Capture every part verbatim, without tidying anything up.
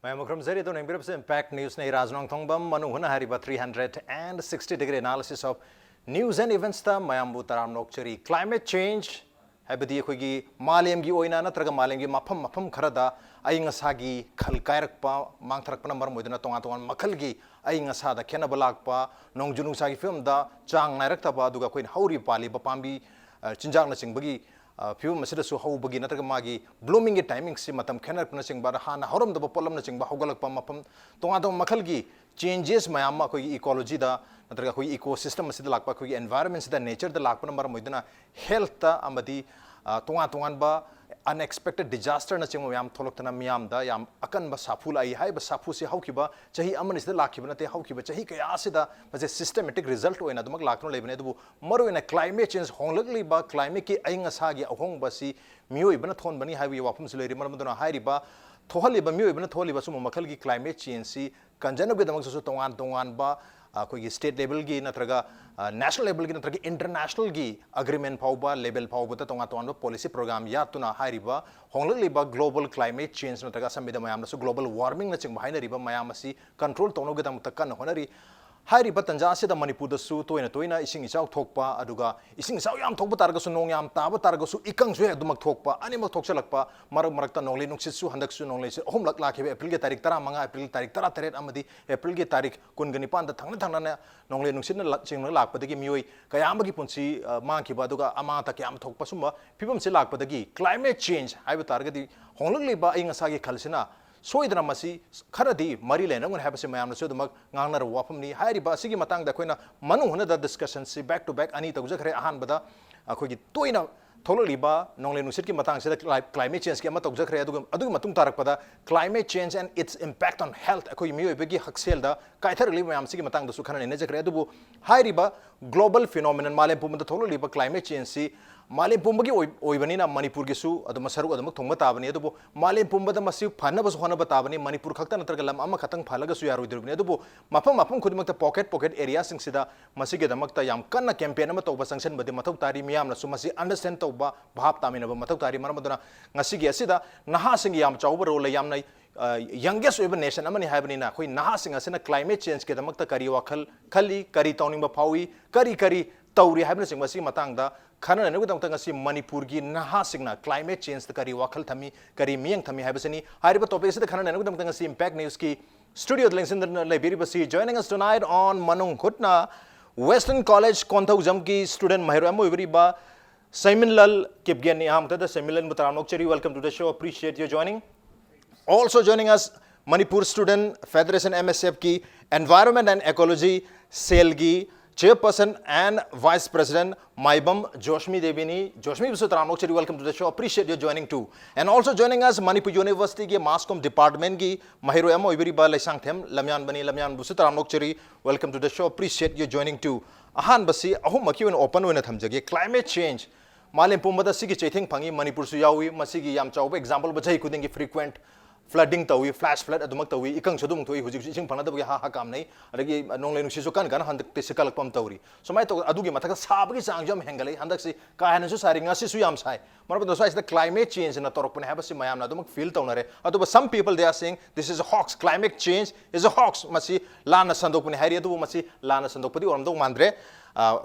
ꯃꯌꯥꯝꯕꯨ ꯈꯨꯔꯨꯝꯖꯔꯤ꯫ ꯑꯗꯣꯝꯅ ꯌꯦꯡꯕꯤꯔꯤꯕꯁꯤ Impact News ꯅꯤ꯫ ꯔꯥꯖ ꯅꯣꯡꯊꯣꯡꯕꯝ ꯃꯅꯨꯡ ꯍꯨꯠꯅ ꯍꯥꯏꯔꯤꯕ three hundred and sixty degree analysis of news and events ꯇ ꯃꯌꯥꯝꯕꯨ ꯇꯔꯥꯝꯅ ꯑꯣꯛꯆꯔꯤ꯫ Climate change ꯍꯥꯏꯕꯗꯤ ꯑꯩꯈꯣꯏꯒꯤ ꯃꯥꯂꯦꯝꯒꯤ ꯑꯣꯏꯅ ꯅꯠꯇ꯭ꯔꯒ ꯃꯥꯂꯦꯝꯒꯤ ꯃꯐꯝ ꯃꯐꯝ ꯈꯔꯗ ꯑꯏꯪ ꯑꯁꯥꯒꯤ ꯈꯜ ꯀꯥꯏꯔꯛꯄ, ꯃꯥꯡꯊꯔꯛꯄꯅ ꯃꯔꯝ ꯑꯣꯏꯗꯨꯅ ꯇꯣꯉꯥꯟ ꯇꯣꯉꯥꯟꯕ ꯃꯈꯜꯒꯤ ꯑꯏꯪ ꯑꯁꯥꯗ ꯈꯦꯠꯅꯕ ꯂꯥꯛꯄ, ꯅꯣꯡꯖꯨ ꯅꯨꯡꯁꯥꯒꯤ ꯐꯤꯕꯝꯗ ꯆꯥꯡ ꯅꯥꯏꯔꯛꯇꯕ, ꯑꯗꯨꯒ ꯑꯩꯈꯣꯏꯅ ꯍꯧꯔꯤꯕ ꯄꯥꯜꯂꯤꯕ ꯄꯥꯝꯕꯤ, ꯑ, ꯆꯤꯟꯖꯥꯛꯅꯆꯤꯡꯕꯒꯤ, ꯑ, ꯐꯤꯕꯝ ꯑꯁꯤꯗꯁꯨ ꯍꯧꯕꯒꯤ ꯅꯠꯇ꯭ꯔꯒ ꯃꯥꯒꯤ blooming ꯒꯤ timing ꯁꯤ ꯃꯇꯝ ꯈꯦꯠꯅꯔꯛꯄꯅꯆꯤꯡꯕ, ꯑꯗ ꯍꯥꯟꯅ ꯍꯧꯔꯝꯗꯕ ꯄꯣꯠꯂꯝꯅꯆꯤꯡꯕ ꯍꯧꯒꯠꯂꯛꯄ, ꯃꯐꯝ ꯇꯣꯉꯥꯟ ꯇꯣꯉꯥꯟꯕ ꯃꯈꯜꯒꯤ changes ꯃꯌꯥꯝ ꯑꯃ ꯑꯩꯈꯣꯏꯒꯤ ecology ꯗ ꯅꯠꯇ꯭ꯔꯒ ꯑꯩꯈꯣꯏꯒꯤ ecosystem ꯑꯁꯤꯗ ꯂꯥꯛꯄ, ꯑꯩꯈꯣꯏꯒꯤ environment ꯁꯤꯗ, nature ꯗ ꯂꯥꯛꯄꯅ ꯃꯔꯝ ꯑꯣꯏꯗꯨꯅ health ꯇ ꯑꯃꯗꯤ, ꯑ, ꯇꯣꯉꯥꯟ ꯇꯣꯉꯥꯟꯕ unexpected disaster ꯅꯆꯤꯡꯕ ꯃꯌꯥꯝ ꯊꯣꯛꯂꯛꯇꯅ ꯃꯤꯌꯥꯝꯗ ꯌꯥꯝ ꯑꯀꯟꯕ ꯁꯥꯐꯨ ꯂꯥꯛꯏ꯫ ꯍꯥꯏꯔꯤꯕ ꯁꯥꯐꯨꯁꯤ ꯍꯧꯈꯤꯕ ꯆꯍꯤ ꯑꯃꯅꯤꯁꯤꯗ ꯂꯥꯛꯈꯤꯕ ꯅꯠꯇꯦ, ꯍꯧꯈꯤꯕ ꯆꯍꯤ ꯀꯌꯥ ꯑꯁꯤꯗ ꯃꯁꯤ systematic result ꯑꯣꯏꯅ ꯑꯗꯨꯃꯛ ꯂꯥꯛꯇꯨꯅ ꯂꯩꯕꯅꯤ꯫ ꯑꯗꯨꯕꯨ ꯃꯔꯨꯑꯣꯏꯅ climate change, ꯍꯣꯡꯂꯛꯂꯤꯕ climate ꯀꯤ ꯑꯏꯪ ꯑꯁꯥꯒꯤ ꯑꯍꯣꯡꯕ ꯑꯁꯤ ꯃꯤꯑꯣꯏꯕꯅ ꯊꯣꯛꯍꯟꯕꯅꯤ ꯍꯥꯏꯕꯒꯤ ꯋꯥꯐꯝꯁꯨ ꯂꯩꯔꯤ꯫ ꯃꯔꯝ ꯑꯗꯨꯅ ꯍꯥꯏꯔꯤꯕ ꯊꯣꯛꯍꯜꯂꯤꯕ, ꯃꯤꯑꯣꯏꯕꯅ ꯊꯣꯛꯍꯜꯂꯤꯕ ꯑꯁꯨꯝꯕ ꯃꯈꯜꯒꯤ climate change ꯁꯤ ꯀꯟꯖꯅꯕꯒꯤꯗꯃꯛꯇꯁꯨ ꯇꯣꯉꯥꯟ ꯇꯣꯉꯥꯟꯕ, ꯑ, ꯑꯩꯈꯣꯏꯒꯤ state level ꯒꯤ ꯅꯠꯇ꯭ꯔꯒ, ꯑ, national level ꯒꯤ ꯅꯠꯇ꯭ꯔꯒ international ꯒꯤ agreement ꯐꯥꯎꯕ level ꯐꯥꯎꯕꯗ ꯇꯣꯉꯥꯟ ꯇꯣꯉꯥꯟꯕ policy program ꯌꯥꯠꯇꯨꯅ ꯍꯥꯏꯔꯤꯕ ꯍꯣꯡꯂꯛꯂꯤꯕ global climate change ꯅꯠꯇ꯭ꯔꯒ ꯑꯁꯝꯕꯤꯗ ꯃꯌꯥꯝꯅꯁꯨ global warming ꯅꯆꯤꯡꯕ ꯍꯥꯏꯅꯔꯤꯕ ꯃꯌꯥꯝ ꯑꯁꯤ control ꯇꯧꯅꯕꯒꯤꯗꯃꯛꯇ ꯀꯟꯅ ꯍꯣꯠꯅꯔꯤ꯫ ꯍꯥꯏꯔꯤꯕ ꯇꯥꯟꯖꯥ ꯑꯁꯤꯗ ꯃꯅꯤꯄꯨꯔꯗꯁꯨ ꯇꯣꯏꯅ ꯇꯣꯏꯅ ꯏꯁꯤꯡ ꯏꯆꯥꯎ ꯊꯣꯛꯄ, ꯑꯗꯨꯒ ꯏꯁꯤꯡ ꯏꯆꯥꯎ ꯌꯥꯝ ꯊꯣꯛꯄ ꯇꯥꯔꯒꯁꯨ, ꯅꯣꯡ ꯌꯥꯝ ꯇꯥꯕ ꯇꯥꯔꯒꯁꯨ, ꯏꯀꯪꯁꯨ ꯍꯦꯛ ꯑꯗꯨꯃꯛ ꯊꯣꯛꯄ, ꯑꯅꯤꯃꯛ ꯊꯣꯛꯆꯜꯂꯛꯄ, ꯃꯔꯛ ꯃꯔꯛꯇ ꯅꯣꯡꯂꯩ ꯅꯨꯡꯁꯤꯠꯁꯨ, ꯍꯟꯗꯛꯁꯨ ꯅꯣꯡꯂꯩ ꯅꯨꯡꯁꯤꯠ ꯑꯍꯨꯝꯂꯛ ꯂꯥꯛꯈꯤꯕ, ꯑꯦꯄ꯭ꯔꯤꯜꯒꯤ ꯇꯥꯔꯤꯛ ꯇꯔꯥꯃꯉꯥ, ꯑꯦꯄ꯭ꯔꯤꯜꯒꯤ ꯇꯥꯔꯤꯛ ꯇꯔꯥꯇꯔꯦꯠ ꯑꯃꯗꯤ ꯑꯦꯄ꯭ꯔꯤꯜꯒꯤ ꯇꯥꯔꯤꯛ ꯀꯨꯟꯒ ꯅꯤꯄꯥꯟꯗ ꯊꯪꯅ ꯊꯪꯅꯅ ꯅꯣꯡꯂꯩ ꯅꯨꯡꯁꯤꯠꯅ ꯂꯥꯛ-, ꯆꯤꯡꯅ ꯂꯥꯛꯄꯗꯒꯤ ꯃꯤꯑꯣꯏ ꯀꯌꯥ ꯑꯃꯒꯤ ꯄꯨꯟꯁꯤ, ꯑ, ꯃꯥꯡꯈꯤꯕ, ꯑꯗꯨꯒ ꯑꯃꯥꯡ ꯑꯇꯥ ꯀꯌꯥ ꯑꯃ ꯊꯣꯛꯄ, ꯁꯨꯝꯕ ꯐꯤꯕꯝꯁꯤ ꯂꯥꯛꯄꯗꯒꯤ climate change ꯍꯥꯏꯕ ꯇꯥꯔꯒꯗꯤ ꯍꯣꯡꯂꯛꯂꯤꯕ ꯑꯏꯪ ꯑꯁꯥꯒꯤ ꯈꯜꯁꯤꯅ ꯁꯣꯏꯗꯅ ꯃꯁꯤ ꯈꯔꯗꯤ ꯃꯔꯤ ꯂꯩꯅꯔꯝꯒꯅꯤ ꯍꯥꯏꯕꯁꯤ ꯃꯌꯥꯝꯅꯁꯨ ꯑꯗꯨꯃꯛ ꯉꯥꯡꯅꯔꯕ ꯋꯥꯐꯝꯅꯤ꯫ ꯍꯥꯏꯔꯤꯕ ꯑꯁꯤꯒꯤ ꯃꯇꯥꯡꯗ ꯑꯩꯈꯣꯏꯅ ꯃꯅꯨꯡ ꯍꯨꯠꯅꯗ discussion ꯁꯤ back to back ꯑꯅꯤ ꯇꯧꯖꯈ꯭ꯔꯦ꯫ ꯑꯍꯥꯟꯕꯗ ꯑꯩꯈꯣꯏꯒꯤ ꯇꯣꯏꯅ ꯊꯣꯛꯂꯛꯂꯤꯕ ꯅꯣꯡꯂꯩ ꯅꯨꯡꯁꯤꯠꯀꯤ ꯃꯇꯥꯡꯁꯤꯗ cli-, climate change ꯀꯤ ꯑꯃ ꯇꯧꯖꯈ꯭ꯔꯦ꯫ ꯑꯗꯨꯒ ꯑꯗꯨꯒꯤ ꯃꯇꯨꯡ ꯇꯥꯔꯛꯄꯗ climate change and its impact on health, ꯑꯩꯈꯣꯏꯒꯤ ꯃꯤꯑꯣꯏꯕꯒꯤ ꯍꯛꯁꯦꯜꯗ ꯀꯥꯏꯊꯔꯛꯂꯤꯕ ꯃꯌꯥꯝꯁꯤꯒꯤ ꯃꯇꯥꯡꯗꯁꯨ ꯈꯟꯅ ꯅꯩꯅꯖꯈ꯭ꯔꯦ꯫ ꯑꯗꯨꯕꯨ ꯍꯥꯏꯔꯤꯕ global phenomenon, ꯃꯥꯂꯦꯝ ꯄꯨꯝꯕꯗ ꯊꯣꯛꯂꯛꯂꯤꯕ climate change ꯁꯤ ꯃꯥꯂꯦꯝ ꯄꯨꯝꯕꯒꯤ ꯑꯣꯏ-, ꯑꯣꯏꯕꯅꯤꯅ ꯃꯅꯤꯄꯨꯔꯒꯤꯁꯨ ꯑꯗꯨꯝ ꯁꯔꯨꯛ ꯑꯗꯨꯃꯛ ꯊꯨꯡꯕ ꯇꯥꯕꯅꯤ꯫ ꯑꯗꯨꯕꯨ ꯃꯥꯂꯦꯝ ꯄꯨꯝꯕꯗ ꯃꯁꯤ ꯐꯅꯕꯁꯨ ꯍꯣꯠꯅꯕ ꯇꯥꯕꯅꯤ꯫ ꯃꯅꯤꯄꯨꯔ ꯈꯛꯇ ꯅꯠꯇ꯭ꯔꯒ ꯂꯝ ꯑꯃꯈꯛꯇꯪ ꯐꯍꯜꯂꯒꯁꯨ ꯌꯥꯔꯣꯏꯗꯧꯔꯤꯕꯅꯤ꯫ ꯑꯗꯨꯕꯨ ꯃꯐꯝ ꯃꯐꯝ ꯈꯨꯗꯤꯡꯃꯛꯇ pocket pocket area ꯁꯤꯡꯁꯤꯗ ꯃꯁꯤꯒꯤꯗꯃꯛꯇ ꯌꯥꯝ ꯀꯟꯅ campaign ꯑꯃ ꯇꯧꯕ ꯆꯪꯁꯤꯟꯕꯗꯤ ꯃꯊꯧ ꯇꯥꯔꯤ꯫ ꯃꯤꯌꯥꯝꯅꯁꯨ ꯃꯁꯤ understand ꯇꯧꯕ, ꯚꯥꯞ ꯇꯥꯃꯤꯟꯅꯕ ꯃꯊꯧ ꯇꯥꯔꯤ꯫ ꯃꯔꯝ ꯑꯗꯨꯅ ꯉꯁꯤꯒꯤ ꯑꯁꯤꯗ ꯅꯍꯥꯁꯤꯡꯒꯤ ꯌꯥꯝ ꯆꯥꯎꯕ role ꯂꯩ꯫ ꯌꯥꯝꯅ ꯌꯪꯒꯦꯁ ꯑꯣꯏꯕ ꯅꯦꯁꯟ ꯑꯃꯅꯤ ꯍꯥꯏꯕꯅꯤꯅ, ꯑꯩꯈꯣꯏ ꯅꯍꯥꯁꯤꯡ ꯑꯁꯤꯅ ꯀ꯭ꯂꯥꯏꯃꯦꯠ ꯆꯦꯟꯖꯀꯤꯗꯃꯛꯇ ꯀꯔꯤ ꯋꯥꯈꯜ ꯈꯜꯂꯤ, ꯀꯔꯤ ꯇꯧꯅꯤꯡꯕ ꯐꯥꯎꯏ, ꯀꯔꯤ ꯀꯔꯤ ꯇꯧꯔꯤ ꯍꯥꯏꯕꯅꯆꯤꯡꯕ ꯑꯁꯤꯒꯤ ꯃꯇꯥꯡꯗ ꯈꯟꯅ ꯅꯩꯅꯕꯒꯤꯗꯃꯛꯇ ꯉꯁꯤ ꯃꯅꯤꯄꯨꯔꯒꯤ ꯅꯍꯥꯁꯤꯡꯅ ꯀ꯭ꯂꯥꯏꯃꯦꯠ ꯆꯦꯟꯖꯇ ꯀꯔꯤ ꯋꯥꯈꯜ ꯊꯝꯃꯤ, ꯀꯔꯤ ꯃꯤꯠꯌꯦꯡ ꯊꯝꯃꯤ ꯍꯥꯏꯕꯁꯤꯅꯤ꯫ ꯍꯥꯏꯔꯤꯕ ꯇꯣꯄꯤꯛ ꯑꯁꯤꯗ ꯈꯟꯅ ꯅꯩꯅꯕꯒꯤꯗꯃꯛꯇ ꯉꯁꯤ ꯏꯝꯄꯦꯛ ꯅ꯭ꯌꯨꯁꯀꯤ ꯁ꯭ꯇꯨꯗꯤꯑꯣꯗ ꯂꯦꯡꯁꯤꯟꯗꯨꯅ ꯂꯩꯕꯤꯔꯤꯕꯁꯤ, joining us tonight on ꯃꯅꯨꯡ ꯍꯨꯠꯅ Western College ꯀꯣꯟꯊꯧꯖꯝꯒꯤ ꯁ꯭ꯇꯨꯗꯦꯟ ꯃꯍꯩꯔꯣꯏ ꯑꯃ ꯑꯣꯏꯕꯤꯔꯤꯕ ꯁꯩꯃꯤꯟꯂꯜ ꯀꯤꯞꯒꯦꯟꯅꯤ꯫ ꯑꯍꯥꯟꯕꯗ ꯁꯩꯃꯤꯟꯂꯜꯕꯨ ꯇꯔꯥꯝꯅ ꯑꯣꯛꯆꯔꯤ, welcome to the show, appreciate your joining. Also joining us, Manipur Student Federation, M S F ꯀꯤ Environment and Ecology cell ꯒꯤ Chairperson and Vice President ꯃꯥꯏꯕꯝ ꯖꯣꯁꯃꯤ ꯗꯦꯕꯤꯅꯤ꯫ ꯖꯣꯁꯃꯤꯕꯨꯁꯨ ꯇꯔꯥꯝꯅ ꯑꯣꯛꯆꯔꯤ, welcome to the show, appreciate your joining too. And also joining us, Manipur University ꯒꯤ Mass Comm Department ꯒꯤ ꯃꯍꯩꯔꯣꯏ ꯑꯃ ꯑꯣꯏꯕꯤꯔꯤꯕ ꯂꯩꯁꯥꯡꯊꯦꯝ ꯂꯝꯌꯥꯟꯕꯅꯤ꯫ ꯂꯝꯌꯥꯟꯕꯨꯁꯨ ꯇꯔꯥꯝꯅ ꯑꯣꯛꯆꯔꯤ, welcome to the show, appreciate your joining too. ꯑꯍꯥꯟꯕꯁꯤ ꯑꯍꯨꯝꯃꯛꯀꯤ ꯑꯣꯏꯅ open ꯑꯣꯏꯅ ꯊꯝꯖꯒꯦ꯫ Climate change, ꯃꯥꯂꯦꯝ ꯄꯨꯝꯕꯗ ꯁꯤꯒꯤ ꯆꯩꯊꯦꯡ ꯐꯪꯉꯤ, ꯃꯅꯤꯄꯨꯔꯁꯨ ꯌꯥꯎꯏ꯫ ꯃꯁꯤꯒꯤ ꯌꯥꯝ ꯆꯥꯎꯕ example ꯑꯃ, ꯆꯍꯤ ꯈꯨꯗꯤꯡꯒꯤ frequent flooding ꯇꯧꯏ, flash flood ꯑꯗꯨꯃꯛ ꯇꯧꯏ, ꯏꯀꯪꯁꯨ ꯑꯗꯨꯝ ꯊꯣꯛꯏ꯫ ꯍꯧꯖꯤꯛꯁꯨ ꯏꯁꯤꯡ ꯐꯪꯅꯗꯕꯒꯤ ꯍꯥ ꯍꯥ ꯀꯥꯝꯅꯩ, ꯑꯗꯒꯤ ꯅꯣꯡꯂꯩ ꯅꯨꯡꯁꯤꯠꯁꯨ ꯀꯟ ꯀꯟꯅ ꯍꯟꯗꯛꯇꯤ ꯁꯤꯠꯀꯠꯂꯛꯄ ꯑꯃ ꯇꯧꯔꯤ꯫ ꯁꯨꯃꯥꯏꯅ ꯇꯧ, ꯑꯗꯨꯒꯤ ꯃꯊꯛꯇ ꯁꯥꯕꯒꯤ ꯆꯥꯡꯁꯨ ꯌꯥꯝ ꯍꯦꯟꯒꯠꯂꯛꯏ꯫ ꯍꯟꯗꯛꯁꯤ ꯀꯥ ꯍꯦꯟꯅꯁꯨ ꯁꯥꯔꯤ, ꯉꯁꯤꯁꯨ ꯌꯥꯝ ꯁꯥꯏ꯫ ꯃꯔꯝ ꯑꯗꯨꯅ ꯁ꯭ꯋꯥꯏꯁꯤꯗ climate change ꯅ ꯇꯧꯔꯛꯄꯅꯤ ꯍꯥꯏꯕꯁꯤ ꯃꯌꯥꯝꯅ ꯑꯗꯨꯃꯛ feel ꯇꯧꯅꯔꯦ꯫ ꯑꯗꯨꯕꯨ some people, they are saying this is a hoax, climate change is a hoax, ꯃꯁꯤ ꯂꯥꯟꯅ ꯁꯟꯗꯣꯛꯄꯅꯤ ꯍꯥꯏꯔꯤ꯫ ꯑꯗꯨꯕꯨ ꯃꯁꯤ ꯂꯥꯟꯅ ꯁꯟꯗꯣꯛꯄꯗꯤ ꯑꯣꯏꯔꯝꯗꯧ ꯃꯥꯟꯗ꯭ꯔꯦ꯫ ꯑ,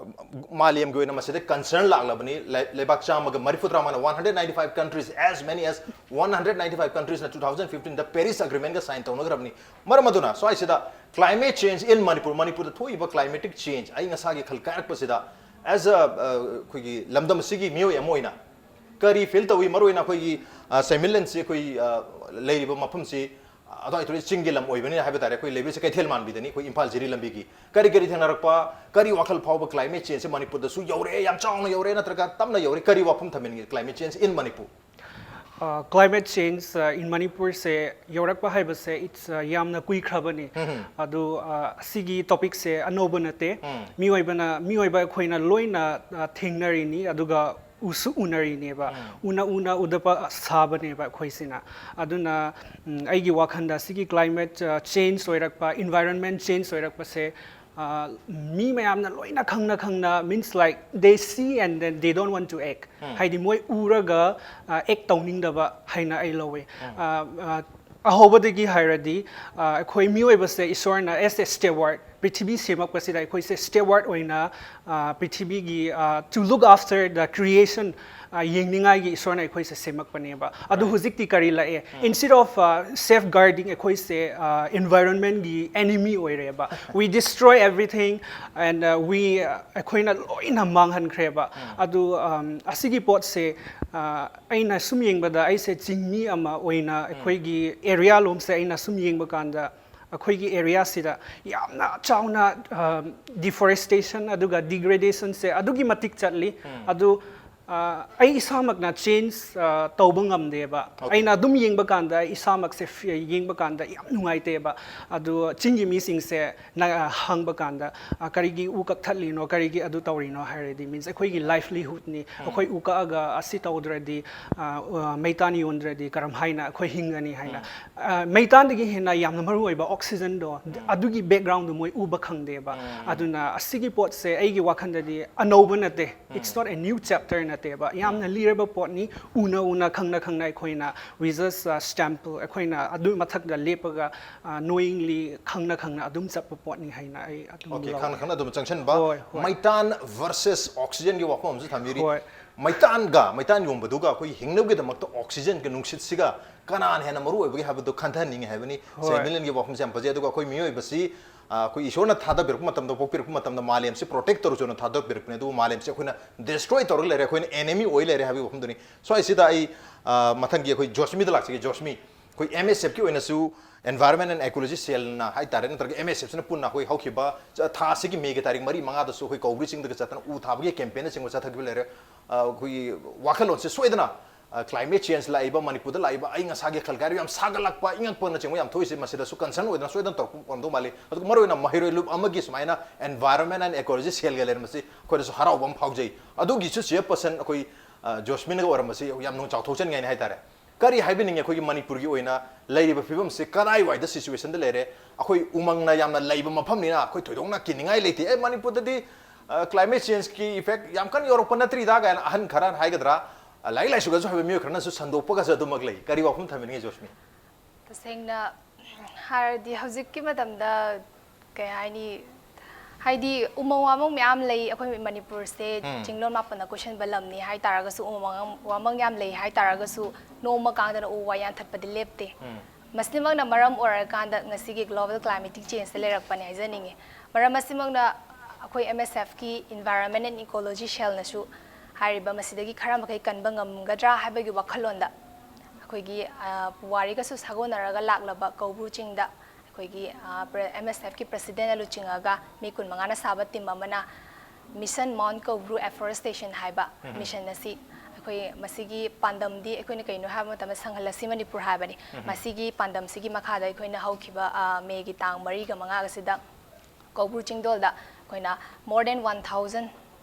ꯃꯥꯂꯦꯝꯒꯤ ꯑꯣꯏꯅ ꯃꯁꯤꯗ concern ꯂꯥꯛꯂꯕꯅꯤ꯫ ꯂꯩ-, ꯂꯩꯕꯥꯛ ꯆꯥꯝꯃꯒ ꯃꯔꯤꯐꯨꯇꯔꯥ ꯃꯉꯥꯅ, one hundred ninety-five countries, as many as one hundred ninety-five countries ꯅ two thousand fifteen ꯗ Paris Agreement ꯒ sign ꯇꯧꯅꯈ꯭ꯔꯕꯅꯤ꯫ ꯃꯔꯝ ꯑꯗꯨꯅ ꯁ꯭ꯋꯥꯏꯁꯤꯗ climate change in Manipur, ꯃꯅꯤꯄꯨꯔꯗ ꯊꯣꯛꯏꯕ climatic change, ꯑꯏꯪ ꯑꯁꯥꯒꯤ ꯈꯜ ꯀꯥꯏꯔꯛꯄꯁꯤꯗ, as a, ꯑ, ꯑꯩꯈꯣꯏꯒꯤ ꯂꯝꯗꯝ ꯑꯁꯤꯒꯤ ꯃꯤꯑꯣꯏ ꯑꯃ ꯑꯣꯏꯅ ꯀꯔꯤ feel ꯇꯧꯏ? ꯃꯔꯨꯑꯣꯏꯅ ꯑꯩꯈꯣꯏꯒꯤ, ꯑ, ꯁꯩꯃꯤꯟꯂꯟꯁꯤ ꯑꯩꯈꯣꯏ, ꯑ, ꯂꯩꯔꯤꯕ ꯃꯐꯝꯁꯤ ꯑꯗ꯭ꯋꯥꯏ ꯊꯣꯛꯑꯦ, ꯆꯤꯡꯒꯤ ꯂꯝ ꯑꯣꯏꯕꯅꯤꯅ ꯍꯥꯏꯕ ꯇꯥꯔꯦ꯫ ꯑꯩꯈꯣꯏ ꯂꯩꯕꯤꯁꯦ ꯀꯩꯊꯦꯜ ꯃꯥꯟꯕꯤꯗꯅꯤ, ꯑꯩꯈꯣꯏ ꯏꯝꯐꯥꯜ ꯖꯤꯔꯤ ꯂꯝꯕꯤꯒꯤ꯫ ꯀꯔꯤ ꯀꯔꯤ ꯊꯦꯡꯅꯔꯛꯄ, ꯀꯔꯤ ꯋꯥꯈꯜ ꯐꯥꯎꯕ climate change ꯁꯦ ꯃꯅꯤꯄꯨꯔꯗꯁꯨ ꯌꯧꯔꯛꯑꯦ, ꯌꯥꯝ ꯆꯥꯎꯅ ꯌꯧꯔꯛꯑꯦ, ꯅꯠꯇ꯭ꯔꯒ ꯇꯞꯅ ꯌꯧꯔꯛꯑꯦ? ꯀꯔꯤ ꯋꯥꯐꯝ ꯊꯝꯍꯟꯅꯤꯡꯉꯤ climate change in Manipur? ꯑ, climate change, ꯑ, in ꯃꯅꯤꯄꯨꯔꯁꯦ ꯌꯧꯔꯛꯄ ꯍꯥꯏꯕꯁꯦ, it's, ꯑ, ꯌꯥꯝꯅ ꯀꯨꯏꯈ꯭ꯔꯕꯅꯤ꯫ ꯎꯝ꯫ ꯑꯗꯨ, ꯑ, ꯑꯁꯤꯒꯤ topic ꯁꯦ ꯑꯅꯧꯕ ꯅꯠꯇꯦ꯫ ꯎꯝ꯫ ꯃꯤꯑꯣꯏꯕꯅ, ꯃꯤꯑꯣꯏꯕ ꯑꯩꯈꯣꯏꯅ ꯂꯣꯏꯅ, ꯑ, ꯊꯦꯡꯅꯔꯤꯅꯤ, ꯑꯗꯨꯒ ꯎꯁꯨ ꯎꯅꯔꯤꯅꯦꯕ꯫ ꯎꯝ꯫ ꯎꯅ ꯎꯅ ꯎꯗꯕ ꯁꯥꯕꯅꯦꯕ ꯑꯩꯈꯣꯏꯁꯤꯅ꯫ ꯑꯗꯨꯅ, ꯎꯝ, ꯑꯩꯒꯤ ꯋꯥꯈꯜꯗ ꯁꯤꯒꯤ climate, ꯑ, change ꯑꯣꯏꯔꯛꯄ, environment change ꯑꯣꯏꯔꯛꯄꯁꯦ, ꯑ, ꯃꯤ ꯃꯌꯥꯝꯅ ꯂꯣꯏꯅ ꯈꯪꯅ ꯈꯪꯅ, means like they see and then they don't want to act꯫ ꯎꯝ꯫ ꯍꯥꯏꯗꯤ ꯃꯣꯏ ꯎꯔꯒ, ꯑ, act ꯇꯧꯅꯤꯡꯗꯕ ꯍꯥꯏꯅ ꯑꯩ ꯂꯧꯋꯦ꯫ ꯎꯝ꯫ ꯑ, ꯑ, ꯑꯍꯧꯕꯗꯒꯤ ꯍꯥꯏꯔꯗꯤ ꯑꯩꯈꯣꯏ ꯃꯤꯑꯣꯏꯕꯁꯦ ꯏꯁꯣꯔꯅ as a steward, ꯄ꯭ꯔꯤꯊꯤꯕꯤ ꯁꯦꯝꯃꯛꯄꯁꯤꯗ ꯑꯩꯈꯣꯏꯁꯦ steward ꯑꯣꯏꯅ ꯄ꯭ꯔꯤꯊꯤꯕꯤꯒꯤ, to look after the creation, ꯌꯦꯡꯅꯤꯡꯉꯥꯏꯒꯤ ꯏꯁꯣꯔꯅ ꯑꯩꯈꯣꯏꯁꯦ ꯁꯦꯝꯃꯛꯄꯅꯦꯕ꯫ ꯑꯗꯨ ꯍꯧꯖꯤꯛꯇꯤ ꯀꯔꯤ ꯂꯥꯛꯑꯦ? Instead of safeguarding, ꯑꯩꯈꯣꯏꯁꯦ environment ꯒꯤ enemy ꯑꯣꯏꯔꯦꯕ꯫ We destroy everything and we ꯑꯩꯈꯣꯏꯅ ꯂꯣꯏꯅ ꯃꯥꯡꯍꯟꯈ꯭ꯔꯦꯕ꯫ ꯑꯗꯨ ꯑꯁꯤꯒꯤ ꯄꯣꯠꯁꯦ ꯑꯩꯅ ꯁꯨꯝ ꯌꯦꯡꯕꯗ, ꯑꯩꯁꯦ ꯆꯤꯡꯃꯤ ꯑꯃ ꯑꯣꯏꯅ ꯑꯩꯈꯣꯏꯒꯤ area ꯂꯣꯝꯁꯦ ꯑꯩꯅ ꯁꯨꯝ ꯌꯦꯡꯕ ꯀꯥꯟꯗ, ꯑꯩꯈꯣꯏꯒꯤ area ꯁꯤꯗ ꯌꯥꯝꯅ ꯆꯥꯎꯅ deforestation ꯑꯗꯨꯒ degradation ꯁꯦ ꯑꯗꯨꯛꯀꯤ ꯃꯇꯤꯛ ꯆꯠꯂꯤ꯫ ꯑꯗꯨ ꯑꯩ ꯏꯁꯥꯃꯛꯅ change ꯇꯧꯕ ꯉꯝꯗꯦꯕ꯫ ꯑꯩꯅ ꯑꯗꯨꯝ ꯌꯦꯡꯕ ꯀꯥꯟꯗ, ꯑꯩ ꯏꯁꯥꯃꯛꯁꯦ ꯌꯦꯡꯕ ꯀꯥꯟꯗ ꯌꯥꯝ ꯅꯨꯡꯉꯥꯏꯇꯦꯕ꯫ ꯑꯗꯨ ꯆꯤꯡꯒꯤ ꯃꯤꯁꯤꯡꯁꯦ ꯍꯪꯕ ꯀꯥꯟꯗ, ꯀꯔꯤꯒꯤ ꯎ ꯀꯛꯊꯠꯂꯤꯅꯣ, ꯀꯔꯤꯒꯤ ꯑꯗꯨ ꯇꯧꯔꯤꯅꯣ ꯍꯥꯏꯔꯗꯤ, means ꯑꯩꯈꯣꯏꯒꯤ livelihood ꯅꯤ꯫ ꯑꯩꯈꯣꯏ ꯎ ꯀꯛꯑꯒ ꯑꯁꯤ ꯇꯧꯗ꯭ꯔꯗꯤ, ꯃꯩꯇꯥꯟ ꯌꯣꯟꯗ꯭ꯔꯗꯤ ꯀꯔꯝ ꯍꯥꯏꯅ ꯑꯩꯈꯣꯏ ꯍꯤꯡꯒꯅꯤ ꯍꯥꯏꯅ꯫ ꯃꯩꯇꯥꯟꯗꯒꯤ ꯍꯦꯟꯅ ꯌꯥꯝꯅ ꯃꯔꯨ ꯑꯣꯏꯕ oxygen ꯗꯣ, ꯑꯗꯨꯒꯤ background ꯗꯣ ꯃꯣꯏ ꯎꯕ ꯈꯪꯗꯦꯕ꯫ ꯑꯗꯨꯅ ꯑꯁꯤꯒꯤ ꯄꯣꯠꯁꯦ ꯑꯩꯒꯤ ꯋꯥꯈꯜꯗꯗꯤ ꯑꯅꯧꯕ ꯅꯠꯇꯦ, it's not a new chapter ꯅꯠꯇꯦꯕ, ꯌꯥꯝꯅ ꯂꯤꯔꯕ ꯄꯣꯠꯅꯤ꯫ ꯎꯅ ꯎꯅ, ꯈꯪꯅ ꯈꯪꯅ ꯑꯩꯈꯣꯏꯅ, we just stumble, ꯑꯩꯈꯣꯏꯅ ꯑꯗꯨ ꯃꯊꯛꯇ ꯂꯦꯞꯄꯒ knowingly, ꯈꯪꯅ ꯈꯪꯅ ꯑꯗꯨꯝ ꯆꯠꯄ ꯄꯣꯠꯅꯤ ꯍꯥꯏꯅ ꯑꯩ ꯑꯗꯨꯝ Okay, ꯂꯧꯋꯦ꯫ ꯈꯪꯅ ꯈꯪꯅ ꯑꯗꯨꯝ ꯆꯪꯁꯤꯟꯕ꯫ ꯍꯣꯏ, ꯍꯣꯏ꯫ ꯃꯩꯇꯥꯟ versus oxygen ꯒꯤ ꯋꯥꯐꯝ ꯑꯃꯁꯨ ꯊꯝꯕꯤꯔꯤ꯫ ꯍꯣꯏ꯫ ꯃꯩꯇꯥꯟꯒ, ꯃꯩꯇꯥꯟ ꯌꯣꯟꯕꯗꯨꯒ ꯑꯩꯈꯣꯏ ꯍꯤꯡꯅꯕꯒꯤꯗꯃꯛꯇ oxygen ꯒ ꯅꯨꯡꯁꯤꯠꯁꯤꯒ ꯀꯅꯥꯅ ꯍꯦꯟꯅ ꯃꯔꯨ ꯑꯣꯏꯕꯒꯦ ꯍꯥꯏꯕꯗꯨ ꯈꯟꯊꯍꯟꯅꯤꯡꯉꯤ ꯍꯥꯏꯕꯅꯤ꯫ ꯍꯣꯏ꯫ ꯁꯦ, ꯃꯤꯂꯤꯟꯒꯤ ꯋꯥꯐꯝꯁꯦ ꯌꯥꯝ ꯐꯖꯩ꯫ ꯑꯗꯨꯒ ꯑꯩꯈꯣꯏ ꯃꯤꯑꯣꯏꯕꯁꯤ, ꯑ, ꯑꯩꯈꯣꯏ ꯏꯁꯣꯔꯅ ꯊꯥꯗꯕꯤꯔꯛꯄ ꯃꯇꯝꯗ, ꯄꯣꯛꯄꯤꯔꯛꯄ ꯃꯇꯝꯗ ꯃꯥꯂꯦꯝꯁꯤ protect ꯇꯧꯔꯁꯨꯅ ꯊꯥꯗꯣꯛꯄꯤꯔꯛꯄꯅꯦ꯫ ꯑꯗꯨꯕꯨ ꯃꯥꯂꯦꯝꯁꯤ ꯑꯩꯈꯣꯏꯅ destroy ꯇꯧꯔꯒ ꯂꯩꯔꯦ, ꯑꯩꯈꯣꯏꯅ enemy ꯑꯣꯏ ꯂꯩꯔꯦ ꯍꯥꯏꯕꯒꯤ ꯋꯥꯐꯝꯗꯨꯅꯤ꯫ ꯁ꯭ꯋꯥꯏꯁꯤꯗ ꯑꯩ, ꯑ, ꯃꯊꯪꯒꯤ ꯑꯩꯈꯣꯏ ꯖꯣꯁꯃꯤꯗ ꯂꯥꯛꯆꯒꯦ꯫ ꯖꯣꯁꯃꯤ, ꯑꯩꯈꯣꯏ M S F ꯀꯤ ꯑꯣꯏꯅꯁꯨ Environment and Ecology Cell ꯅ ꯍꯥꯏꯇꯥꯔꯦ, ꯅꯠꯇ꯭ꯔꯒ M S F ꯁꯤꯅ ꯄꯨꯟꯅ ꯑꯩꯈꯣꯏ ꯍꯧꯈꯤꯕ ꯆ-, ꯊꯥ ꯑꯁꯤꯒꯤ ꯃꯦꯒꯤ ꯇꯥꯔꯤꯛ ꯃꯔꯤ ꯃꯉꯥꯗꯁꯨ ꯑꯩꯈꯣꯏ ꯀꯧꯕ꯭ꯔꯤ ꯆꯤꯡꯗꯒ ꯆꯠꯇꯅ ꯎ ꯊꯥꯕꯒꯤ campaign ꯅꯆꯤꯡꯕ ꯆꯠꯊꯈꯤꯕ ꯂꯩꯔꯦ꯫ ꯑ, ꯑꯩꯈꯣꯏꯒꯤ ꯋꯥꯈꯜꯂꯣꯟꯁꯦ ꯁꯣꯏꯗꯅ, ꯑ, climate change ꯂꯥꯛꯏꯕ, ꯃꯅꯤꯄꯨꯔꯗ ꯂꯥꯛꯏꯕ ꯑꯏꯪ ꯑꯁꯥꯒꯤ ꯈꯜ ꯀꯥꯏꯔꯤꯕ ꯌꯥꯝ ꯁꯥꯒꯠꯂꯛꯄ, ꯏꯪꯉꯛꯄꯅꯆꯤꯡꯕ ꯌꯥꯝ ꯊꯣꯛꯏꯁꯦ, ꯃꯁꯤꯗꯁꯨ concern ꯑꯣꯏꯗꯅ ꯁꯣꯏꯗꯅ ꯇꯧꯔꯛꯄ ꯑꯣꯏꯔꯝꯗꯧ ꯃꯥꯜꯂꯤ꯫ ꯑꯗꯨꯒ ꯃꯔꯨꯑꯣꯏꯅ ꯃꯍꯩꯔꯣꯏ ꯂꯨꯞ ꯑꯃꯒꯤ ꯁꯨꯃꯥꯏꯅ Environment and Ecology Cell ꯒ ꯂꯩꯔꯝꯕꯁꯤ ꯑꯩꯈꯣꯏꯗꯁꯨ ꯍꯔꯥꯎꯕ ꯑꯃ ꯐꯥꯎꯖꯩ꯫ ꯑꯗꯨꯒꯤꯁꯨ chairperson ꯑꯩꯈꯣꯏ, ꯑ, ꯖꯣꯁꯃꯤꯟꯒ ꯑꯣꯏꯔꯝꯕꯁꯤ ꯌꯥꯝ ꯅꯨꯡ-, ꯆꯥꯎꯊꯣꯛꯆꯅꯤꯡꯉꯥꯏꯅꯤ ꯍꯥꯏꯇꯥꯔꯦ꯫ ꯀꯔꯤ ꯍꯥꯏꯕꯤꯅꯤꯡꯉꯤ? ꯑꯩꯈꯣꯏꯒꯤ ꯃꯅꯤꯄꯨꯔꯒꯤ ꯑꯣꯏꯅ ꯂꯩꯔꯤꯕ ꯐꯤꯕꯝꯁꯤ ꯀꯗꯥꯏꯋꯥꯏꯗ situation ꯗ ꯂꯩꯔꯦ? ꯑꯩꯈꯣꯏ ꯎꯃꯪꯅ ꯌꯥꯝꯅ ꯂꯩꯕ ꯃꯐꯝꯅꯤꯅ ꯑꯩꯈꯣꯏ ꯊꯣꯏꯗꯣꯛꯅ ꯀꯤꯅꯤꯡꯉꯥꯏ ꯂꯩꯇꯦ꯫ ꯑꯦ, ꯃꯅꯤꯄꯨꯔꯗꯗꯤ, ꯑ, climate change ꯀꯤ effect ꯌꯥꯝ ꯀꯟꯅ ꯌꯧꯔꯛꯄ ꯅꯠꯇ꯭ꯔꯤꯗ ꯀꯥꯏꯅ ꯑꯍꯟ ꯈꯔ ꯍꯥꯏꯒꯗ꯭ꯔꯥ, ꯑ, ꯂꯥꯏꯔꯤꯛ ꯂꯥꯏꯁꯨꯒꯁꯨ ꯍꯩꯕ ꯃꯤꯑꯣꯏ ꯈꯔꯅꯁꯨ ꯁꯟꯗꯣꯛꯄꯒꯁꯨ ꯑꯗꯨꯃꯛ ꯂꯩ꯫ ꯀꯔꯤ ꯋꯥꯐꯝ ꯊꯝꯕꯤꯅꯤꯡꯉꯤ, ꯖꯣꯁꯃꯤ? ꯇꯁꯦꯡꯅ ꯍꯥꯏꯔꯗꯤ ꯍꯧꯖꯤꯛꯀꯤ ꯃꯇꯝꯗ ꯀꯩ ꯍꯥꯏꯅꯤ, ꯍꯥꯏꯗꯤ ꯎꯃꯪ ꯋꯥꯃꯪ ꯃꯌꯥꯝ ꯂꯩ꯫ ꯑꯩꯈꯣꯏ ꯃꯅꯤꯄꯨꯔꯁꯦ ꯎꯝ꯫ ꯆꯤꯡꯂꯣꯟ ꯃꯥꯄꯟꯅ ꯀꯣꯏꯁꯟꯕ ꯂꯝꯅꯤ ꯍꯥꯏ ꯇꯥꯔꯒꯁꯨ, ꯎꯃꯪ ꯋꯥꯃꯪ ꯌꯥꯝ ꯂꯩ ꯍꯥꯏ ꯇꯥꯔꯒꯁꯨ, ꯅꯣꯡꯃ ꯀꯥꯡꯗꯅ ꯎ ꯋꯥ ꯌꯥꯟꯊꯠꯄꯗꯤ ꯂꯦꯞꯇꯦ꯫ ꯎꯝ꯫ ꯃꯁꯤꯃꯛꯅ ꯃꯔꯝ ꯑꯣꯏꯔꯀꯥꯟꯗ ꯉꯁꯤꯒꯤ global climatic changeꯇ ꯂꯩꯔꯛꯄꯅꯦ ꯍꯥꯏꯖꯅꯤꯡꯉꯤ꯫ ꯃꯔꯝ ꯑꯁꯤꯃꯛꯅ ꯑꯩꯈꯣꯏ M S Fꯀꯤ Environment and Ecology Cellꯅꯁꯨ ꯍꯥꯏꯔꯤꯕ ꯃꯁꯤꯗꯒꯤ ꯈꯔ ꯃꯈꯩ ꯀꯟꯕ ꯉꯝꯒꯗ꯭ꯔꯥ ꯍꯥꯏꯕꯒꯤ ꯋꯥꯈꯜꯂꯣꯟꯗ ꯑꯩꯈꯣꯏꯒꯤ, ꯑ, ꯄꯨꯋꯥꯔꯤꯒꯁꯨ ꯁꯥꯒꯣꯟꯅꯔꯒ ꯂꯥꯛꯂꯕ ꯀꯧꯕ꯭ꯔꯨ ꯆꯤꯡꯗ ꯑꯩꯈꯣꯏꯒꯤ, ꯑ, ꯄ꯭ꯔ-, M S Fꯀꯤ presidentꯅ ꯂꯨꯆꯤꯡꯉꯒ ꯃꯤ ꯀꯨꯟꯃꯉꯥꯅ ꯁꯥꯕ team ꯑꯃꯅ Mission Mount ꯀꯧꯕ꯭ꯔꯨ Afforestation ꯍꯥꯏꯕ ꯎꯝ꯫ Mission ꯑꯁꯤ ꯑꯩꯈꯣꯏ ꯃꯁꯤꯒꯤ ꯄꯥꯟꯗꯝꯗꯤ ꯑꯩꯈꯣꯏꯅ ꯀꯩꯅꯣ ꯍꯥꯏꯕ ꯃꯇꯝꯗ ꯁꯪꯍꯜꯂꯁꯤ ꯃꯅꯤꯄꯨꯔ ꯍꯥꯏꯕꯅꯤ꯫ ꯎꯝ꯫ ꯃꯁꯤꯒꯤ ꯄꯥꯟꯗꯝꯁꯤꯒꯤ ꯃꯈꯥꯗ ꯑꯩꯈꯣꯏꯅ ꯍꯧꯈꯤꯕ, ꯑ, Mayꯒꯤ ꯇꯥꯡ ꯃꯔꯤꯒ ꯃꯉꯥꯒꯁꯤꯗ ꯀꯧꯕ꯭ꯔꯨ ꯆꯤꯡꯗꯣꯜꯗ ꯑꯩꯈꯣꯏꯅ more than one thousand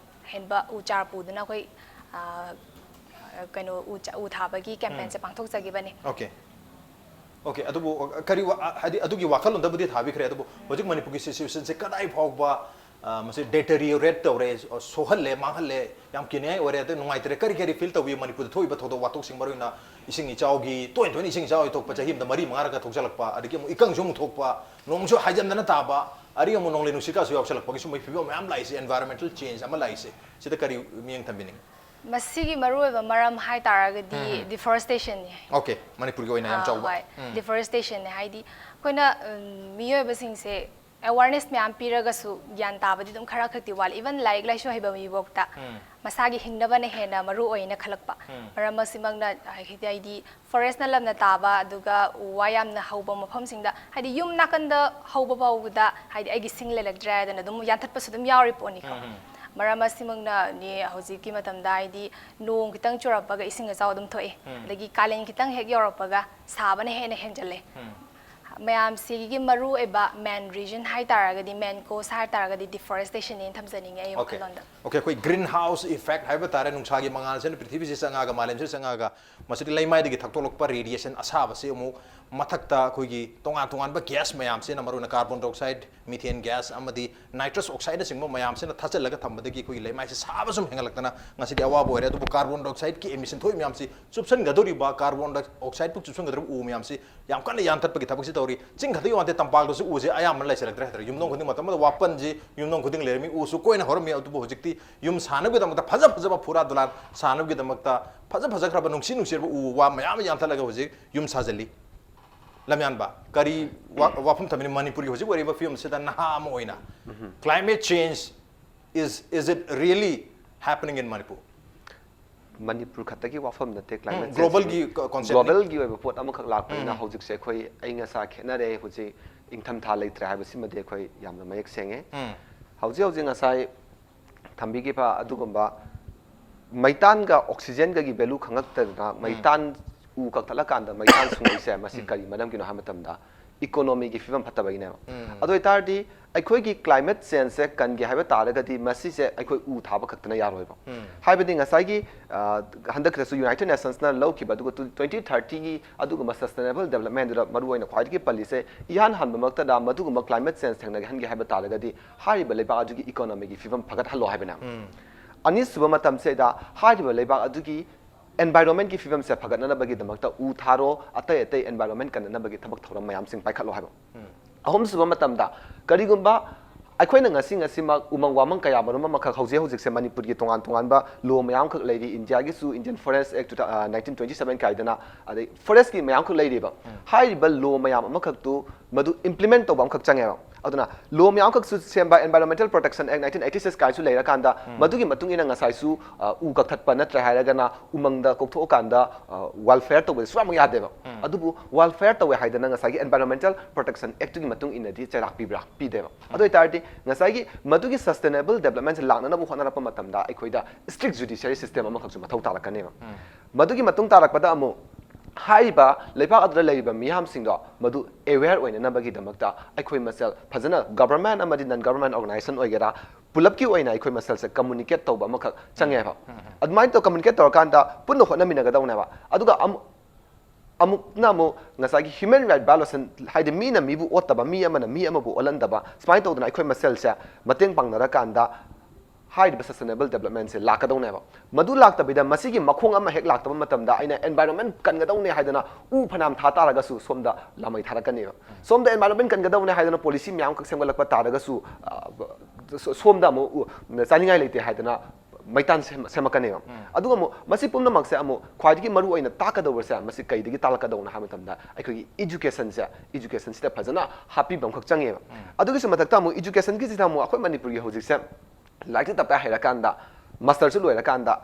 ꯍꯦꯟꯕ ꯎ ꯆꯥꯔ ꯄꯨꯗꯨꯅ ꯑꯩꯈꯣꯏ, ꯑ, ꯀꯩꯅꯣ, ꯎ ꯆꯥ-, ꯎ ꯊꯥꯕꯒꯤ campaignꯁꯦ ꯎꯝ꯫ ꯄꯥꯡꯊꯣꯛꯆꯈꯤꯕꯅꯤ꯫ Okay꯫ Okay, ꯑꯗꯨꯕꯨ ꯀꯔꯤ ꯋꯥ-, ꯍꯥꯏꯗꯤ ꯑꯗꯨꯒꯤ ꯋꯥꯈꯜꯂꯣꯟꯗꯕꯨꯗꯤ ꯊꯥꯕꯤꯈ꯭ꯔꯦ, ꯑꯗꯨꯕꯨ ꯍꯧꯖꯤꯛ ꯃꯅꯤꯄꯨꯔꯒꯤ situationꯁꯦ ꯀꯗꯥꯏ ꯐꯥꯎꯕ, ꯑ, ꯃꯁꯤ deteriorate ꯇꯧꯔꯦ, ꯁꯣꯛꯍꯜꯂꯦ, ꯃꯥꯡꯍꯜꯂꯦ, ꯌꯥꯝ ꯀꯤꯅꯤꯡꯉꯥꯏ ꯑꯣꯏꯔꯦ, ꯑꯗꯩ ꯅꯨꯡꯉꯥꯏꯇꯔꯦ, ꯀꯔꯤ ꯀꯔꯤ feel ꯇꯧꯕꯤ ꯃꯅꯤꯄꯨꯔꯗ ꯊꯣꯛꯏꯕ ꯊꯧꯗꯣꯛ ꯋꯥꯊꯣꯛꯁꯤꯡ, ꯃꯔꯨꯑꯣꯏꯅ ꯏꯁꯤꯡ ꯏꯆꯥꯎꯒꯤ, ꯇꯣꯏꯅ ꯇꯣꯏꯅ ꯏꯁꯤꯡ ꯏꯆꯥꯎ ꯊꯣꯛꯄ, ꯆꯍꯤ ꯑꯃꯗ ꯃꯔꯤ ꯃꯉꯥꯔꯛꯀ ꯊꯣꯛꯆꯜꯂꯛꯄ, ꯑꯗꯒꯤ ꯑꯃꯨꯛ ꯏꯀꯪꯁꯨ ꯑꯃꯨꯛ ꯊꯣꯛꯄ, ꯅꯣꯡꯁꯨ ꯍꯥꯏꯖꯟꯗꯅ ꯇꯥꯕ, ꯑꯗꯒꯤ ꯑꯃꯨꯛ ꯅꯣꯡꯂꯩ ꯅꯨꯡꯁꯤꯠꯀꯁꯨ ꯌꯥꯎꯁꯜꯂꯛꯄꯒꯤ ꯁꯨꯝꯕꯒꯤ ꯐꯤꯕꯝ ꯃꯌꯥꯝ ꯂꯥꯛꯏꯁꯦ, environmental change ꯑꯃ ꯂꯥꯛꯏꯁꯦ, ꯁꯤꯗ ꯀꯔꯤ ꯃꯤꯠꯌꯦꯡ ꯊꯝꯕꯤꯅꯤꯡꯉꯤ? ꯃꯁꯤꯒꯤ ꯃꯔꯨꯑꯣꯏꯕ ꯃꯔꯝ ꯍꯥꯏ ꯇꯥꯔꯒꯗꯤ ꯎꯝ꯫ Deforestationꯅꯤ꯫ Okay, ꯃꯅꯤꯄꯨꯔꯒꯤ ꯑꯣꯏꯅ ꯌꯥꯝ ꯑꯥ, ꯆꯥꯎꯕ꯫ ꯍꯣꯏ꯫ ꯎꯝ꯫ Deforestationꯅꯤ ꯍꯥꯏꯗꯤ ꯑꯩꯈꯣꯏꯅ, ꯎꯝ, ꯃꯤꯑꯣꯏꯕꯁꯤꯡꯁꯦ awareness ꯃꯌꯥꯝ ꯄꯤꯔꯒꯁꯨ ꯒ꯭ꯌꯥꯟ ꯇꯥꯕꯗꯤ ꯑꯗꯨꯝ ꯈꯔ ꯈꯛꯇꯤ ꯋꯥꯠꯂꯤ꯫ Even ꯂꯥꯏꯔꯤꯛ ꯂꯥꯏꯁꯨ ꯍꯩꯕ ꯃꯤꯐꯥꯎꯗ ꯎꯝ꯫ ꯃꯁꯥꯒꯤ ꯍꯤꯡꯅꯕꯅ ꯍꯦꯟꯅ ꯃꯔꯨ ꯑꯣꯏꯅ ꯈꯜꯂꯛꯄ꯫ ꯎꯝ꯫ ꯃꯔꯝ ꯑꯁꯤꯃꯛꯅ ꯍꯥꯏꯗꯤ, ꯍꯥꯏꯗꯤ forestꯅ ꯂꯝꯅ ꯇꯥꯕ, ꯑꯗꯨꯒ ꯎ ꯋꯥ ꯌꯥꯝꯅ ꯍꯧꯕ ꯃꯐꯝꯁꯤꯡꯗ, ꯍꯥꯏꯗꯤ ꯌꯨꯝ ꯅꯥꯀꯟꯗ ꯍꯧꯕ ꯐꯥꯎꯕꯗ, ꯍꯥꯏꯗꯤ ꯑꯩꯒꯤ ꯁꯤꯡ ꯂꯩꯔꯛꯇ꯭ꯔꯦ ꯍꯥꯏꯗꯅ ꯑꯗꯨꯝ ꯌꯥꯟꯊꯠꯄꯁꯨ ꯑꯗꯨꯝ ꯌꯥꯎꯔꯤ ꯄꯣꯠꯅꯤꯀꯣ꯫ ꯎꯝ, ꯎꯝ꯫ ꯃꯔꯝ ꯑꯁꯤꯃꯛꯅꯅꯦ ꯍꯧꯖꯤꯛꯀꯤ ꯃꯇꯝꯗ, ꯍꯥꯏꯗꯤ ꯅꯣꯡ ꯈꯤꯇꯪ ꯆꯨꯔꯛꯄꯒ ꯏꯁꯤꯡ ꯏꯆꯥꯎ ꯑꯗꯨꯝ ꯊꯣꯛꯑꯦ꯫ ꯎꯝ꯫ ꯑꯗꯒꯤ ꯀꯥꯂꯦꯟ ꯈꯤꯇꯪ ꯍꯦꯛ ꯌꯧꯔꯛꯄꯒ ꯁꯥꯕꯅ ꯍꯦꯟꯅ ꯍꯦꯟꯖꯜꯂꯦ꯫ ꯎꯝ꯫ ꯃꯌꯥꯝꯁꯤꯒꯤ ꯃꯔꯨ ꯑꯣꯏꯕ main reason ꯍꯥꯏ ꯇꯥꯔꯒꯗꯤ, main cause ꯍꯥꯏ ꯇꯥꯔꯒꯗꯤ deforestationꯅꯦꯅ ꯊꯝꯖꯅꯤꯡꯉꯦ ꯑꯩ Okay꯫ ꯋꯥꯈꯜꯂꯣꯟꯗ꯫ Okay, ꯑꯩꯈꯣꯏ greenhouse effect ꯍꯥꯏꯕ ꯇꯥꯔꯦ, ꯅꯨꯡꯁꯥꯒꯤ ꯃꯉꯥꯜꯁꯤꯅ ꯄ꯭ꯔꯤꯊꯤꯕꯤꯁꯤ ꯆꯪꯉꯛꯑꯒ, ꯃꯥꯂꯦꯝꯁꯤ ꯆꯪꯉꯛꯑꯒ, ꯃꯁꯤꯗꯤ ꯂꯩꯃꯥꯏꯗꯒꯤ ꯊꯛꯇꯣꯛꯂꯛꯄ radiation ꯑꯁꯥꯕꯁꯤ ꯑꯃꯨꯛ ꯃꯊꯛꯇ ꯑꯩꯈꯣꯏꯒꯤ ꯇꯣꯉꯥꯟ ꯇꯣꯉꯥꯟꯕ gas ꯃꯌꯥꯝꯁꯤꯅ, ꯃꯔꯨꯑꯣꯏꯅ carbon dioxide, methane gas ꯑꯃꯗꯤ nitrous oxideꯅꯆꯤꯡꯕ ꯃꯌꯥꯝꯁꯤꯅ ꯊꯥꯖꯤꯜꯂꯒ ꯊꯝꯕꯗꯒꯤ ꯑꯩꯈꯣꯏꯒꯤ ꯂꯩꯃꯥꯏꯁꯤ ꯁꯥꯕ ꯁꯨꯝ ꯍꯦꯟꯒꯠꯂꯛꯇꯅ ꯉꯁꯤꯗꯤ ꯑꯋꯥꯕ ꯑꯣꯏꯔꯦ꯫ ꯑꯗꯨꯕꯨ carbon dioxideꯀꯤ emissionꯊꯣꯛꯏ ꯃꯌꯥꯝꯁꯤ, ꯆꯨꯞꯁꯤꯟꯒꯗꯧꯔꯤꯕ carbon dioxideꯄꯨ ꯆꯨꯞꯁꯤꯟꯒꯗꯧꯔꯤꯕ ꯎ ꯃꯌꯥꯝꯁꯤ ꯌꯥꯝ ꯀꯟꯅ ꯌꯥꯟꯊꯠꯄꯒꯤ ꯊꯕꯛꯁꯤ ꯇꯧꯔꯤ꯫ ꯆꯤꯡ ꯈꯛꯇꯒꯤ ꯋꯥ ꯅꯠꯇꯦ, ꯇꯝꯄꯥꯛꯇꯁꯨ ꯎꯁꯦ ꯑꯌꯥꯝꯕꯅ ꯂꯩꯁꯤꯜꯂꯛꯇ꯭ꯔꯦ ꯍꯥꯏꯇꯥꯔꯦ꯫ ꯌꯨꯝꯊꯣꯡ ꯈꯨꯗꯤꯡ ꯃꯇꯝ ꯑꯃꯗ ꯋꯥꯄꯟꯁꯤ ꯌꯨꯝꯊꯣꯡ ꯈꯨꯗꯤꯡ ꯂꯩꯔꯝꯃꯤ, ꯎꯁꯨ ꯀꯣꯏꯅ ꯍꯧꯔꯝꯃꯤ꯫ ꯑꯗꯨꯕꯨ ꯍꯧꯖꯤꯛꯇꯤ ꯌꯨꯝ ꯁꯥꯅꯕꯒꯤꯗꯃꯛꯇ ꯐꯖ ꯐꯖꯕ ꯐꯨꯔꯥ ꯗꯨꯂꯥꯟ ꯁꯥꯅꯕꯒꯤꯗꯃꯛꯇ ꯐꯖ ꯐꯖꯈ꯭ꯔꯕ ꯅꯨꯡꯁꯤ ꯅꯨꯡꯁꯤꯔꯕ ꯎ ꯋꯥ ꯃꯌꯥꯝ ꯑꯃ ꯌꯥꯟꯊꯠꯂꯒ ꯍꯧꯖꯤꯛ ꯌꯨꯝ ꯁꯥꯖꯤꯜꯂꯤ꯫ ꯂꯝꯌꯥꯟꯕ, ꯀꯔꯤ ꯋꯥ-, ꯋꯥꯐꯝ ꯊꯝꯕꯤꯅꯤ ꯃꯅꯤꯄꯨꯔꯒꯤ ꯍꯧꯖꯤꯛ ꯑꯣꯏꯔꯤꯕ ꯐꯤꯕꯝꯁꯤꯗ ꯅꯍꯥ ꯑꯃ ꯑꯣꯏꯅ? Climate change is, is it really happening in Manipur? Manipur ꯈꯛꯇꯒꯤ ꯋꯥꯐꯝ ꯅꯠꯇꯦ꯫ Climate change globalꯒꯤ conceptꯅꯤ꯫ Globalꯒꯤ ꯑꯣꯏꯕ ꯄꯣꯠ ꯑꯃꯈꯛ ꯂꯥꯛꯄꯅꯤꯅ ꯍꯧꯖꯤꯛꯁꯦ ꯑꯩꯈꯣꯏ ꯑꯏꯪ ꯑꯁꯥ ꯈꯦꯠꯅꯔꯦ꯫ ꯍꯧꯖꯤꯛ ꯏꯪꯊꯝꯊꯥ ꯂꯩꯇ꯭ꯔꯦ ꯍꯥꯏꯕꯁꯤꯃꯗꯤ ꯑꯩꯈꯣꯏ ꯌꯥꯝꯅ ꯃꯌꯦꯛ ꯁꯦꯡꯉꯦ꯫ ꯍꯧꯖꯤꯛ ꯍꯧꯖꯤꯛ ꯉꯁꯥꯏ ꯊꯝꯕꯤꯈꯤꯕ ꯑꯗꯨꯒꯨꯝꯕ ꯃꯩꯇꯥꯟꯒ oxygenꯒꯒꯤ value ꯈꯪꯉꯛꯇꯗꯅ ꯃꯩꯇꯥꯟ ꯎ ꯀꯛꯊꯠꯂꯀꯥꯟꯗ ꯃꯩꯇꯥꯟ ꯁꯨꯡꯉꯛꯏꯁꯦ ꯃꯁꯤ ꯀꯔꯤ ꯃꯔꯝꯒꯤꯅꯣ ꯍꯥꯏꯕ ꯃꯇꯝꯗ economyꯒꯤ ꯐꯤꯕꯝ ꯐꯠꯇꯕꯒꯤꯅꯦꯕ꯫ ꯑꯗꯨ ꯑꯣꯏꯇꯥꯔꯗꯤ ꯑꯩꯈꯣꯏꯒꯤ climate changeꯁꯦ ꯀꯟꯒꯦ ꯍꯥꯏꯕ ꯇꯥꯔꯒꯗꯤ ꯃꯁꯤꯁꯦ ꯑꯩꯈꯣꯏ ꯎ ꯊꯥꯕ ꯈꯛꯇꯅ ꯌꯥꯔꯣꯏꯕ꯫ ꯍꯥꯏꯕꯗꯤ ꯉꯁꯥꯏꯒꯤ, ꯑ, ꯍꯟꯗꯛꯇꯁꯨ United Nations ꯅ ꯂꯧꯈꯤꯕ ꯑꯗꯨꯒ twenty thirtyꯒꯤ ꯑꯗꯨꯒꯨꯝꯕ sustainable developmentꯗꯨꯗ ꯃꯔꯨꯑꯣꯏꯅ ꯈ꯭ꯋꯥꯏꯗꯒꯤ ꯄꯜꯂꯤꯁꯦ ꯏꯍꯥꯟ ꯍꯥꯟꯕꯃꯛꯇꯗ ꯃꯗꯨꯒꯨꯝꯕ climate change ꯊꯦꯡꯅꯍꯟꯒꯦ ꯍꯥꯏꯕ ꯇꯥꯔꯒꯗꯤ ꯍꯥꯏꯔꯤꯕ ꯂꯩꯕꯥꯛ ꯑꯗꯨꯒꯤ economyꯒꯤ ꯐꯤꯕꯝ ꯐꯒꯠꯍꯜꯂꯣ ꯍꯥꯏꯕꯅꯦꯕ꯫ ꯑꯅꯤꯁꯨꯕ ꯃꯇꯝꯁꯤꯗ ꯍꯥꯏꯔꯤꯕ ꯂꯩꯕꯥꯛ ꯑꯗꯨꯒꯤ environmentꯀꯤ ꯐꯤꯕꯝꯁꯦ ꯐꯒꯠꯅꯅꯕꯒꯤꯗꯃꯛꯇ ꯎ ꯊꯥꯔꯣ, ꯑꯇꯩ ꯑꯇꯩ environment ꯀꯟꯅꯅꯕꯒꯤ ꯊꯕꯛ ꯊꯧꯔꯝ ꯃꯌꯥꯝꯁꯤꯡ ꯄꯥꯏꯈꯠꯂꯣ ꯍꯥꯏꯕ꯫ ꯑꯍꯨꯝꯁꯨꯕ ꯃꯇꯝꯗ ꯀꯔꯤꯒꯨꯝꯕ ꯑꯩꯈꯣꯏꯅ ꯉꯁꯤ ꯉꯁꯤꯃꯛ ꯎꯃꯪ ꯋꯥꯃꯪ ꯀꯌꯥ ꯃꯔꯨꯝ ꯑꯃꯈꯛ ꯍꯧꯖꯤꯛ ꯍꯧꯖꯤꯛꯁꯦ ꯃꯅꯤꯄꯨꯔꯒꯤ ꯇꯣꯉꯥꯟ ꯇꯣꯉꯥꯟꯕ law ꯃꯌꯥꯝꯈꯛ ꯂꯩꯔꯤ, ꯏꯟꯗꯤꯌꯥꯒꯤꯁꯨ Indian Forest Act, ꯑ, nineteen twenty seven ꯀꯥꯏꯗꯅ, ꯑꯗꯩ forestꯀꯤ ꯃꯌꯥꯝꯈꯛ ꯂꯩꯔꯤꯕ꯫ ꯍꯥꯏꯔꯤꯕ law ꯃꯌꯥꯝ ꯑꯃꯈꯛꯇꯨ ꯃꯗꯨ implement ꯇꯧꯕ ꯑꯃꯈꯛ ꯆꯪꯉꯦꯕ꯫ ꯑꯗꯨꯅ law ꯃꯌꯥꯝꯈꯛꯁꯨ ꯁꯦꯝꯕ, Environmental Protection Act nineteen eighty six ꯀꯥꯏꯁꯨ ꯂꯩꯔꯀꯥꯟꯗ, ꯃꯗꯨꯒꯤ ꯃꯇꯨꯡ ꯏꯟꯅ ꯉꯁꯥꯏꯁꯨ, ꯑ, ꯎ ꯀꯛꯊꯠꯄ ꯅꯠꯇ꯭ꯔꯦ ꯍꯥꯏꯔꯒꯅ ꯎꯃꯪꯗ ꯀꯣꯛꯊꯣꯛꯑꯀꯥꯟꯗ, ꯑ, wall fire ꯇꯧꯕꯗꯤ ꯁꯨꯡꯌꯥꯃꯛ ꯌꯥꯗꯦꯕ꯫ ꯑꯗꯨꯕꯨ wall fire ꯇꯧꯋꯦ ꯍꯥꯏꯗꯅ ꯉꯁꯥꯏꯒꯤ Environmental Protection Actꯇꯨꯒꯤ ꯃꯇꯨꯡ ꯏꯟꯅꯗꯤ ꯆꯩꯔꯥꯛ ꯄꯤꯕ꯭ꯔꯥ? ꯄꯤꯗꯦꯕ꯫ ꯑꯗꯨ ꯑꯣꯏꯇꯥꯔꯗꯤ ꯉꯁꯥꯏꯒꯤ ꯃꯗꯨꯒꯤ sustainable developmentꯁꯦ ꯂꯥꯛꯅꯅꯕ ꯍꯣꯠꯅꯔꯛꯄ ꯃꯇꯝꯗ ꯑꯩꯈꯣꯏꯗ strict judiciary system ꯑꯃꯈꯛꯁꯨ ꯃꯊꯧ ꯇꯥꯔꯛꯀꯅꯦꯕ꯫ ꯃꯗꯨꯒꯤ ꯃꯇꯨꯡ ꯇꯥꯔꯛꯄꯗ ꯑꯃꯨꯛ ꯍꯥꯏꯔꯤꯕ ꯂꯩꯕꯥꯛ ꯑꯗꯨꯗ ꯂꯩꯔꯤꯕ ꯃꯤꯌꯥꯝꯁꯤꯡꯗꯣ ꯃꯗꯨ aware ꯑꯣꯏꯅꯅꯕꯒꯤꯗꯃꯛꯇ ꯑꯩꯈꯣꯏ ꯃꯁꯦꯜ ꯐꯖꯅ, government ꯑꯃꯗꯤ non government organization ꯑꯣꯏꯒꯦꯔꯥ, ꯄꯨꯂꯞꯀꯤ ꯑꯣꯏꯅ ꯑꯩꯈꯣꯏ ꯃꯁꯦꯜꯁꯦ communicate ꯇꯧꯕ ꯑꯃꯈꯛ ꯆꯪꯉꯦꯕ꯫ ꯑꯗꯨꯃꯥꯏꯅ ꯇꯧ communicate ꯇꯧꯔꯀꯥꯟꯗ ꯄꯨꯟꯅ ꯍꯣꯠꯅꯃꯤꯟꯅꯒꯗꯧꯅꯦꯕ꯫ ꯑꯗꯨꯒ ꯑꯃꯨꯛ ꯑꯃꯨꯛꯅ ꯑꯃꯨꯛ ꯉꯁꯥꯏꯒꯤ human right violation, ꯍꯥꯏꯗꯤ ꯃꯤꯅ ꯃꯤꯕꯨ ꯑꯣꯠꯇꯕ, ꯃꯤ ꯑꯃꯅ ꯃꯤ ꯑꯃꯕꯨ ꯑꯣꯠꯍꯟꯗꯕ, ꯁꯨꯃꯥꯏꯅ ꯇꯧꯗꯅ ꯑꯩꯈꯣꯏ ꯃꯁꯦꯜꯁꯦ ꯃꯇꯦꯡ ꯄꯥꯡꯅꯔꯀꯥꯟꯗ ꯍꯥꯏꯔꯤꯕ sustainable developmentꯁꯦ ꯂꯥꯛꯀꯗꯧꯅꯦꯕ꯫ ꯃꯗꯨ ꯂꯥꯛꯇꯕꯤꯗ, ꯃꯁꯤꯒꯤ ꯃꯈꯣꯡ ꯑꯃ ꯍꯦꯛ ꯂꯥꯛꯇꯕ ꯃꯇꯝꯗ ꯑꯩꯅ environment ꯀꯟꯒꯗꯧꯅꯦ ꯍꯥꯏꯗꯅ ꯎ ꯐꯅꯌꯥꯝ ꯊꯥ ꯇꯥꯔꯒꯁꯨ ꯁꯣꯝꯗ ꯂꯥꯃꯩ ꯊꯥꯔꯛꯀꯅꯦꯕ꯫ ꯁꯣꯝꯗ environment ꯀꯟꯒꯗꯧꯅꯦ ꯍꯥꯏꯗꯅ policy ꯃꯌꯥꯝꯈꯛ ꯁꯦꯝꯒꯠꯂꯛꯄ ꯇꯥꯔꯒꯁꯨ, ꯑ, ꯁꯣ-, ꯁꯣꯝꯗ ꯑꯃꯨꯛ ꯎ-, ꯆꯥꯅꯤꯡꯉꯥꯏ ꯂꯩꯇꯦ ꯍꯥꯏꯗꯅ ꯃꯩꯇꯥꯟ ꯁꯦꯝ-, ꯁꯦꯝꯃꯛꯀꯅꯦꯕ꯫ ꯑꯗꯨꯒ ꯑꯃꯨꯛ ꯃꯁꯤ ꯄꯨꯝꯅꯃꯛꯁꯦ ꯑꯃꯨꯛ ꯈ꯭ꯋꯥꯏꯗꯒꯤ ꯃꯔꯨ ꯑꯣꯏꯅ ꯇꯥꯛꯀꯗꯧꯕꯁꯦ ꯃꯁꯤ ꯀꯩꯗꯒꯤ ꯇꯥꯛꯂꯛꯀꯗꯧꯅꯣ ꯍꯥꯏꯕ ꯃꯇꯝꯗ, ꯑꯩꯈꯣꯏꯒꯤ educationꯁꯦ, educationꯁꯤꯗ ꯐꯖꯅ ꯍꯥꯞꯄꯤꯕ ꯑꯃꯈꯛ ꯆꯪꯉꯦꯕ꯫ ꯑꯗꯨꯒꯤꯁꯨ ꯃꯊꯛꯇ ꯑꯃꯨꯛ educationꯒꯤꯁꯤꯗ ꯑꯃꯨꯛ ꯑꯩꯈꯣꯏ ꯃꯅꯤꯄꯨꯔꯒꯤ ꯍꯧꯖꯤꯛꯁꯦ ꯂꯥꯏꯔꯤꯛꯁꯨ ꯇꯞꯇꯥꯏ ꯍꯩꯔꯀꯥꯟꯗ, masterꯁꯨ ꯂꯣꯏꯔꯀꯥꯟꯗ,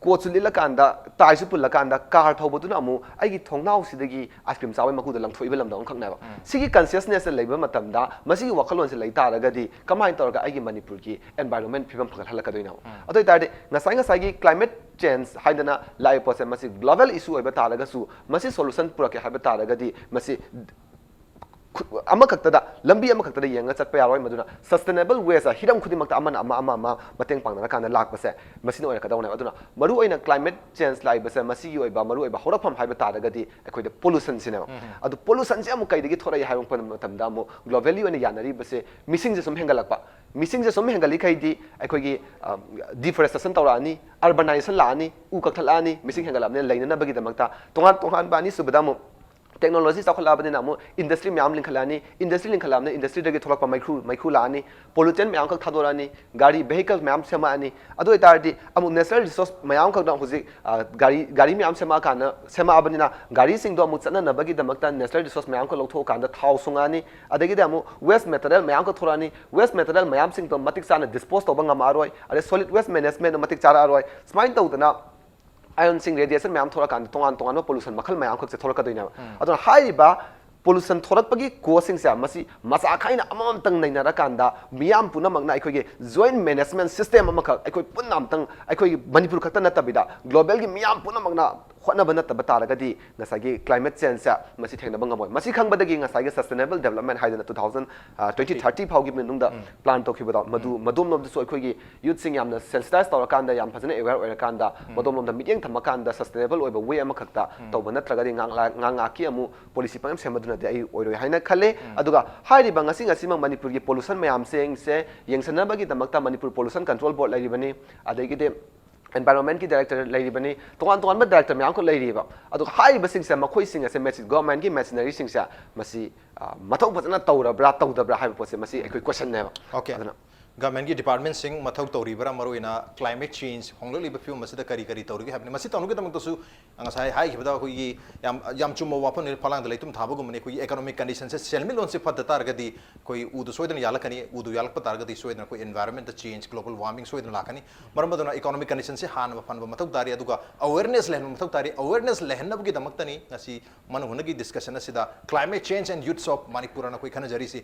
coatꯁꯨ ꯂꯤꯠꯂꯀꯥꯟꯗ, tieꯁꯨ ꯄꯨꯜꯂꯀꯥꯟꯗ, car ꯊꯧꯕꯗꯨꯅ ꯑꯃꯨꯛ ꯑꯩꯒꯤ ꯊꯣꯡꯅꯥꯎꯁꯤꯗꯒꯤ ice cream ꯆꯥꯕꯒꯤ ꯃꯀꯨꯗ ꯂꯪꯊꯣꯛꯏꯕ ꯂꯝꯗꯝ ꯑꯃꯈꯛꯅꯦꯕ꯫ ꯁꯤꯒꯤ consciousnessꯇ ꯂꯩꯕ ꯃꯇꯝꯗ, ꯃꯁꯤꯒꯤ ꯋꯥꯈꯜꯂꯣꯟꯁꯦ ꯂꯩ ꯇꯥꯔꯒꯗꯤ, ꯀꯃꯥꯏꯅ ꯇꯧꯔꯒ ꯑꯩꯒꯤ ꯃꯅꯤꯄꯨꯔꯒꯤ environment ꯐꯤꯕꯝ ꯐꯒꯠꯍꯜꯂꯛꯀꯗꯣꯏꯅꯣ? ꯑꯗꯨ ꯑꯣꯏꯇꯥꯔꯗꯤ, ꯉꯁꯥꯏ ꯉꯁꯥꯏꯒꯤ climate change ꯍꯥꯏꯗꯅ ꯂꯥꯛꯏꯕ ꯄꯣꯠꯁꯦ, ꯃꯁꯤ global issue ꯑꯣꯏꯕ ꯇꯥꯔꯒꯁꯨ, ꯃꯁꯤ solution ꯄꯨꯔꯛꯀꯦ ꯍꯥꯏꯕ ꯇꯥꯔꯒꯗꯤ, ꯃꯁꯤ ꯈꯨ-, ꯑꯃꯈꯛꯇꯗ, ꯂꯝꯕꯤ ꯑꯃꯈꯛꯇꯗ ꯌꯦꯡꯉꯒ ꯆꯠꯄ ꯌꯥꯔꯣꯏ꯫ ꯃꯗꯨꯅ sustainable wayꯁ, ꯍꯤꯔꯝ ꯈꯨꯗꯤꯡꯃꯛꯇ ꯑꯃꯅ ꯑꯃ, ꯑꯃ, ꯑꯃ ꯃꯇꯦꯡ ꯄꯥꯡꯅꯔꯀꯥꯟꯗ ꯂꯥꯛꯄꯁꯦ, ꯃꯁꯤꯅ ꯑꯣꯏꯔꯛꯀꯗꯧꯅꯦꯕ꯫ ꯑꯗꯨꯅ ꯃꯔꯨꯑꯣꯏꯅ climate change ꯂꯥꯛꯏꯕꯁꯦ, ꯃꯁꯤꯒꯤ ꯑꯣꯏꯕ ꯃꯔꯨꯑꯣꯏꯕ ꯍꯧꯔꯛꯐꯝ ꯍꯥꯏꯕ ꯇꯥꯔꯒꯗꯤ ꯑꯩꯈꯣꯏꯗ pollutionꯁꯤꯅꯦꯕ꯫ ꯑꯗꯨ pollutionꯁꯦ ꯑꯃꯨꯛ ꯀꯩꯗꯒꯤ ꯊꯣꯛꯂꯛꯏ ꯍꯥꯏꯕ ꯃꯇꯝꯗ, ꯑꯃꯨꯛ globally ꯑꯣꯏꯅ ꯌꯥꯅꯔꯤꯕꯁꯦ, ꯃꯤꯁꯤꯡꯁꯦ ꯁꯨꯝ ꯍꯦꯟꯒꯠꯂꯛꯄ꯫ ꯃꯤꯁꯤꯡꯁꯦ ꯁꯨꯝ ꯍꯦꯟꯒꯠꯂꯤꯈꯩꯗꯤ ꯑꯩꯈꯣꯏꯒꯤ, ꯑ, deforestation ꯇꯧꯔꯛꯑꯅꯤ, urbanization ꯂꯥꯛꯑꯅꯤ, ꯎ ꯀꯛꯊꯠꯂꯛꯑꯅꯤ, ꯃꯤꯁꯤꯡ ꯍꯦꯟꯒꯠꯂꯛꯑꯕꯅꯤꯅ ꯂꯩꯅꯅꯕꯒꯤꯗꯃꯛꯇ꯫ ꯇꯣꯉꯥꯟ ꯇꯣꯉꯥꯟꯕ, ꯑꯅꯤꯁꯨꯕꯗ ꯑꯃꯨꯛ technology ꯆꯥꯎꯈꯠꯂꯛꯑꯕꯅꯤꯅ ꯑꯃꯨꯛ industry ꯃꯌꯥꯝ ꯂꯤꯡꯈꯠꯂꯛꯑꯅꯤ, industry ꯂꯤꯡꯈꯠꯂꯛꯑꯕꯅꯤꯅ industryꯗꯒꯤ ꯊꯣꯛꯂꯛꯄ ꯃꯩꯈꯨ, ꯃꯩꯈꯨ ꯂꯥꯛꯑꯅꯤ, pollutant ꯃꯌꯥꯝ ꯈꯛ ꯊꯥꯗꯣꯔꯛꯑꯅꯤ, ꯒꯥꯔꯤ, vehicle ꯃꯌꯥꯝ ꯁꯦꯝꯃꯛꯑꯅꯤ꯫ ꯑꯗꯨ ꯑꯣꯏꯇꯥꯔꯗꯤ ꯑꯃꯨꯛ natural resource ꯃꯌꯥꯝ ꯈꯛꯅ ꯍꯧꯖꯤꯛ, ꯑ, ꯒꯥꯔꯤ, ꯒꯥꯔꯤ ꯃꯌꯥꯝ ꯁꯦꯝꯃꯛꯑꯀꯥꯟꯗ, ꯁꯦꯝꯃꯛꯑꯕꯅꯤꯅ ꯒꯥꯔꯤꯁꯤꯡꯗꯣ ꯑꯃꯨꯛ ꯆꯠꯅꯅꯕꯒꯤꯗꯃꯛꯇ natural resource ꯃꯌꯥꯝ ꯈꯛ ꯂꯧꯊꯣꯛꯑꯀꯥꯟꯗ ꯊꯥꯎ ꯁꯨꯡꯉꯛꯑꯅꯤ꯫ ꯑꯗꯒꯤꯗꯤ ꯑꯃꯨꯛ waste material ꯃꯌꯥꯝ ꯈꯛ ꯊꯣꯔꯛꯑꯅꯤ꯫ Waste material ꯃꯌꯥꯝꯁꯤꯡꯗꯣ ꯃꯇꯤꯛ ꯆꯥꯅ dispose ꯇꯧꯕ ꯉꯝꯃꯛꯑꯔꯣꯏ꯫ ꯑꯗꯩ solid waste management ꯃꯇꯤꯛ ꯆꯥꯔꯛꯑꯔꯣꯏ꯫ ꯁꯨꯃꯥꯏꯅ ꯇꯧꯗꯅ ion ꯁꯤꯡ, radiation ꯃꯌꯥꯝ ꯊꯣꯛꯂꯛꯀꯥꯟꯗ ꯇꯣꯉꯥꯟ ꯇꯣꯉꯥꯟꯕ pollution ꯃꯈꯜ ꯃꯌꯥꯝ ꯈꯛꯁꯦ ꯊꯣꯛꯂꯛꯀꯗꯣꯏꯅꯦꯕ꯫ ꯑꯗꯨꯅ ꯍꯥꯏꯔꯤꯕ pollution ꯊꯣꯛꯂꯛꯄꯒꯤ cause ꯁꯤꯡꯁꯦ ꯃꯁꯤ ꯃꯆꯥ ꯈꯥꯏꯅ ꯑꯃꯃꯝꯇꯪ ꯅꯩꯅꯔꯀꯥꯟꯗ, ꯃꯤꯌꯥꯝ ꯄꯨꯝꯅꯃꯛꯅ ꯑꯩꯈꯣꯏꯒꯤ joint management system ꯑꯃꯈꯛ ꯑꯩꯈꯣꯏ ꯄꯨꯟꯅ ꯑꯝꯇꯪ, ꯑꯩꯈꯣꯏꯒꯤ ꯃꯅꯤꯄꯨꯔ ꯈꯛꯇ ꯅꯠꯇꯕꯤꯗ global ꯒꯤ ꯃꯤꯌꯥꯝ ꯄꯨꯝꯅꯃꯛꯅ ꯍꯣꯠꯅꯕ ꯅꯠꯇꯕ ꯇꯥꯔꯒꯗꯤ ꯉꯁꯥꯏꯒꯤ climate change ꯁꯦ ꯃꯁꯤ ꯊꯦꯡꯅꯕ ꯉꯝꯃꯣꯏ꯫ ꯃꯁꯤ ꯈꯪꯕꯗꯒꯤ ꯉꯁꯥꯏꯒꯤ sustainable development ꯍꯥꯏꯗꯅ two thousand twenty thirty ꯐꯥꯎꯒꯤ ꯃꯅꯨꯡꯗ plan ꯇꯧꯈꯤꯕꯗꯣ, ꯃꯗꯨ ꯃꯗꯣꯝꯂꯣꯝꯗꯁꯨ ꯑꯩꯈꯣꯏꯒꯤ youth ꯁꯤꯡ ꯌꯥꯝꯅ sensitize ꯇꯧꯔꯀꯥꯟꯗ, ꯌꯥꯝ ꯐꯖꯅ aware ꯑꯣꯏꯔꯀꯥꯟꯗ, ꯃꯗꯣꯝꯂꯣꯝꯗ ꯃꯤꯠꯌꯦꯡ ꯊꯝꯃꯀꯥꯟꯗ sustainable ꯑꯣꯏꯕ way ꯑꯃꯈꯛꯇ ꯇꯧꯕ ꯅꯠꯇ꯭ꯔꯒꯗꯤ ꯉꯥꯡ-, ꯉꯥꯡ ꯉꯥꯛꯀꯤ ꯑꯃꯨꯛ policy ꯄꯪꯁꯦꯝ ꯁꯦꯝꯕꯗꯨꯅꯗꯤ ꯑꯩ ꯑꯣꯏꯔꯣꯏ ꯍꯥꯏꯅ ꯈꯜꯂꯦ꯫ ꯑꯗꯨꯒ ꯍꯥꯏꯔꯤꯕ ꯉꯁꯤ ꯉꯁꯤꯃꯛ ꯃꯅꯤꯄꯨꯔꯒꯤ pollution ꯃꯌꯥꯝꯁꯤꯡꯁꯦ ꯌꯦꯡꯁꯤꯟꯅꯕꯒꯤꯗꯃꯛꯇ ꯃꯅꯤꯄꯨꯔ Pollution Control Board ꯂꯩꯔꯤꯕꯅꯤ, ꯑꯗꯒꯤꯗꯤ environment ꯀꯤ director ꯂꯩꯔꯤꯕꯅꯤ, ꯇꯣꯉꯥꯟ ꯇꯣꯉꯥꯟꯕ director ꯃꯌꯥꯝ ꯑꯃꯈꯛ ꯂꯩꯔꯤꯕ꯫ ꯑꯗꯨꯒ ꯍꯥꯏꯔꯤꯕꯁꯤꯡꯁꯦ, ꯃꯈꯣꯏꯁꯤꯡ ꯑꯁꯦ ꯃꯁꯤ government ꯀꯤ machinery ꯁꯤꯡꯁꯦ ꯃꯁꯤ, ꯑ, ꯃꯊꯧ ꯐꯖꯅ ꯇꯧꯔꯕ꯭ꯔꯥ ꯇꯧꯗꯕ꯭ꯔꯥ ꯍꯥꯏꯕ ꯄꯣꯠꯁꯦ ꯃꯁꯤ ꯑꯩꯈꯣꯏ question ꯅꯦꯕ꯫ Okay. ꯑꯗꯨꯅ Government ꯀꯤ department ꯁꯤꯡ ꯃꯊꯧ ꯇꯧꯔꯤꯕ꯭ꯔꯥ, ꯃꯔꯨꯑꯣꯏꯅ climate change ꯍꯣꯡꯂꯛꯂꯤꯕ ꯐꯤꯕꯝ ꯑꯁꯤꯗ ꯀꯔꯤ ꯀꯔꯤ ꯇꯧꯔꯤꯒꯦ ꯍꯥꯏꯕꯅꯤ꯫ ꯃꯁꯤ ꯇꯧꯅꯕꯒꯤꯗꯃꯛꯇꯁꯨ ꯉꯁꯥꯏ ꯍꯥꯏꯈꯤꯕꯗ ꯑꯩꯈꯣꯏꯒꯤ ꯌꯥꯝ, ꯌꯥꯝ ꯆꯨꯝꯕ ꯋꯥꯐꯝꯅꯤ꯫ ꯐꯂꯥꯡꯗ ꯂꯩꯇꯨꯝ ꯊꯥꯕꯒꯨꯝꯕꯅꯤ꯫ ꯑꯩꯈꯣꯏꯒꯤ economic condition ꯁꯦ, ꯁꯦꯟꯃꯤꯠꯂꯣꯟꯁꯦ ꯐꯠꯇ ꯇꯥꯔꯒꯗꯤ ꯑꯩꯈꯣꯏ ꯎꯗꯨ ꯁꯣꯏꯗꯅ ꯌꯥꯜꯂꯛꯀꯅꯤ꯫ ꯎꯗꯨ ꯌꯥꯜꯂꯛꯄ ꯇꯥꯔꯒꯗꯤ ꯁꯣꯏꯗꯅ ꯑꯩꯈꯣꯏ environment ꯇ change, global warming ꯁꯣꯏꯗꯅ ꯂꯥꯛꯀꯅꯤ꯫ ꯃꯔꯝ ꯑꯗꯨꯅ economic condition ꯁꯦ ꯍꯥꯟꯅ ꯐꯅꯕ ꯃꯊꯧ ꯇꯥꯔꯤ, ꯑꯗꯨꯒ awareness ꯂꯩꯍꯟꯕ ꯃꯊꯧ ꯇꯥꯔꯤ꯫ Awareness ꯂꯩꯍꯟꯅꯕꯒꯤꯗꯃꯛꯇꯅꯤ ꯉꯁꯤ ꯃꯅꯨꯡ ꯍꯨꯠꯅꯒꯤ discussion ꯑꯁꯤꯗ Climate Change and Youths of Manipur ꯑꯅ ꯑꯩꯈꯣꯏ ꯈꯟꯅꯖꯔꯤꯁꯤ꯫